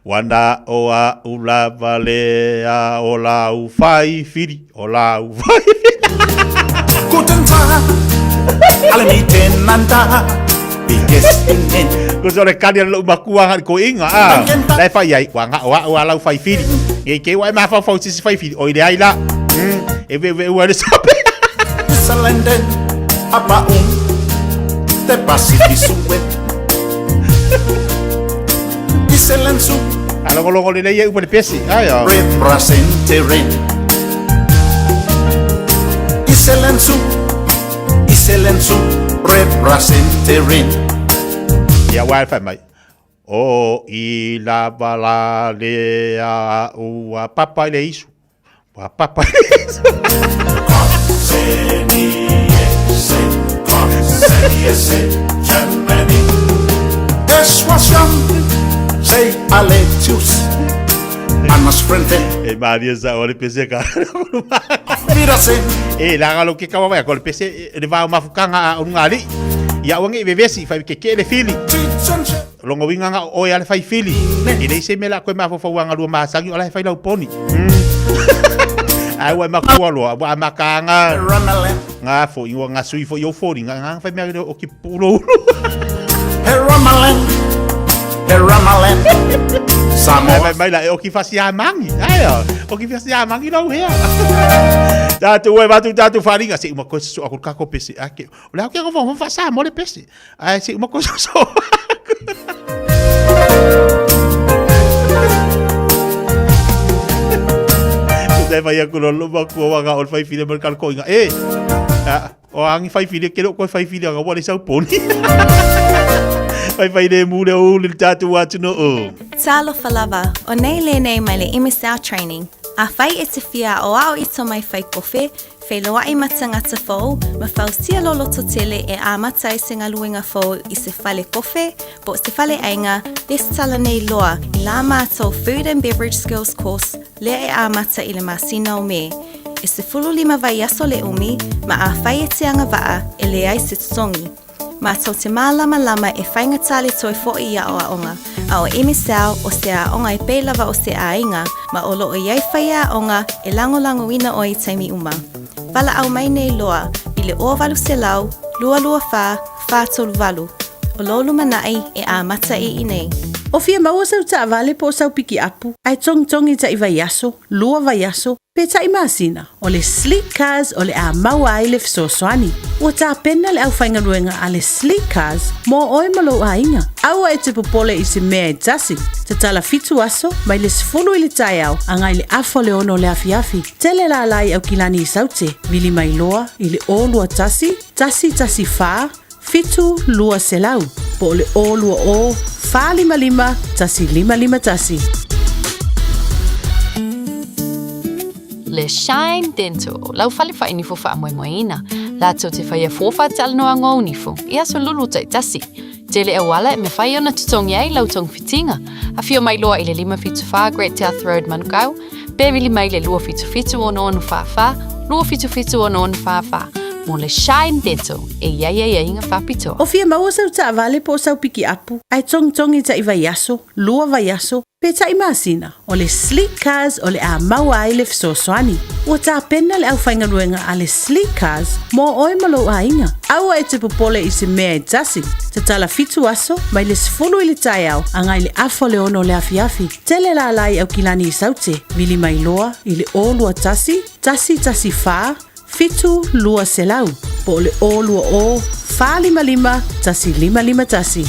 Wana o a ula vale a o la u fai fili, o la u fai fili. Guten Tag, alle miteinander. Wie geht's Ihnen? Ko so le kani le makua ngai ko inga a. La fai ai wa nga wa wa lau fai fili. Nge ke wa ma fa fa sisi fai fili o ile ai la. E ve ve wa le sape. Islanden, apa te Pacific Suwe. Iselensu. A longo longo le nei e upa le pesi. Ai a. Representeren. Iselensu. Iselensu. Representeren. Ia wa fai mai. O i la bala le a ua papa le isu. Ua papa le isu. E maria sa o le pese ka. E la lo ke kawa ko le pese le va mafukanga o ngali. Ia wangi vevesi fai ke ke le fili. Longo winga nga o ia le fai fili. E le se mela koe mafofau anga lua masangi o la fai lau poni. Ai wa makua loa wa makanga. Ngā fo i ngā sui fo i o fori ngā ngā fai mea o ki pulo ulu. Heramaland, Heramaland, Samoa. Mai mai la e o ki fasi a mangi. Ai o ki fasi a mangi lau hea. Tātou e watu tātou wharinga. Se uma koe so ako kako pese. Ake. O le au ke ako wha sa mo le pese. Ai se uma koe so. Te vai aku lo lo maku wa ga ol fai fili ma kal ko inga. E. O angi fai fili ke lo ko fai fili ga wa le sau poni. Fai fai le mu le o le tatu atu no o. Talofa lava, o nei lenei mai le MSL Training. Afai e te fia aoao i to mai fai kofe, feiloai ma tagata fou, ma fausia lou loto tele e amata ai se galuega fou i se fale kofe, po o se fale aiga, lesitala nei loa i la matou Food and Beverage Skills Course lea e amata i le masina o Me. E 15 vaiaso le umi, ma afai e te agavaa, e leai se totogi. Mātou te mālamalama e faigata le toe foʻi i aoaoga, a o MSL o se aoga e pei lava o se aiga, ma o lo o i ai faiaoga e lagolagoina oe i taimi uma. Valaau mai nei loa i le 0800 224 438. O lou lumanai e amata i inei. O fia maua sau taavale po o sau pikiapu, ae togitogi taʻi vaiaso, lua vaiaso, pe taʻi masina, o le Sleek Cars o le a maua ai le fesoasoani. Ua tapena le aufaigaluega a le Sleek Cars mo oe ma lou aiga. Aua e te popole i se mea e tasi. Tatala fitu aso, mai le 10 i le taeao agai le afa o le ono o le afiafi. Tele lala i Aukilani i Saute, vili mai loa i le 021 114 7200 po o le 020 455 1551. Le Shine Dental, lau fale whainifo whaamoemoeina. Lātou te whaia fōwha talanoa ngō nifo, i aso lulu taitasi. Tele auala e mawhai ona tutongi ai lau tong whitinga. A whio mai loa i le 574 Great South Road Manukau, pe vili mai le 277 ono ono whawha, 277 ono ono whawha. Mo le Shine Dental, e iai ai ai inga whapitoa. O fia maua sau taavale po o sau pikiapu, ae togitogi taʻi vaiaso, lua vaiaso, pe taʻi masina, o le Sleek Cars o le a maua ai le fesoasoani. Ua tapena le aufaigaluega a le Sleek Cars mo oe ma lou aiga. Aua e te popole i se mea e tasi. Tatala fitu aso, mai le 10 i le taeao agai le afa o le ono o le afiafi. Tele lala i Aukilani i Saute, vili mai loa i le 021 114 7200 po o le 020 455 1551.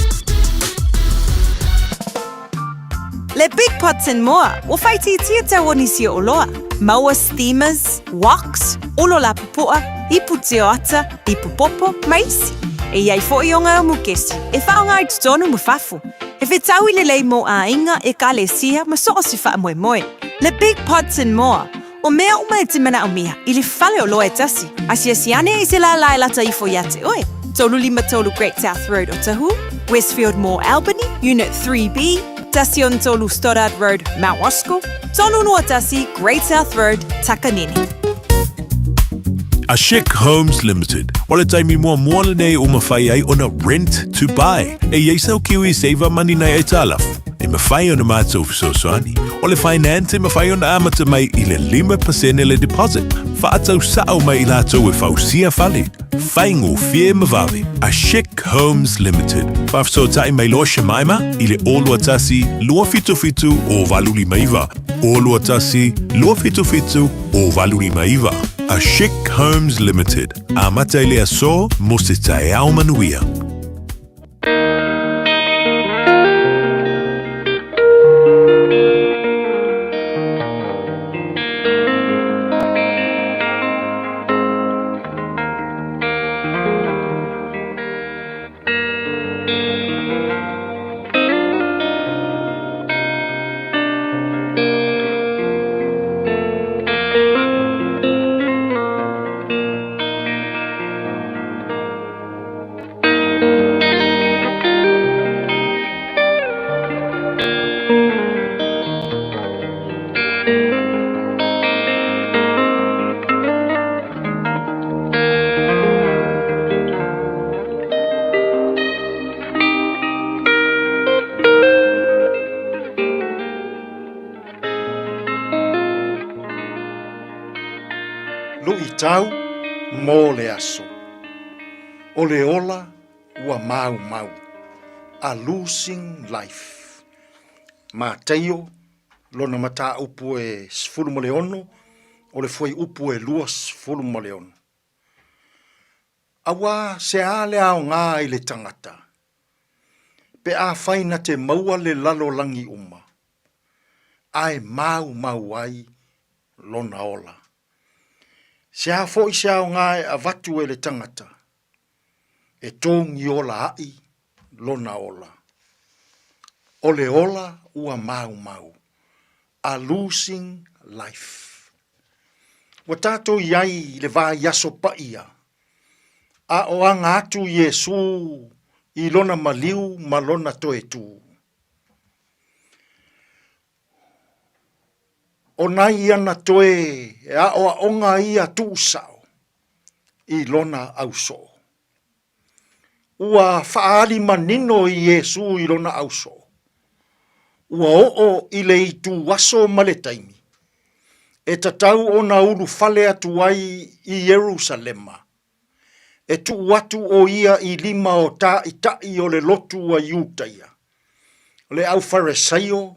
Le Big Pots and More, ua faaitiitia tau o nisi o oloa. Maua steamers, woks, olo lapupoa, ipu tioata, ipu popo, ma isi. E i ai foʻi o ngā mukesi e faaaoga i totonu ma fafo. E fetaui lelei mo aiga, ekalesia ma so o se faamoemoe. Le Big Pots and More, o mea uma e te manaomia i le fale oloa e tasi. Asiasi ane i se lālā e lata ifo iā te oe. 353 Great South Road Otahuhu, Westfield Mall Albany, Unit 3B, tasi ono tolu Stoddard Road, Mount Roskill, tolu lua tasi Great South Road, Takanini. A Chic Homes Limited, o le taimi muamua lenei ua mafai ai ona rent to buy. E i ai sau Kiwi Saver Money nai aitalafu, e mafai ona matou fesoasoani. O le finance e mafai ona amata mai i le 5% le deposit, faatau sao mai i latou e fausia fale. Faigofie ma vave. A Chic Homes Limited. Faafesootai mai loa Shemaima i le 021 277 0859. 021 277 0859. A Chic Homes Limited. Amata i le aso mo se taeao manuia. Luʻitau mo le aso. O le ola ua maumau. A losing life. Mataio, lona mataupu e 16, o le fuaiupu e 26. Auā se a le aoga i le tangata, pe afai na te maua le lalolagi uma, ae maumau ai lona ola. Se a foi se aoga e avatu e le tagata, e togi ola aʻi lona ola. O le ola ua maumau, a losing life. Ua tatou i ai i le vaiaso paia, a o aga atu Iesū i lona maliu ma lona toe tū. O nai ana toe aoaoga ia tuusao i lona ausoo. Ua faaali manino i Iesū i lona ausoo, ua oo i le ituaso ma le taimi e tatau ona ulufale atu ai i Ierusalema, e tuu atu ʻo ia i lima o tāʻitaʻi o le lotu a Iutaia, o le au Faresaio,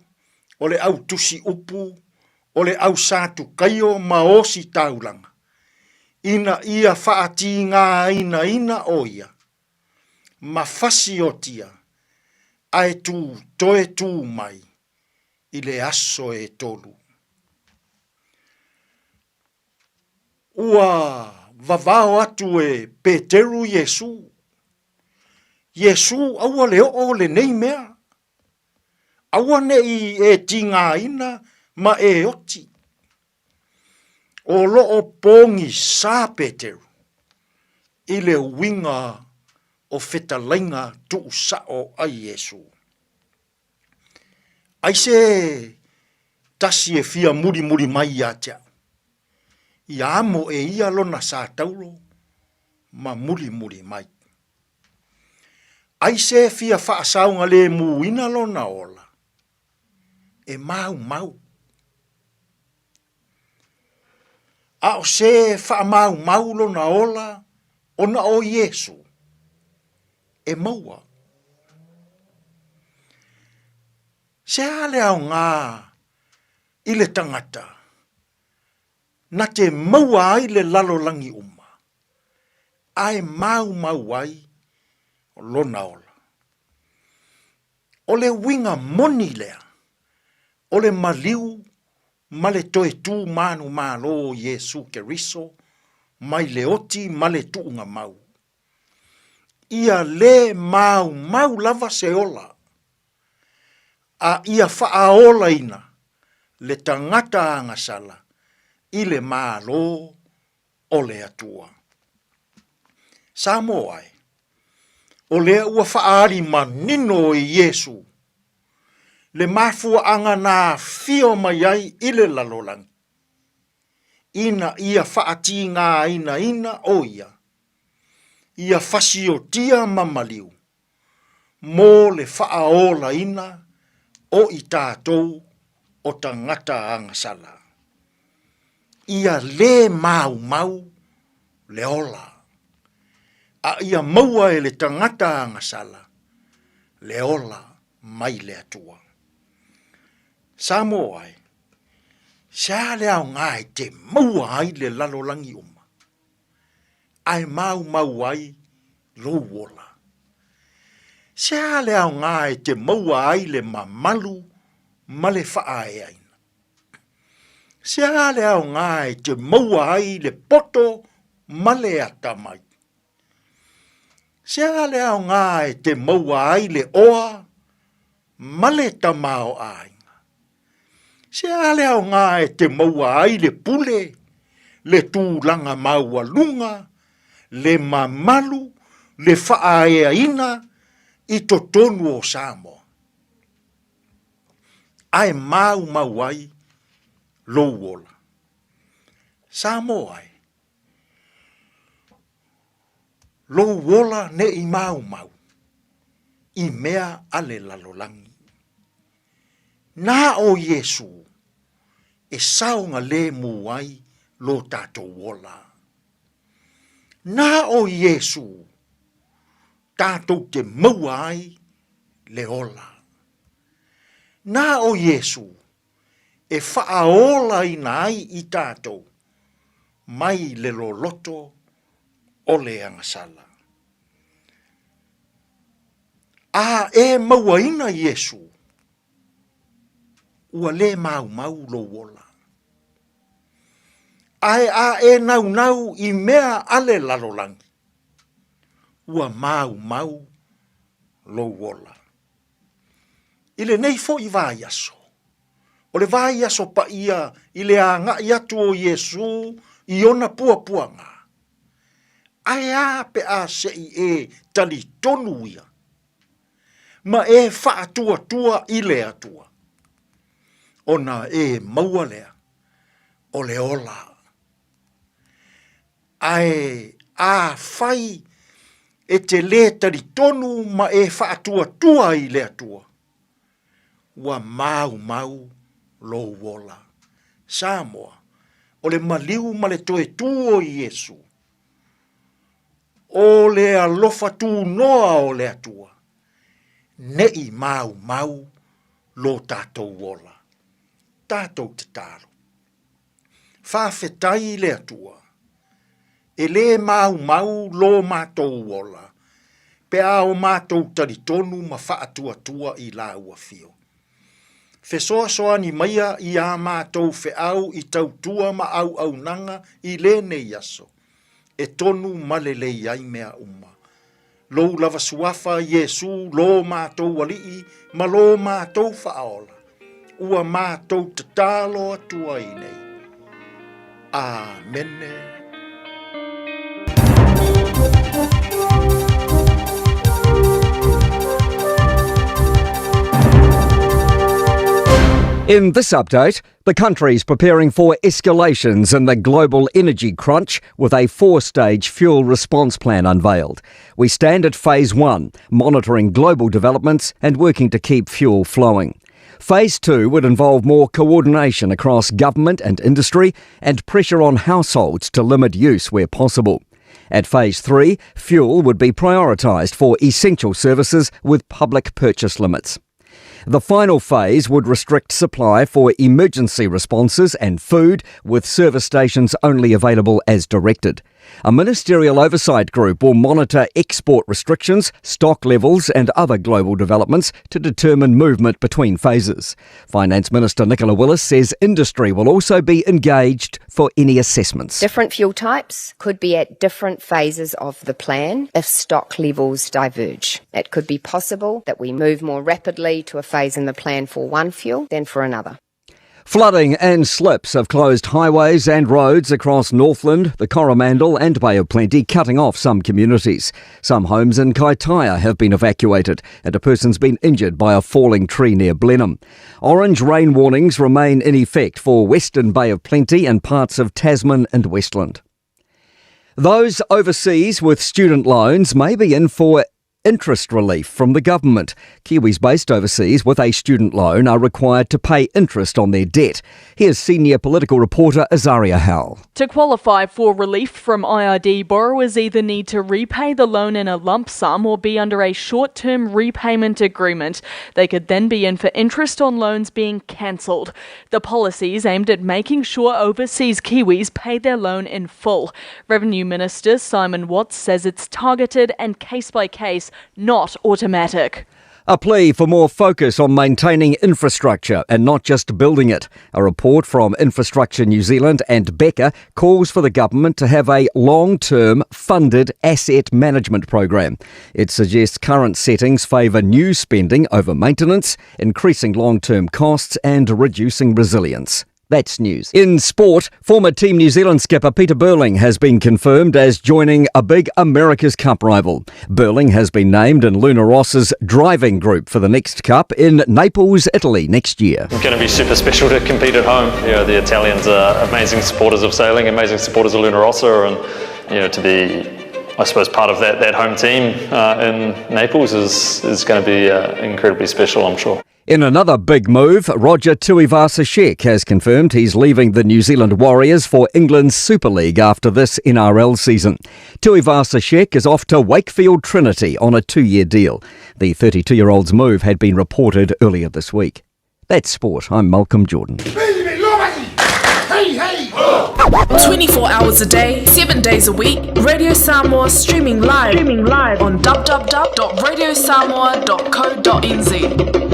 o le au tusi upu, o le au Satukaio ma ositaulaga, ina ia faatīgāinaina ʻo ia ma fasiotia ae tū toe tū mai i le aso e tolu. Ua vavao atu e Peteru Iesū, Iesū aua le oo lenei mea, aua neʻi e tigāina ma e oti. O loo pōgisā Peteru i le uiga o fetalaiga tuusao a Iesū. Ai se tasi e fia mulimuli mai ia te au, ia amo e ia lona sa taulo ma mulimuli mai. Ai se fia faasaogalēmūina lona ola, e maumau. A o se faamaumau lona ola ona o Iesū, e maua. Se a le aoga i le tagata na te maua ai le lalolagi uma, ae maumau ai lona ola? O le uiga moni lea o le maliu ma le toe tū manumalo o Iesū Keriso mai le oti ma le tuugamau. Ia lē maumau lava se ola, a ia faaolaina le tagata agasala i le Malo o le Atua. Samoa e, o lea ua faaali manino e Iesū le mafuaaga na afio mai ai i le lalolagi, ina ia faatigāinaina ʻo ia, ia fasiotia ma maliu, mo le faaolaina o i tatou o tagata agasala. Ia lē maumau le ola, a ia maua e le tagata agasala le ola mai le Atua. Samoa e, se a le aoga e te maua ai le lalolagi uma, ae maumau ai lou ola? Se a le aoga e te maua ai le mamalu ma le faaeaina? Se a le aoga e te maua ai le poto ma le atamai? Se a le aoga e te maua ai le oa ma le tamaoaiga? Se a le aoga e te maua ai le pule, le tulaga maualuga, le mamalu, le faaeaina i totonu o Samoa, ae maumau ai lou ola? Samoa e, Lou ola ne i maumau i mea a le lalolagi. Na ʻo Iesū e saogalēmū ai lo tatou ola. Na ʻo Iesū tatou te maua ai le ola. Na ʻo Iesū e faaolaina ai i tatou mai le loloto o le agasala. A e mauaina Iesū, ua lē maumau lou ola. Ae a e naunau i mea a le lalolagi, ua maumau lou ola. I lenei foi vaiaso, o le vaiaso paia i le agai atu o Iesū i ona puapuaga, ae a pe a se i e talitonu ia, ma e faatuatua i le Atua, ona e maua lea o le ola. Ae afai e te lē talitonu ma e faatuatua i le Atua, ua maumau lou ola. Samoa, o le maliu ma le toe tū o Iesu, o le alofa tunoa o le Atua, neʻi maumau lo tatou ola. Tatou tatalo. Faafetai i le Atua, e lē maumau lo matou ola, pe a o matou talitonu ma faatuatua i Lau Afio. Fesoasoani maia i ā matou feau i tautua ma auaunaga i lenei aso, e tonu ma lelei ai mea uma. Lou lava suafa Iesu lo matou Alii ma lo matou Faaola, ua matou tatalo atu ai nei. Amene. In this update, the country's preparing for escalations in the global energy crunch with a four stage fuel response plan unveiled. We stand at phase one, monitoring global developments and working to keep fuel flowing. Phase two would involve more coordination across government and industry and pressure on households to limit use where possible. At phase three, fuel would be prioritised for essential services with public purchase limits. The final phase would restrict supply for emergency responses and food, with service stations only available as directed. A ministerial oversight group will monitor export restrictions, stock levels, and other global developments to determine movement between phases. Finance Minister Nicola Willis says industry will also be engaged for any assessments. Different fuel types could be at different phases of the plan if stock levels diverge. It could be possible that we move more rapidly to a phase in the plan for one fuel than for another. Flooding and slips have closed highways and roads across Northland, the Coromandel and Bay of Plenty, cutting off some communities. Some homes in Kaitaia have been evacuated and a person's been injured by a falling tree near Blenheim. Orange rain warnings remain in effect for Western Bay of Plenty and parts of Tasman and Westland. Those overseas with student loans may be in for interest relief from the government. Kiwis based overseas with a student loan are required to pay interest on their debt. Here's senior political reporter Azaria Howell. To qualify for relief from IRD, borrowers either need to repay the loan in a lump sum or be under a short term repayment agreement. They could then be in for interest on loans being cancelled. The policy is aimed at making sure overseas Kiwis pay their loan in full. Revenue Minister Simon Watts says it's targeted and case by case, not automatic. A plea for more focus on maintaining infrastructure and not just building it. A report from Infrastructure New Zealand and Becker calls for the government to have a long term funded asset management program. It suggests current settings favour new spending over maintenance, increasing long term costs, and reducing resilience. That's news. In sport, former Team New Zealand skipper Peter Burling has been confirmed as joining a big America's Cup rival. Burling has been named in Luna Rossa's driving group for the next Cup in Naples, Italy next year. It's going to be super special to compete at home. You know, the Italians are amazing supporters of sailing, amazing supporters of Luna Rossa, and you know, to be, I suppose, part of that, that home team in Naples is, is going to be incredibly special, I'm sure. In another big move, Roger Tuivasa-Sheck has confirmed he's leaving the New Zealand Warriors for England's Super League after this NRL season. Tuivasa-Sheck is off to Wakefield Trinity on a two-year deal. The 32-year-old's move had been reported earlier this week. That's sport. I'm Malcolm Jordan. 24 hours a day, 7 days a week, Radio Samoa streaming live, streaming live on www.radiosamoa.co.nz.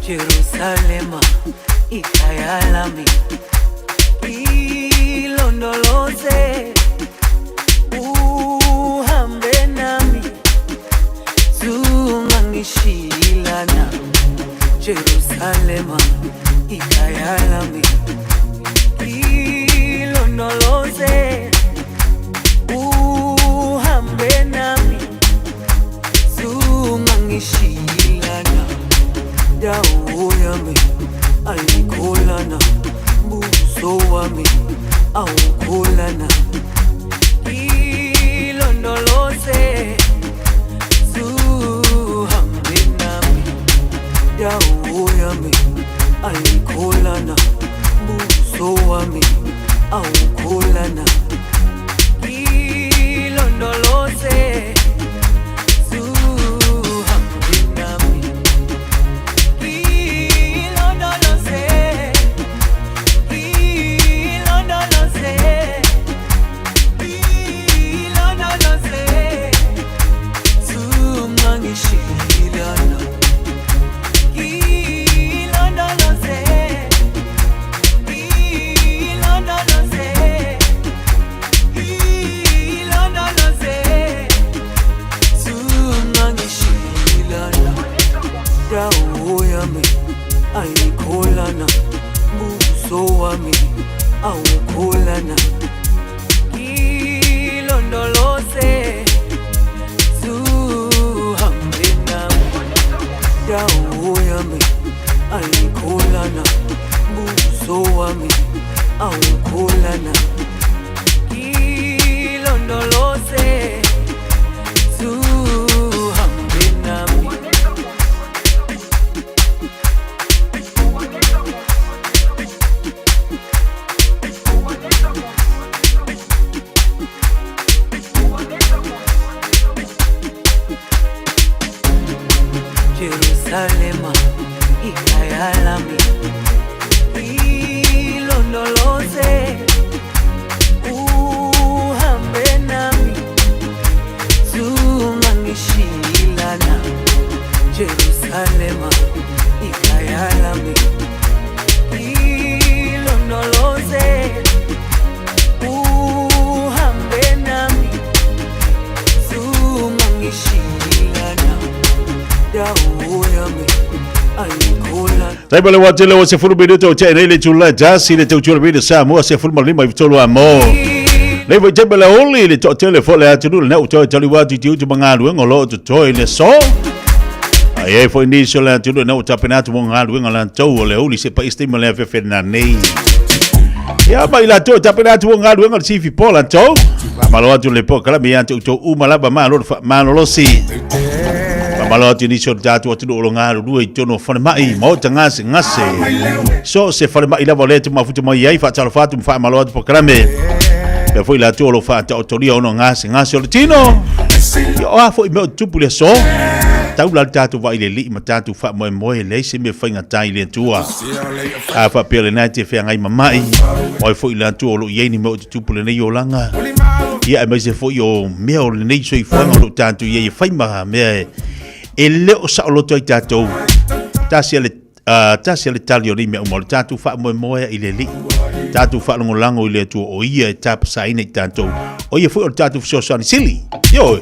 Jerusalema ikhaya lami ilondoloze uhambe nami zungangishilana Jerusalema ikhaya lami ilondoloze uhambe nami zungangishilana dawo yami ayikholana buso wami awukholana ilondoloze zuhambe nami dawo yami ayikholana buso wami awukholana ilondoloze zuhambe nami ilondoloze ilondoloze ilondoloze zungangishilana ilondoloze ilondoloze ilondoloze zungangishilana dawo yami ayikholana buso wami awukholana ilondoloze zuhambe nami dawo yami ayikholana buso wami awukholana ilondoloze zuhambe nami. Jerusalema ikhaya lami ilondoloze uhambe nami zungangishilana Jerusalema ikhaya lami. Ungilondoloze uhambe nami zungangishiyana dawo yami ayikhola Taiba le wate le o se fulu minuto o te nei le tula tasi le tautua le sa mo se fulu malima i tolu a mo. Le voi taiba le oli le to tele fo le atunu le nau toi tali watu ti utu mangalu engo lo tu toi le so. Ai e foi niso le atunu nau tapena atu mo ngalu engo lan tau o le oli se pa iste mo le fefe na nei. Ia mai la toi tapena atu mo ngalu engo le sifi po lan tau. Malo atu le po kala mi atu to uma laba malo malo losi. Malo atu ni so tatu atu lo ngalu lua i tono fane mai mo ta ngase ngase. So se fane mai lava le tu mafuta mai ai fa talo fatu fa malo atu po kalame. Pe foi la tu lo fa ta otoria ono ngase ngase o le tino. Ia o a foi mea o tupu le so. Tau la tatu vai le li ma tatu fa moe moe le se me whainga tai le tua. A fa pele nai te whea ngai mamai. Oi foi la tua o lo iei ni mea o te tupu le nei o langa. Ia e mai se foi o mea o le nei soifuaga o lo tatou i ai e fai ma mea e le o saoloto ai tatou. Tasi a le tasi a le tali o nei mea uma o le tatou faamoemoe i le Alii, tatou faalagolago i le Atua o ia e tapasaina i tatou, o ia foi o le tatou fesoasoani sili. Ioe.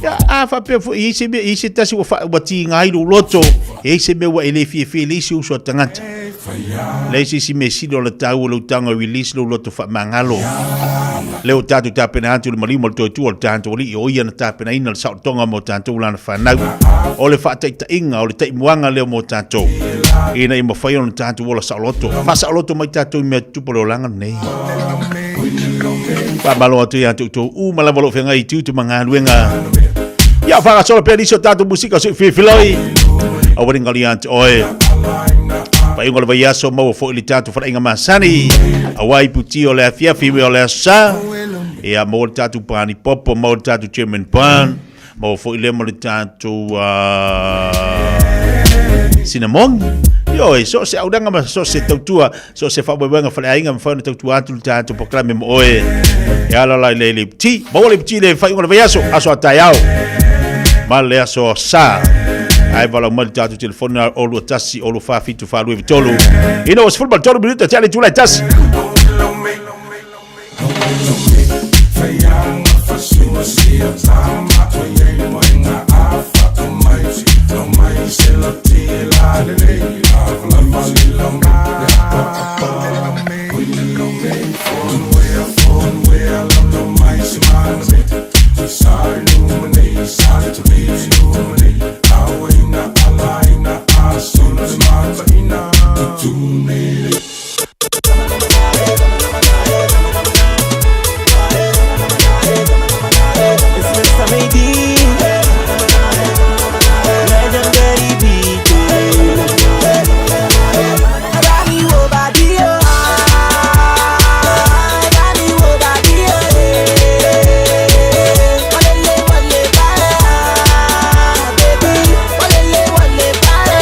Ia, a faapea foi, e i ai se mea, e i ai se tasi ua faa, ua tiga ai lou loto, e i ai se mea ua e le fiafia i le isi uso a tagata. Leai se isi mea sili o le taua o lou taga release lou loto faamagalo. Lea ua tatou tapena atu le maliu ma le toetua o le tatou Alii, o ia na tapenaina le saolotoga mo tatou lana fanau. O le faataitaiga, o le taimuaga lea mo tatou, ina ia mafai ona tatou ola saoloto. Faasaoloto mai tatou i mea tutupu o le olaga lenei. Faamalo atu ia te outou uma lava o lo o feagai i tiute ma galuega. Ia faagasolo pea nisi o tatou musika sui filifiloi. Aua ne i ia te oe. Faaiuga o le vaiaso maua foi le tatou faleaiga masani. Aua iputi o le afiafi me o le aso sa. Ia maua le tatou pani popo, maua le tatou German bun, maua foi lea ma le tatou cinnamon. Ioe, so se audaga ma so se tautua, so se faamoemoega faleaiga mafai ona tautua atu le tatou polokalame mo oe. E ala la i le iputi. Maua le iputi le faaiuga o le vaiaso, aso a taeao ma le aso sa. Ae valaau mai le tatou telefoni o 21 o 24 7 4 2 3. Ina ua 13 minuta tea le itula e tasi. It's Mr. Maybe, legendary DJ. Bami wo badi o, ah, bami wo badi o, eh. Walele wale ba, baby, walele wale ba, eh.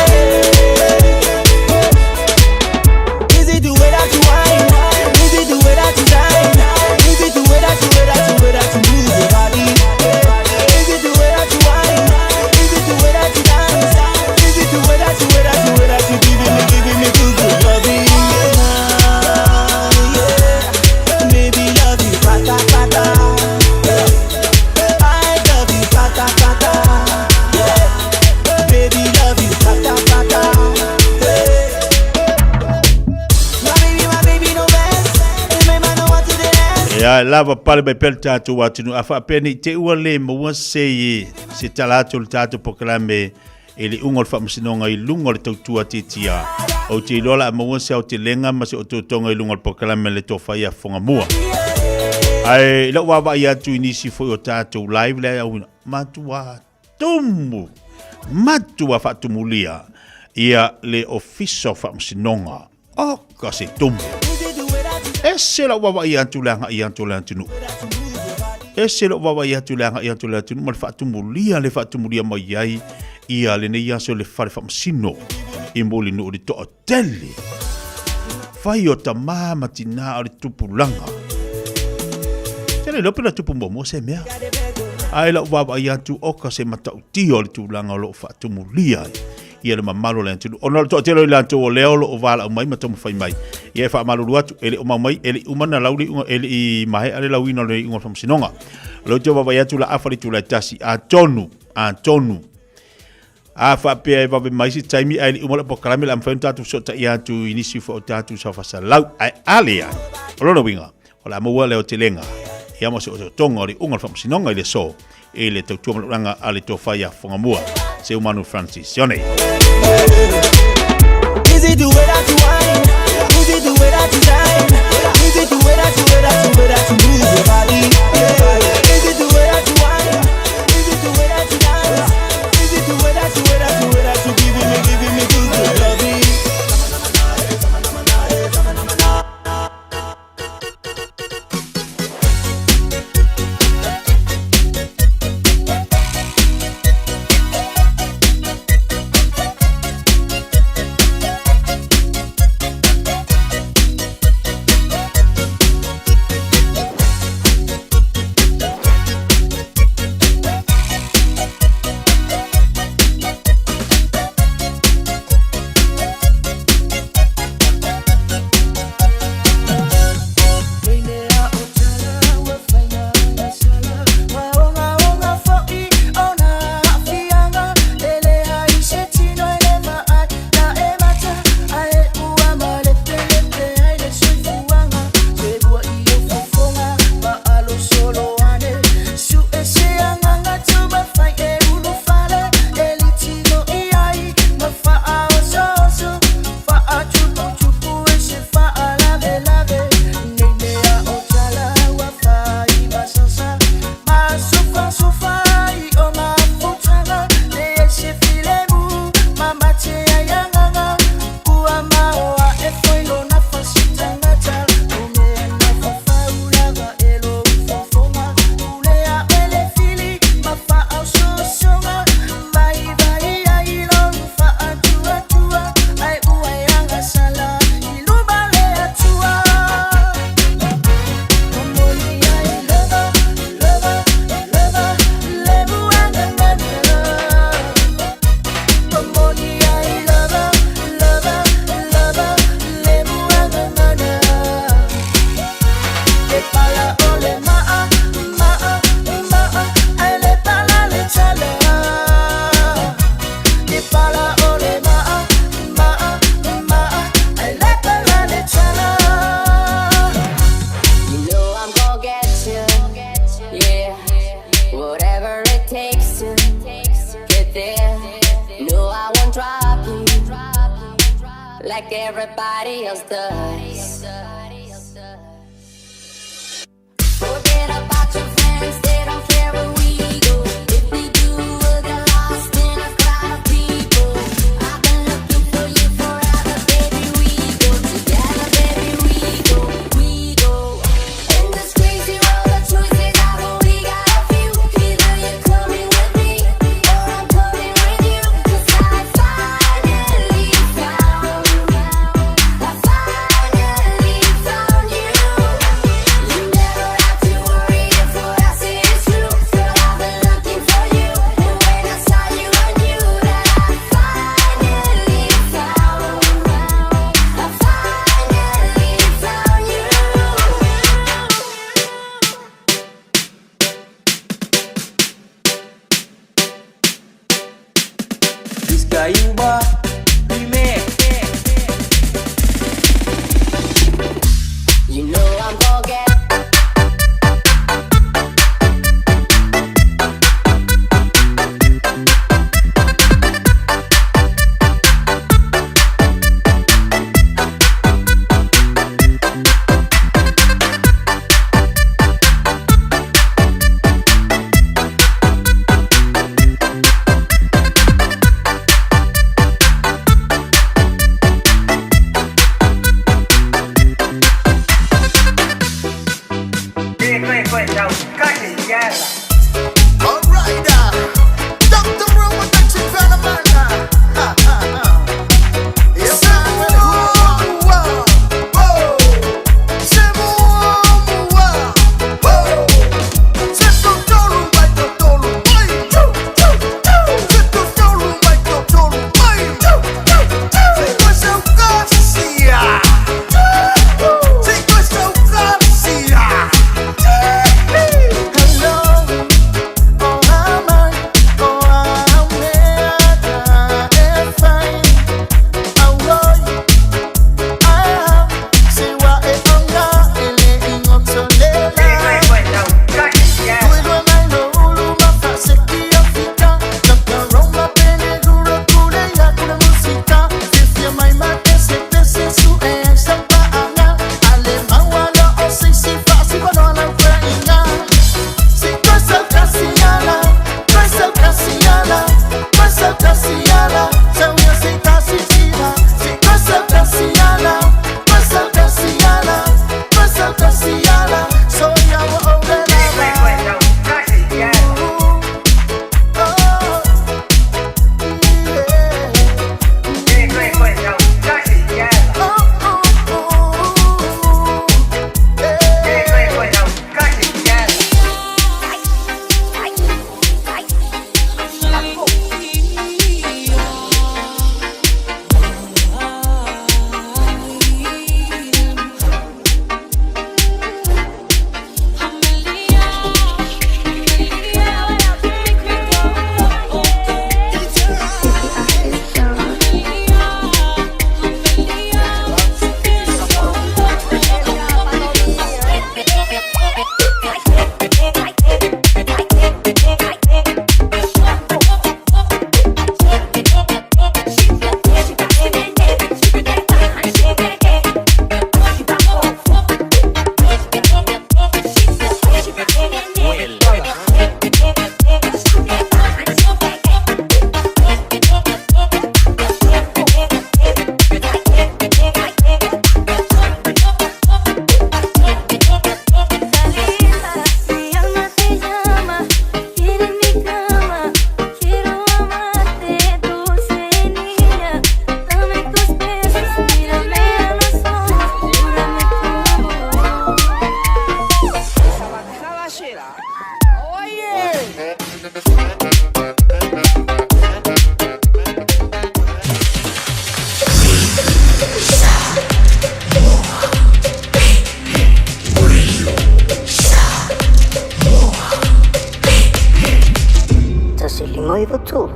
Is it the way that you whine? Is it the way that you dine? Is it the way that you, way that you, way that you move your body? Is it the way that you whine? Is it the way that you dance? Is it the way that you, way that you, way that you giving me good, good loving? Yeah, maybe love you, pata pata. I love you, pata pata. Yeah, baby love you, pata pata. Hey. My baby, my baby, no mess. My man, no want to dance. Ia lava pale mai pea le tatou atunuu a faapea nei te ua le maua se se tala atu o le tatou polokalame i le uga o le faamasinoga i luga o le tautua tiatia. Ou te iloa la a maua se aotelega ma se otootoga i luga o le polokalame le tofa ia Fogamua. Ae i lau vaavaai atu i nisi foi o tatou live lea auina, matua tumu, matua faatumulia ia le Ofisa o Faamasinoga. Oka se tumu. Ese lau vaavaai atu le agai atu o le atunuu. Ese lou vaavaai atu le agai atu o le atunuu ma le faatumulia le faatumulia mai ai ia lenei aso le fale faamasino i Mulinuu le toatele. Fai o tamā ma tinā o le tupulaga. Tele iloa pe na tupu muamua se mea. Ae lau vaavaai atu oka se matautia o le tulaga o lo o faatumulia ai. ia le mamalu o le atunuu. Ona o le toatele o i latou o lea o lo o valaau mai ma taumafai mai, ia e faamalulu atu, e le o mau mai, e le i uma ona lau le iuga, e le i maea le lauina o le iuga o le faamasinoga. O lea ou te vaavaai atu la afa le itula e tasi, atonu, atonu, a faapea e vave mai se taimi ae le i uma le polokalame, o le a mafai ona tatou fesootai atu i nisi foi o tatou saofasalau. Ae a leai, o lona uiga, o le a maua le aotelega ia ma se otootoga o le iuga o le faamasinoga i le aso i le tautua malulaga a le tofa ia Fogamua Seumanu Francis Sione. Is it the way that you whine? Is it the way that you shine? Is it the way that you, way that you, way that you move your body? Yeah. Is it the way that you whine? Is it the way that you dance? Is it the way that you, way that you, way that you giving me good, good loving? Like everybody else does. Forget about your friends, they don't care where we go. If they do, we'll get lost in a crowd of people. I've been looking for you forever, baby. We go together, baby. We go, we go. In this crazy world, the choices I've only got a few. Either you're coming with me, or I'm coming with you. 'Cause I finally found, I finally found you. You never have to worry if what I say is true. Girl, I've been looking for you, and when I saw you, I knew that I finally found, I finally found you. Rizka Yuba Remix. You know I'm gonna get. 3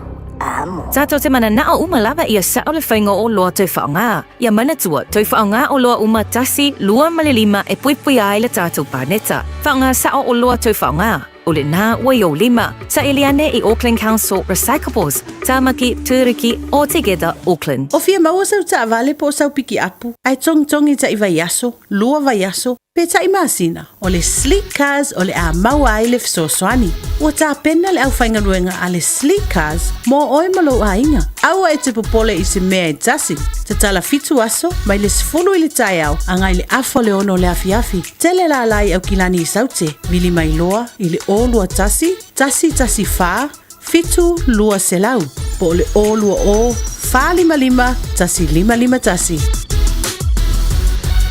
Amo. Tātou te mananao uma lava ia sa'o le faiga o oloa toe faaaogā. Ia manatua, toe faaaogā oloa uma tasi, lua ma le lima e puipuia ai le tātou paneta. Faaaogā sa'o oloa toe faaaogā. O lenā ua i ou lima. Saili ane i Auckland Council Recyclables, Tāmaki, Tūruki, or Together Auckland. O fia maua sau taavale po o sau pikiapu, ae togitogi ta'i vaiaso, lua vaiaso, pe ta'i masina, o le Sleek Cars o le a maua ai le fesoasoani. Ua tapena le aufaigaluega a le Sleek Cars mo oe ma lou aiga. Aua e te popole i se mea e tasi. Tatala fitu aso, mai le 10 i le taeao agai le afa o le 6 o le afiafi. Tele lālā i Aukilani i Saute, vili mai loa i le 021 114 7200 po o le 020 455 1551.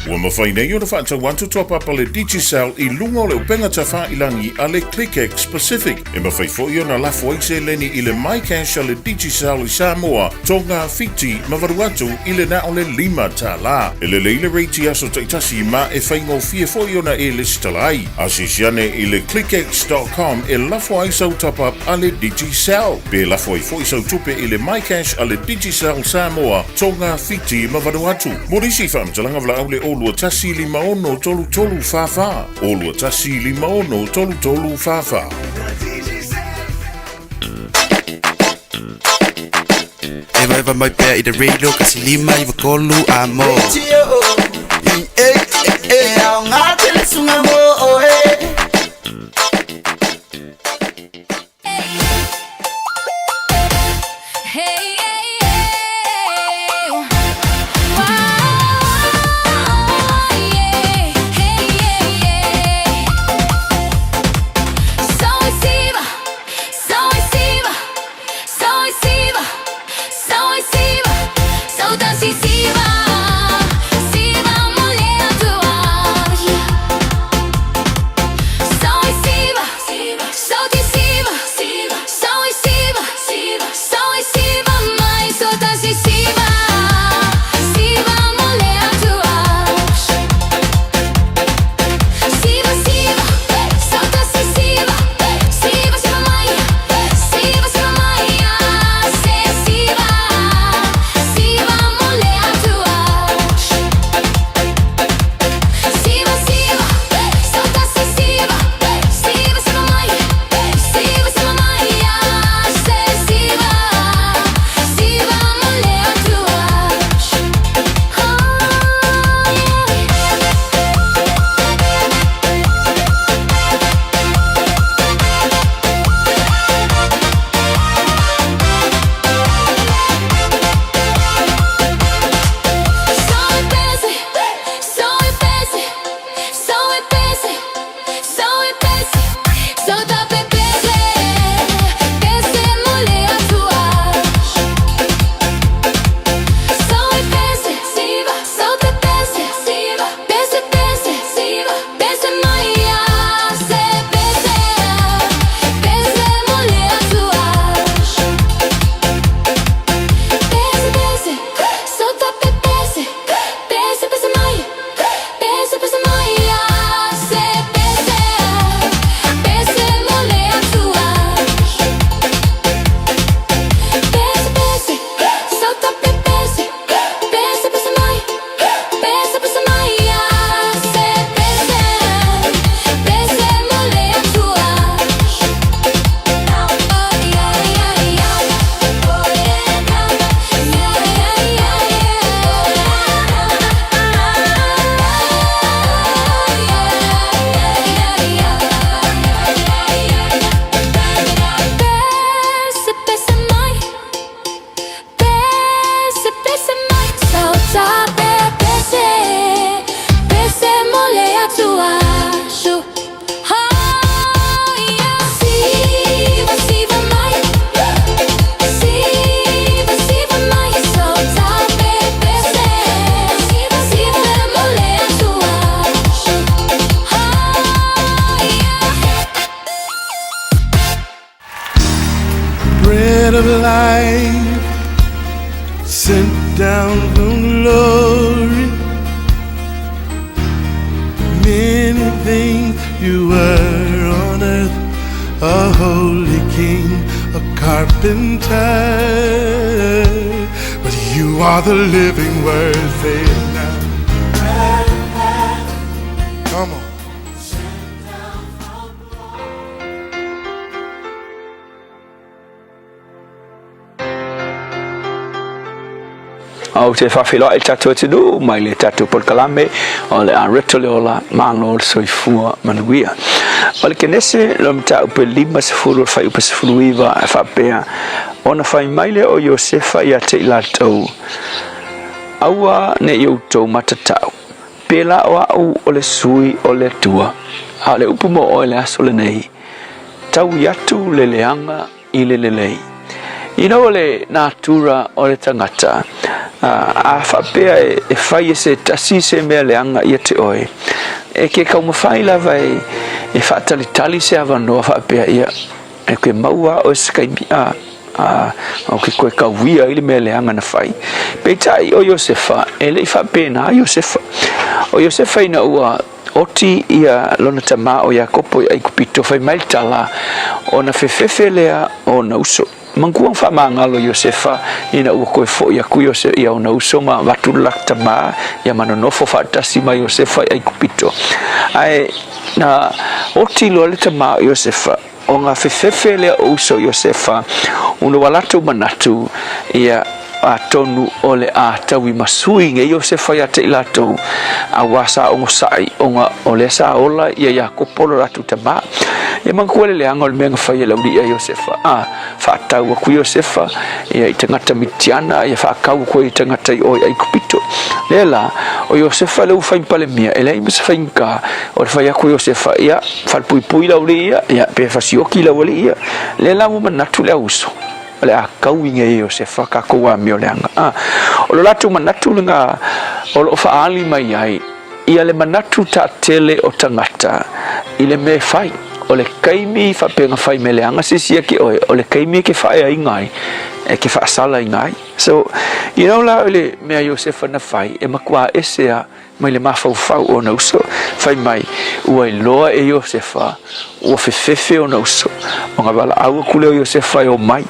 Ua mafai nei ona faatau atu top up a le Digicel i luga o le upega tafailagi a le ClickX Pacific. E mafai foi ona lafo ai seleni i le MyCash a le Digicel i Samoa, Tonga, Fiti ma Vanuatu i le na o le $5. E lelei le rate i aso taitasi ma e faigofie foi ona e lesitala ai. Asiasi ane i le clickx.com e lafo ai sau top up a le Digicel. Pe lafo ai foi sau tupe i le MyCash a le Digicel Samoa, Tonga, Fiti ma Vanuatu. Mo nisi faamatalaga valaau le 021 56 33 44. 021 56 33 44. Eva eva mai pea i te radio kasi lima i vakolu a mo. I e e e au ngā tele sunga mo o e. Hey, hey, hey. Wow, yeah. Hey, yeah, yeah. Soy Siva, soy Siva, soy Siva, soy Siva, Saudade Siva, Siva mulher tua. Soy Siva, Saudade Siva, Soy Siva, Soy Siva, mãe, saudade Siva, Siva mulher tua. Siva, Siva, saudade Siva, Siva, Siva mãe, Siva, Siva mãe, se Siva, Siva mulher tua. Siva, Siva, saudade Siva, Siva, Siva mãe, Siva, Siva mãe, se Siva, Siva mulher tua. Oh yeah. Soy busy, soy busy, soy busy, soy busy, so da busy, busy mulher tua. Soy busy, so da busy, busy, busy, busy maia, se busy, busy mulher tua. Busy, busy, so da busy, busy, busy mai, busy, busy mai, se busy, busy mulher tua. Busy, busy, so da busy, busy, busy mai, busy, busy mai, se busy, busy mulher tua. Oh yeah, yeah, yeah, oh yeah, yeah, yeah, yeah. Pese, pese mai, pese, pese mai, saudade, pese, pese mole a tua. Oh yeah, siva, siva mai, siva, siva mai, saudade, pese, siva, siva mole a tua. Oh yeah. Bread of life, sent down from glory. Many things you were on earth, a holy king, a carpenter. But you are the living word, say it now. Come on. Ou te faafeiloai i le tatou atunuu mai le tatou polokalame o le a Reto le Ola Malo le Soifua Manuia. O le Kenese lo mataupu e 50 o le fuaiupu 19 e faapea, Ona fai mai lea o Iosefa ia te i latou, Aua ne i outou matatau, pēlā o a'u o le sui o le Atua. A o le upu mo oe le aso lenei, taui atu le leaga i le lelei. You know le natura o le tagata, a faapea e fai e se tasi se mea leaga ia te oe, e ke kaumawhai lava e whaatalitali se avanoa faapea ia, e koe maua oe se kaimi, a, a, o ke koe kauia i le mea leaga na fai. Peitai o Iosefa, e le i faapena Iosefa. O Iosefa ina ua Oti ia lona tama o Iakopo i Aikupito, fai mai le tala, ona fefefe lea o ona uso. Manatua faamagalo Iosefa ina ua toe foʻi aku ia ona uso ma avatu le latou tama ia ma nonofo faatasi ma Iosefa i Aikupito. Ae na oti loa le tama o Iosefa, ona fefefe lea o uso o Iosefa, ona ua latou manatu ia atonu o le a taui masui nei Iosefa ia te i latou, auā sa ogosaʻi ona o lea sa ola ia Iakopo lo latou tamā. Ia manatua le leaga o le mea na fai e le auliʻi a Iosefa, a faatau aku Iosefa ia i tagata Mitiana, ia faakau aku ai i tagata i o i Aikupito. Lea la, o Iosefa lea ua fai ma palemia, e leai ma se faigata o le fai aku o Iosefa, ia, falepuipui le aualii ia, ia, pe fasioki le aualii ia. Lea la ua manatu le auuso, o le a kaui nei e Iosefa kakou amio leaga. A, o lo latou manatu lena o lo o faaali mai ai ia le manatu taatele o tagata i le mea e fai. O le taimi faapea na fai mea leaga se isi ia te oe, o le taimi e ke faaeaina ai, e ke faasalaina ai. So, you know la i le mea Iosefa na fai, e matua ese a mai le mafaufau o ona uso, fai mai, Ua iloa e Iosefa, ua fefefe ona uso. Ona valaau aku lea o Iosefa e omai,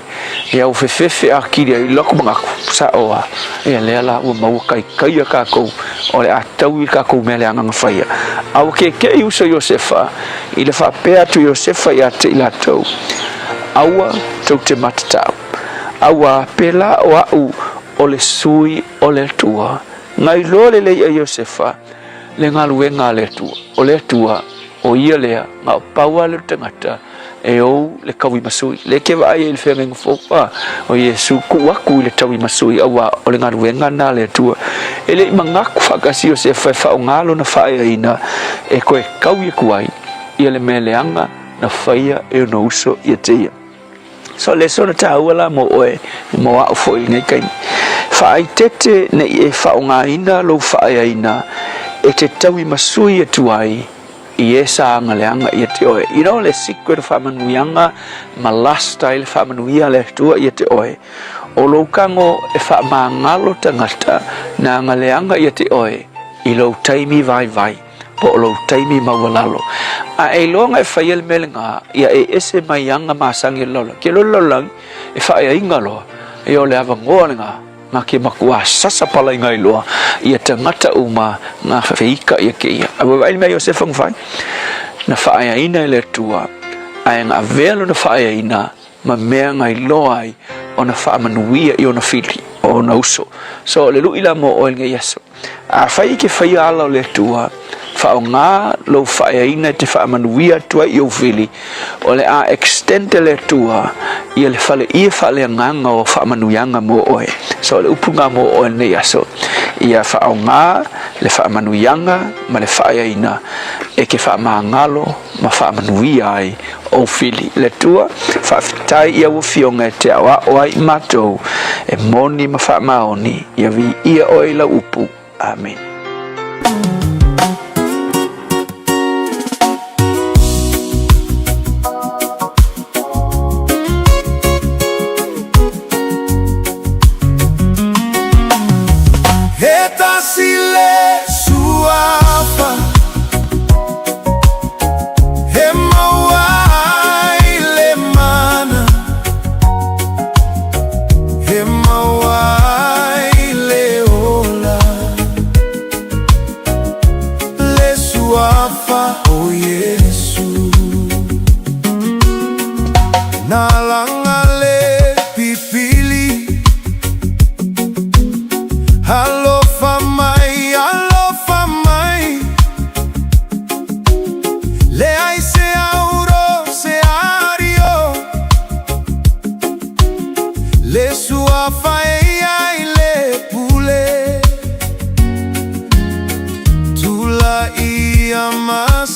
ia ua fefefe atili ai loa aku manatu, sao a, ia lea la ua maua kaikaia kakou, o le a taui i kakou mea leaga na faia. A ua kekeʻi uso Iosefa, i le faapea atu Iosefa ia te i latou, Aua tou te matatau, auā pēlā o a'u o le sui o le Atua. Na iloa lelei e Iosefa le galuega a le Atua. O le Atua, o ia lea, na o pau lava lea o le tagata e ou le tauimasui. Le ke vaai ai i le feagaiga fou, a, o Iesu tuu atu i le tauimasui, auā o le galuega lena a le Atua. E le i manatu faatasi Iosefa e faaaoga lona faaeaina e toe taui atu ai ia le mea leaga na faia e ona uso ia te ia. So le sona tāua la mo oe, mo a'u foi i lenei taimi. Faaeteete ne i e faaaogaina lou faaeaina e te tauimasui atu ai i e sa agaleaga ia te oe. You know le secret o faamanuiaga ma lust ai le faamanuia a le Atua ia te oe, o lou kago e faamagalo tagata na agaleaga ia te oe i lou taimi vaivai. po o lou taimi maualalo. A e iloa e faia le mea lena, ia e ese mai aga masani o le lalolagi. Ke loa le lalolagi, e faaeaina loa, ia o le avanoa lena, na ke matua sasa palaiga ai loa, ia tagata uma na feika ia keia. A ua vaai le mea Iosefa na fai, na faaeaina e le Atua, ae na avea lona faaeaina ma mea na iloa ai ona faamanuia i ona fili, o ona uso. So, o le lui la mo oe lenei aso. Afai e ke faia ala o le Atua, faaaoga lou faaeaina e te faamanuia atu ai i ou fili, o le a extend e le Atua ia le faleie faaleagaga o faamanuiaga mo oe. So o le upu na mo oe lenei aso, ia faaaoga le faamanuiaga ma le faaeaina e ke faamagalo ma faamanuia ai ou fili. Le Atua, faafetai i au afioga e te aoao ai i matou, e moni ma faamaoni, ia viia oe i lau upu. Amene. E tasi le suafa. E maua ai le mana.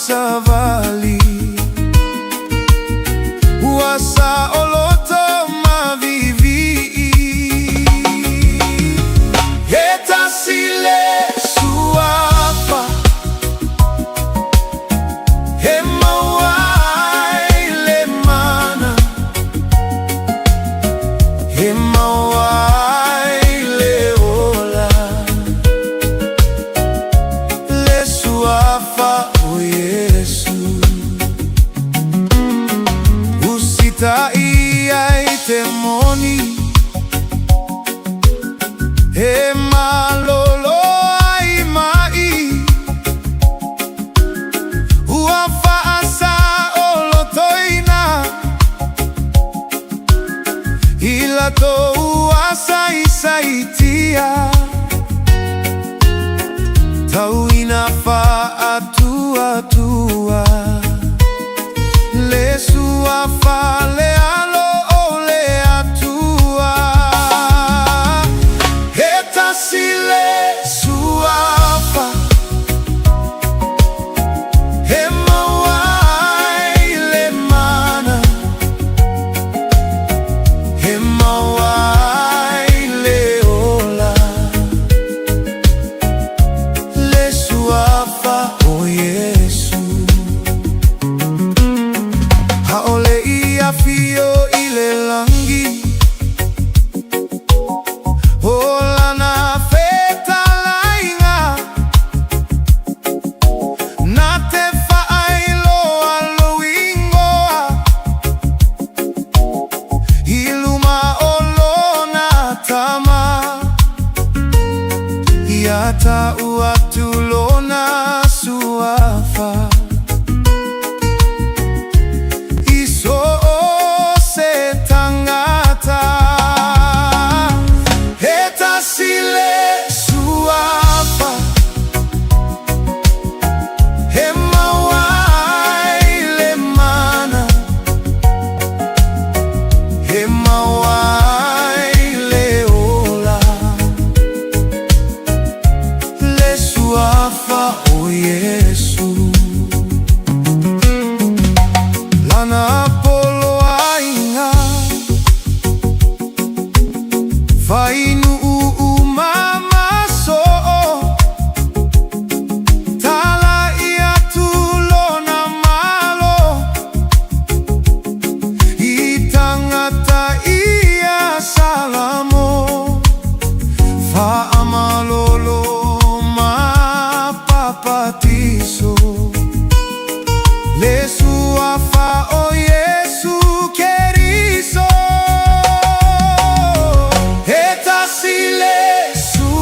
savali Ua saʻoloto maviivii E tasi le suafa E maua ai le mana E maua ai le ola Le suafa o Iesu Usitaʻi ai te moni E malolo ai maʻi Ua faasaʻolotoina I latou asaisaitia Tau ina faatuatua Le suafa le Alo o le Atua E tasi le suafa E maua ai le mana E maua ai le ola Le suafa o Iesu ʻAʻole i afio i le lagi O lana fetalaiga Na te faailoa lou igoa I luma o lona Tama Ia taʻu atu lona suafa I so o se tagata E tasi le suafa E maua ai le mana E maua ai le ola Le suafa o Iesu Lana poloaiga Fainuu uma ma soo Talaʻi atu lona malo I tagata ia Salamo Faamalolo ma papatiso Le suafa o Iesu Keriso E tasi le suafa.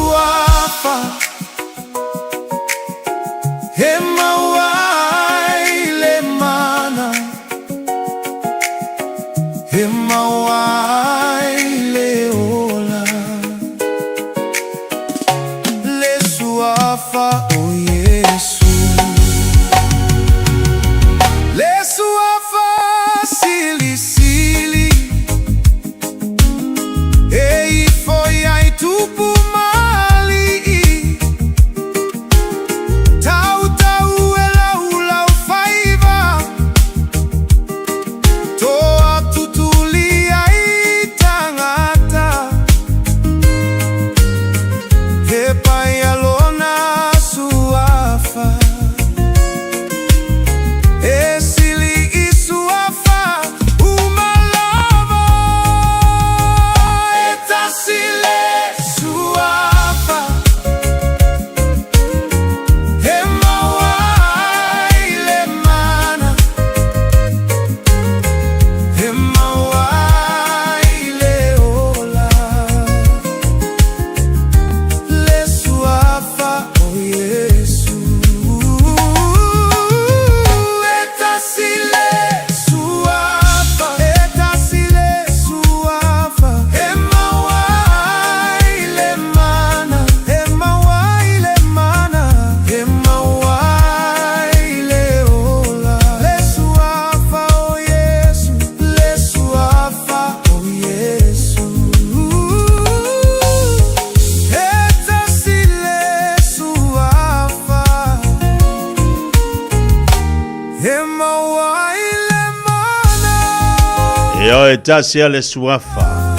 E tasi a le suafa,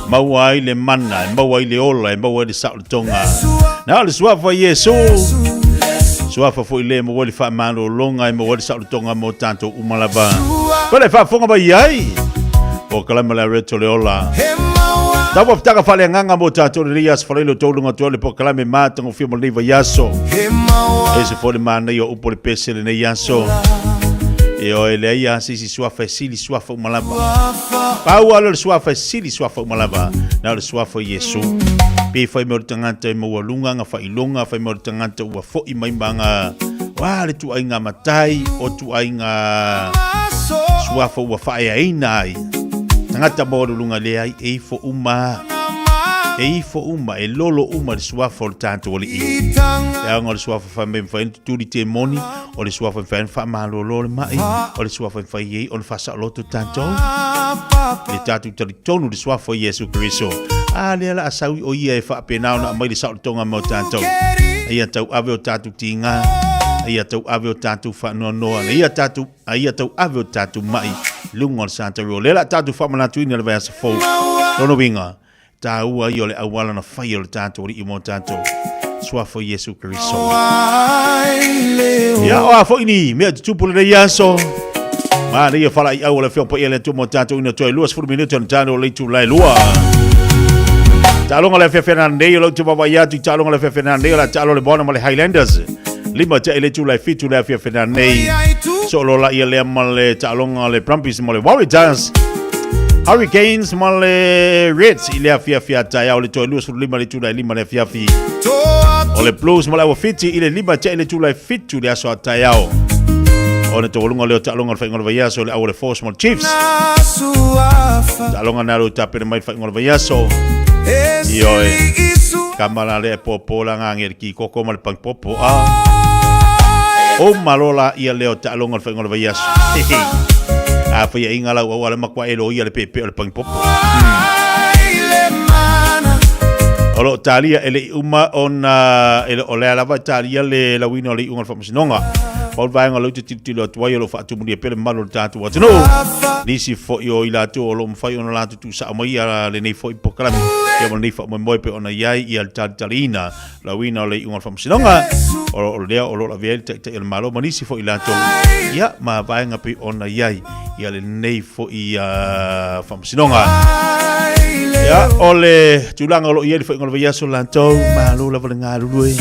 maua ai le mana, e maua ai le ola, e maua ai le saolotoga. Na o le suafa Iesu. Suafa foi le maua ai le faamalologa, e maua ai le saolotoga mo tatou uma lava. Pele faafofoga mai ai. O kalama le areto le ola. Tau mafutaga faaleagaga mo tatou lenei aso falailo taualuga atu ai le polokalame matagofie mo lenei vaiaso. Ese foi le manaia o upu o le pese lenei aso. Ioe, leai lava se isi suafa e sili suafa uma lava. Pau lava lea o le suafa e sili suafa uma lava, na o le suafa o Iesu. Pe fai mai o le tagata e maualuga aga faailoga, fai mai o le tagata ua foi mai ma aga, oa le tuaiga matai, o tuaiga suafa ua faaeaina ai. Tagata maualuluga leai, e ifo uma. E ifo uma, e lolo uma le suafa o le tatou Alii. Le aoga o le suafa fai mai mafai ona tutuli temoni, o le suafa mafai ona faamalolo le mai, o le suafa mafai ai ona faasaoloto tatou. Le tatou talitonu le suafa o Iesu Keriso. A lea la a sau o ia e faapena ona aumai le saolotoga mo tatou. A ia tauave o tatou tiga, a ia tauave o tatou faanoanoa, a ia tatou a ia tauave o tatou mai luga o le Santari. O lea la tatou faamanatuina le vaiaso fou. Lona uiga, taua ia o le auala na fai o le tatou Alii mo tatou. Suafa o Iesu Keriso. Ia, o a foi ni mea tutupu lenei aso. Ma nei fala i au o le afioga paia le Atua mo tatou ina toe 20 minute ona tano o le itula e lua. Taaloga le afiafi nei o lau te vaavaai atu i taaloga le afiafi nei o la taalo le Moana ma le Highlanders. Lima tea i le itula e fitu le afiafi nei. Soolola ia lea ma le taaloga le Brumbies ma le Waratahs. Hurricanes ma le Reds i le afiafi a taeao le toe 25 le itula e lima le afiafi. O le Blues ma le Awafiti i le lima tea i le itula e fitu le aso a taeao. O le taualuga lea o taaloga o le faaiuga o le vaiaso le au o le Force ma le Chiefs. Taaloga na lo tapena mai le faaiuga o le vaiaso. Ioe. Kamala le popo la ngange le ki koko ma le pangpopo a. O malola ia leo taaloga o le faaiuga o le vaiaso. A fai inga lau au ale makua e lo ia le pepe o le pangpopo. O lo talia e le i uma ona e le o lea lava e talia le lauina o le iuga o le faamasinoga. Pau le vaega o lea ou te tilotilo atu ai o lo o faatumulia pea le mamalu o le tatou atunuu. Nisi foi o i latou o lo o mafai ona latou tuusao mai ia lenei foi polokalame ia ma lenei faamoemoe pei ona i ai ia le talitaliina lauina o le iuga o le faamasinoga o lo o lea o lo o lavea ai le Taitai o le Malo ma nisi foi i latou ia ma vaega pei ona i ai ia lenei foi faamasinoga. Ia, o le tulaga o lo o i ai le faaiuga o le vaiaso latou, malo lava le galulue,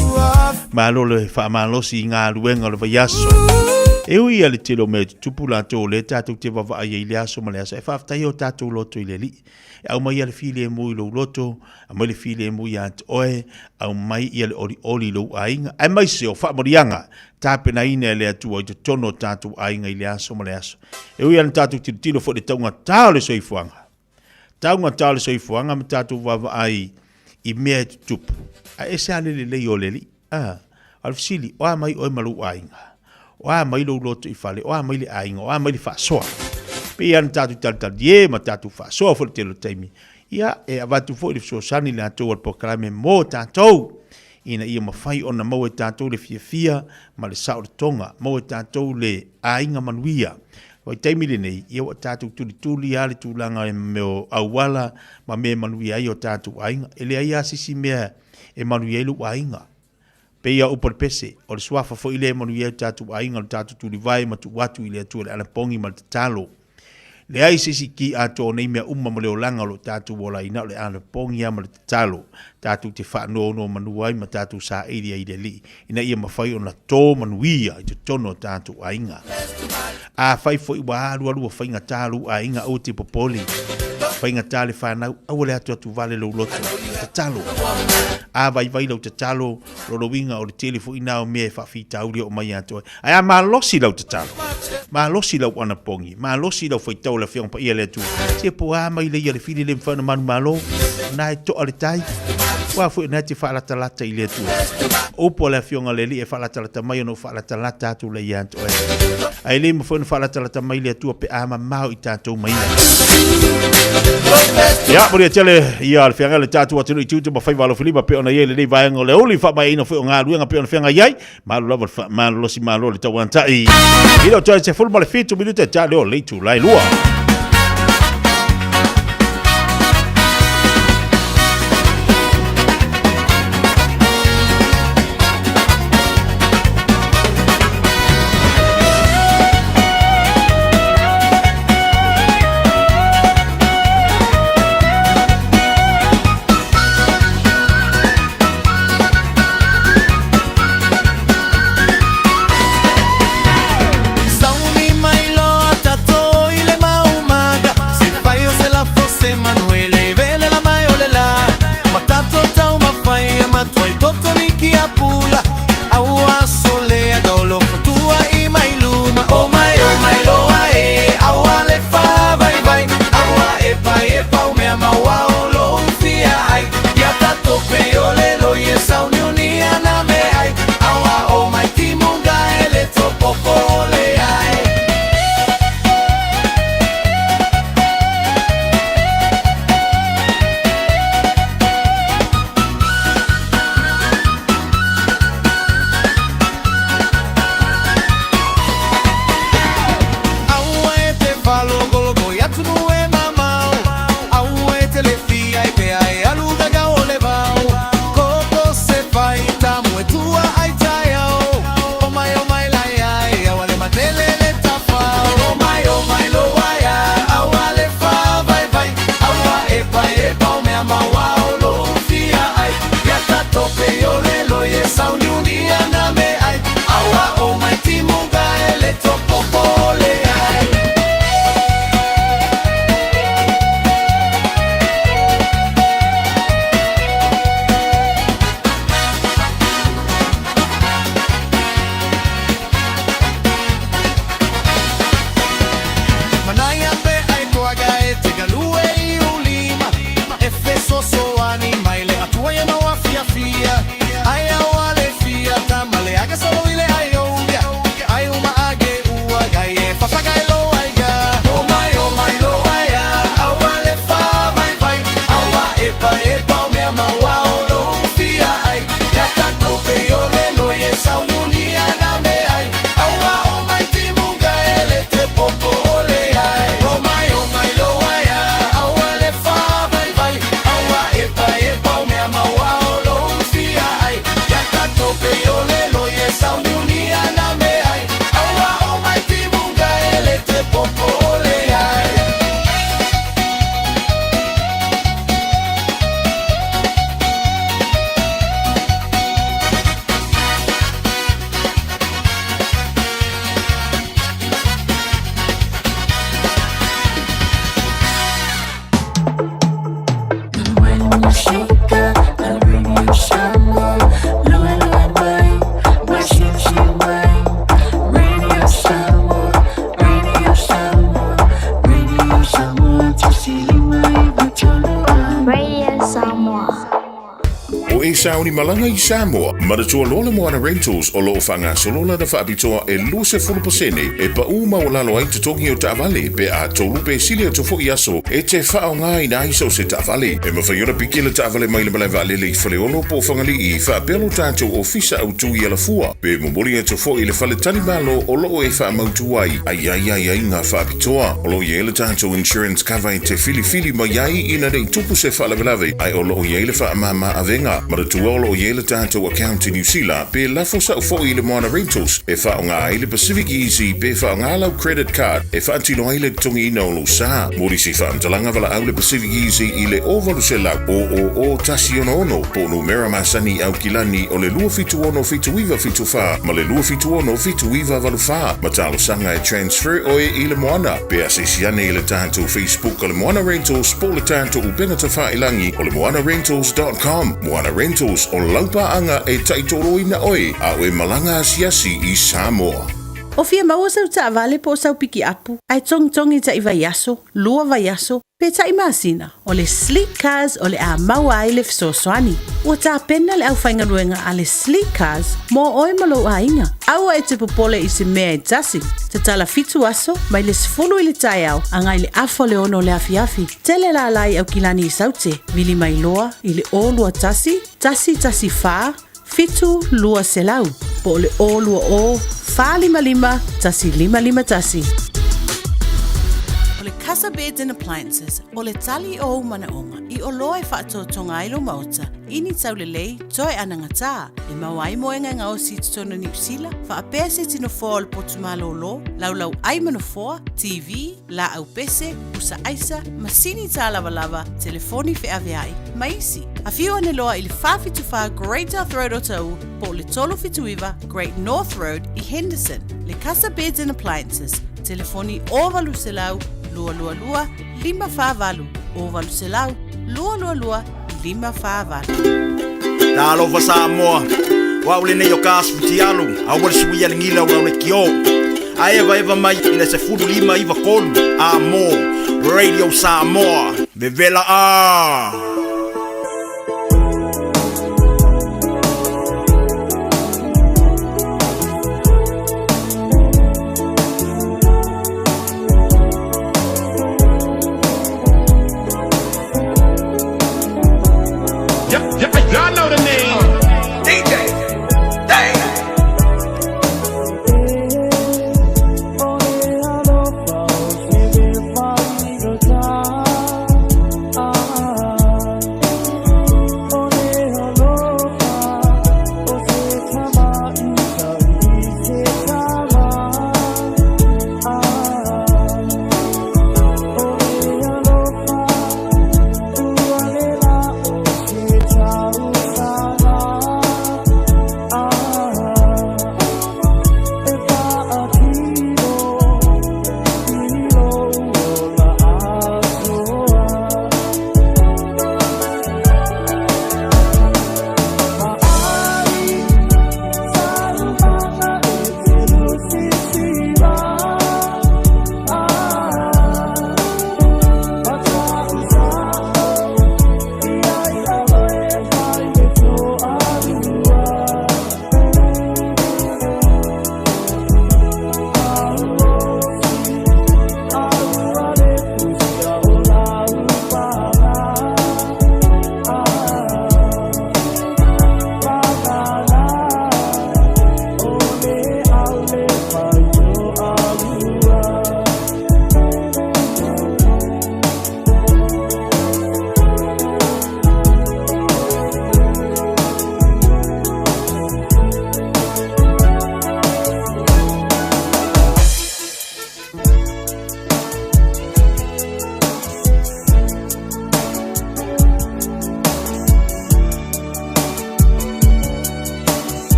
malo le faamalosi i galuega o le vaiaso. E ui ia le tele o mea e tutupu latou o lea tatou te vaavaai ai i le aso ma le aso, e faafetai o tatou loto i le Alii. E aumai ia le filemu i lou loto, aumai le filemu ia te oe, aumai ia le olioli i lou aiga, aemaise o faamanuiaga tapenaina e le Atua i totonu o tatou aiga i le aso ma le aso. E ui lava ina tatou tilotilo foi i le taugata o le soifuaga, taugata o le soifuaga ma tatou vaavaai i mea e tutupu, ae ese lava le lelei o le Alii. A, o le fesili, o a mai oe ma lou aiga? O a mai lou loto i fale? O a mai le aiga? O a mai le faasoa? Pei lava ona tatou talitalie ma tatou faasoa foi i le tele o taimi, ia, e avatu foi le fesoasoani latou a le polokalame mo tatou, ina ia mafai ona maua e tatou le fiafia ma le saolotoga, maua e tatou le aiga manuia. O le taimi lenei, ia ua tatou tulituli lava le tulaga i mea o auala ma mea e manuia ai o tatou aiga. E leai lava se isi mea e manuia ai lou aiga. Pei lava o upu a le pese, o le suafa foi lea e manuia ai o tatou aiga, o le tatou tulivae ma tuu atu i le Atua le anapogi ma le tatalo. Leai se isi ki atoa o nei mea uma ma le olaga o lo o tatou ola ai, na o le anapogi lava ma le tatalo tatou te faanonomanu ai ma tatou saili ai i le Alii, ina ia mafai ona to manuia i totonu o tatou aiga. Afai foi ua alualu ua faigata lou aiga, aua te popole. Faigata le fanau, aua le atuatu vale lou loto. Tatalo. A vaivai lau tatalo, lona uiga o le tele foi na o mea e faafitauli oo mai ia te oe. Ae a malosi lau tatalo, malosi lau anapogi, malosi lau faitau o le Afioga Paia a le Atua, se po a mai leia le fili le mafai ona manumalo, na e toa le tai, ua foi na e te faalatalata i le Atua. O upu a le Afioga a le Alii e faalatalata mai ona ou faalatalata atu lea ia te oe. Ae le mafai ona faalatalata mai le Atua pe a mamao i tatou mai ia. Ia, manuia tele ia le feagai o le tatou atunuu i tiute ma faiva alofilima pei ona i ai lenei vaega o le aoauli, faamaeaina foi o galuega pei ona feagai ai. Malo lava le faamalolosi malo le tauantai. I le toe 17 minute ta leo le itula e lua. mea maua o lou fia ai Ia tatou pei o le loi e saununia na me ai Aua o mai timuga e le te popo o le ai O mai o mai lo ai a aua le wha vai vai Aua e pa e pau mea maua o lou fia ai Ia tatou pei o le loi e saununia na me ai Aua o mai timuga e le te popo o le ai. Radio Samoa. O e sauni malaga i Samoa, manatua loa le Moana Rentals o loo faagasolo lana faapitoa e 20% e paʻū maualalo ai totogi o taavale pe a tolu pe sili atu foʻi aso e te faaaogāina ai so o se taavale. E mafai ona piki le taavale mai le malae vaalele i Faleolo po o Fagalii faapea lo tatou ofisa autū i Alafua pe momoli atu foʻi i le fale talimalo o loo e faamautū ai ai ai ai ai ngā faapitoa. O loo i ai le tatou insurance cover e te filifili mai ai ina nei tupu se faalavelave ae o loo i ai le faamāmā avega. Manatua o loo i ai le tatou account i Niu Sila pe lafo sao foʻi i le Moana Rentals e faaaogā ai le Pacific Easy pe faaaogā lau credit card e faatino ai le totogiina o lou sā. Mo nisi faamatalaga valaau le Pacific Easy i le 0800 000 166 po o numera masani i Aukilani o le 276 7974 ma le 276 7984 ma talosaga e transfer oe i le Moana. Pe asiasi ane i le tatou Facebook o le Moana Rentals po o le tatou upega tafailagi o le moanarentals.com. Moana Rentals, o lau paaga e taitoloina oe a o e malaga asiasi i Samoa. O fia maua sau taavale po o sau pikiapu, ae togitogi taʻi vaiaso, lua vaiaso, pe taʻi masina, o le Sleek Cars o le a maua ai le fesoasoani. Ua tapena le aufaigaluega a le Sleek Cars mo oe ma lou aiga. Aua e te popole i se mea e tasi. Tatala fitu aso, mai le 10 i le taeao agai le afa o le 6 o le afiafi. Tele lala i Aukilani i Saute, vili mai loa i le 021 114 7200 po o le 020 455 1551. O le Casa Beds and Appliances, o le tali o ou manaoga i oloa e faatotoga ai lou maota i ni taulelei toe anagatā e maua ai moega e gaosi i totonu o Niu Sila, faapea se tino foa o le potu malōlō, laulau ai ma nofoa, TV, laau pese, pusa aisa, masini tālavalava, telefoni feaveai, ma isi. Afio ane loa i le 474 Great South Road o Taʻu po o le 379 Great North Road i Henderson. Le Casa Beds and Appliances, telefoni 0800 222 548, 0800 222 548. Talofa Samoa, o au lenei o ka asu fitialu, aua le suia le gila o le kio. A evaeva mai i le 15 93 a mo Radio Samoa, vevela a! Y'all know the name. DJ, Dang.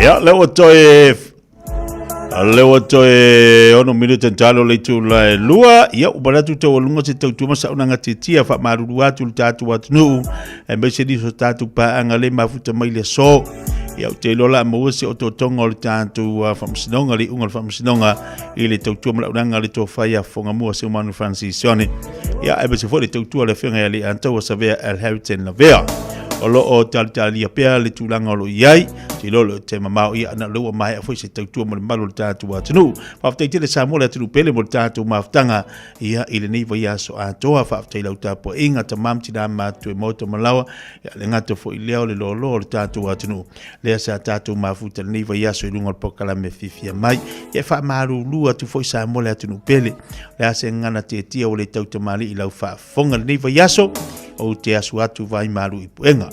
Ia, lea ua toe lea ua toe ono minute talo le itula e lua. Ia, ua manatu taualuga se tautua ma saunaga tiatia faamalulu atu le tatou atunuu aemaise nisi o tatou paaga le mafuta mai le aso. Ia, ou te iloa o le a maua se otootoga o le tatou faamasinoga, le iuga o le faamasinoga i le tautua ma le auaunaga a le Tofa ia Fofogamua Seumanu Francis Sione. Ia, aemaise foi le tautua a le Afioga ia Leiataua Savea L. Harrington Lavea. O lo o talitalia pea le tulaga o lo o i ai, te iloa o lo o te mamao ia ana lea ua maea foi se tautua mo le malu o le tatou atunuu. Faafetai tele Samoa le atunuu pele mo le tatou mafutaga ia i lenei vaiaso atoa. Faafetai lau tapuaiga tama ma tina matutua i maota ma laoa, ia le gata foi lea o le loaloa o le tatou atunuu. Lea sa tatou mafuta lenei vaiaso i luga o le polokalame fiafia mai. Ia e faamalulu atu foi Samoa le atunuu pele. O le a se gagana tietie ua le tautamalii i lau faafofoga lenei vaiaso, ou te asu atu vai malu i puega.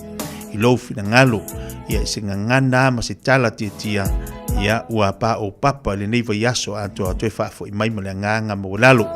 I lou finagalo, ia i se gagana ma se tala tietia, ia ua pa o papa i lenei vaiaso atoa toe faafoi mai ma le agaga maualalo.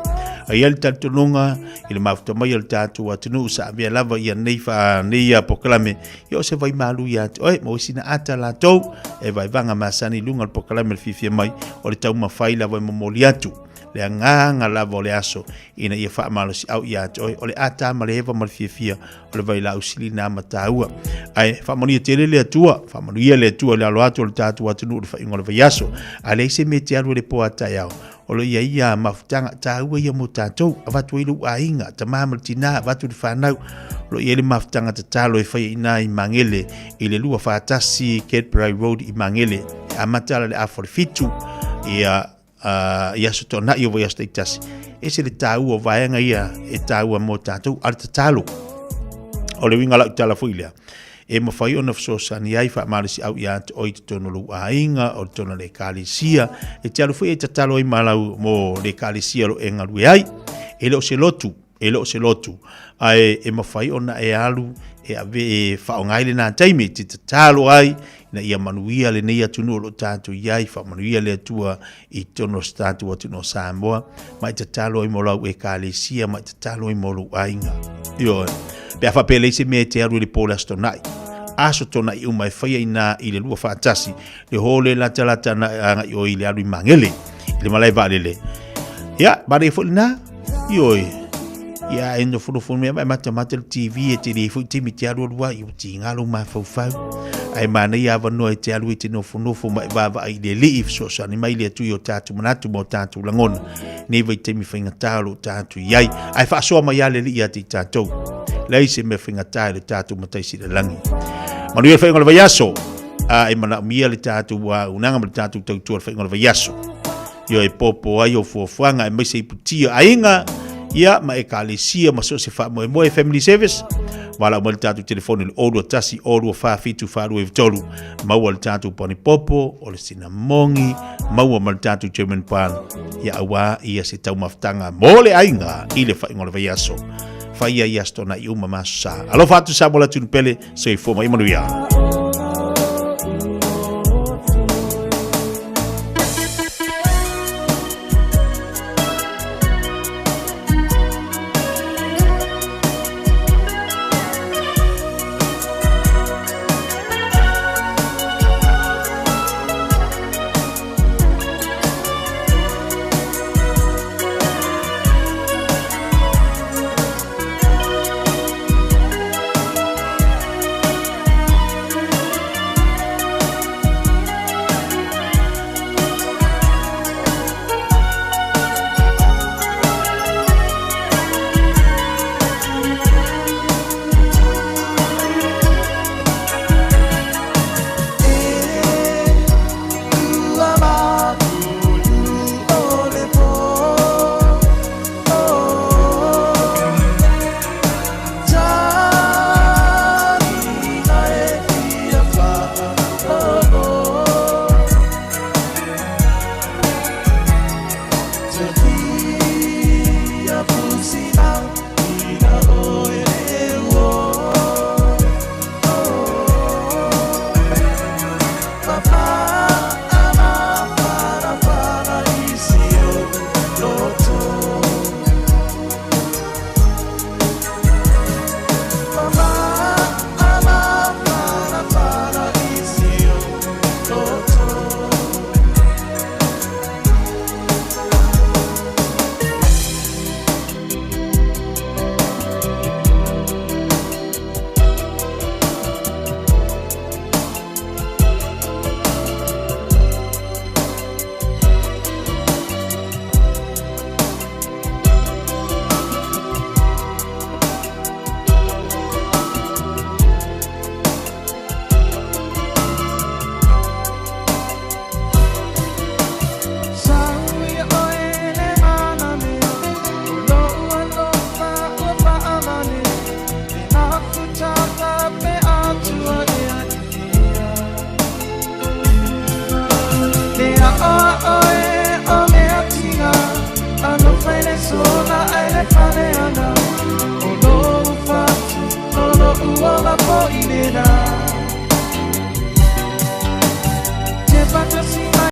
A i ai le talitonuga i le mafuta mai o le tatou atunuu sa avea lava ia nei fa nei polokalame Ia o se vaimalu ia te oe, maua sina ata latou, e vaevaga masani i luga o le polokalame le fiafia mai, o le taumafai lava e momoli atu le agaga lava o le aso ina ia faamalosiau ia te oe, o le ata ma le eva ma le fiafia o le vailaau sili na mataua. Ae faamanuia tele le Atua, faamanuia le Atua i le alo atu o le tatou atunuu i le faaiuga o le vaiaso. A leai se mea e te alu ai le po a taeao, O lo o i ai ia mafutaga taua ia mo tatou, avatu ai lou aiga, tama ma le tina, avatu le fanau. O lo o i ai le mafutaga tatalo e faia i ina i Magele i le 241 Cadbury Road i Magele. E amata ala le afa o le 7 ia i aso toanai o vaiaso taitasi. Ese le taua o vaega ia e taua mo tatou, a le tatalo. O le uiga lau tala foi lea, e mafai ona fesoasoani ai faamalosiau ia te oe i totonu o lou aiga, o totonu o le ekalesia. E te alu foi e tatalo ai ma lau mo le ekalesia o lo o e galue ai. E le o se lotu, e le o se lotu, ae e mafai ona e alu e ave e faaaoga ai lena taimi e te tatalo ai ina ia manuia lenei atunuu o lo o tatou i ai, faamanuia le Atua i totonu o se tatou atunuu o Samoa, ma e tatalo ai mo lau ekalesia, ma e tatalo ai mo lou aiga. Ioe. Pe a faapea leai se mea e te alu i le po le Aso Toonai. Aso Toonai uma e faia ina i le lua faatasi, le hōle latalata na agai oi le alu i Magele, i le malae vaalele. Ia, manaia foi lena. Ioe. Ia, e nofonofo mea ma e matamata le TV e te le foi taimi te alualu ai, ua tiga lou mafaufau. Ae manaia avanoa e te alu e te nofonofo ma e vaavaai i le Alii e fesoasoani mai le Atua i o tatou manatu ma o tatou lagona. Nei vaitaimi faigata o lo o tatou i ai. Ae faasoa mai lava le Alii ia te i tatou. Leai se mea faigata i le tatou Matai Sili i le Lagi. Manuia le faaiuga o le vaiaso. A e manaomia le tatou auaunaga ma le tatou tautua i le faaiuga o le vaiaso. Ia e popo ai o fuafuaga aemaise i putia aiga, ia ma ekalesia ma so o se faamoemoe family service. Valaau mai le tatou telefoni i le 021 024 7493. Maua le tatou panipopo, o le sinamogi, maua ma le tatou German pan, ia auā ia se taumafataga mo le aiga i le faaiuga o le vaiaso. Faia i Aso Toonai uma ma Aso Sa. Alofa atu Samoa le atunuu pele, soifua ma ia manuia. I lena.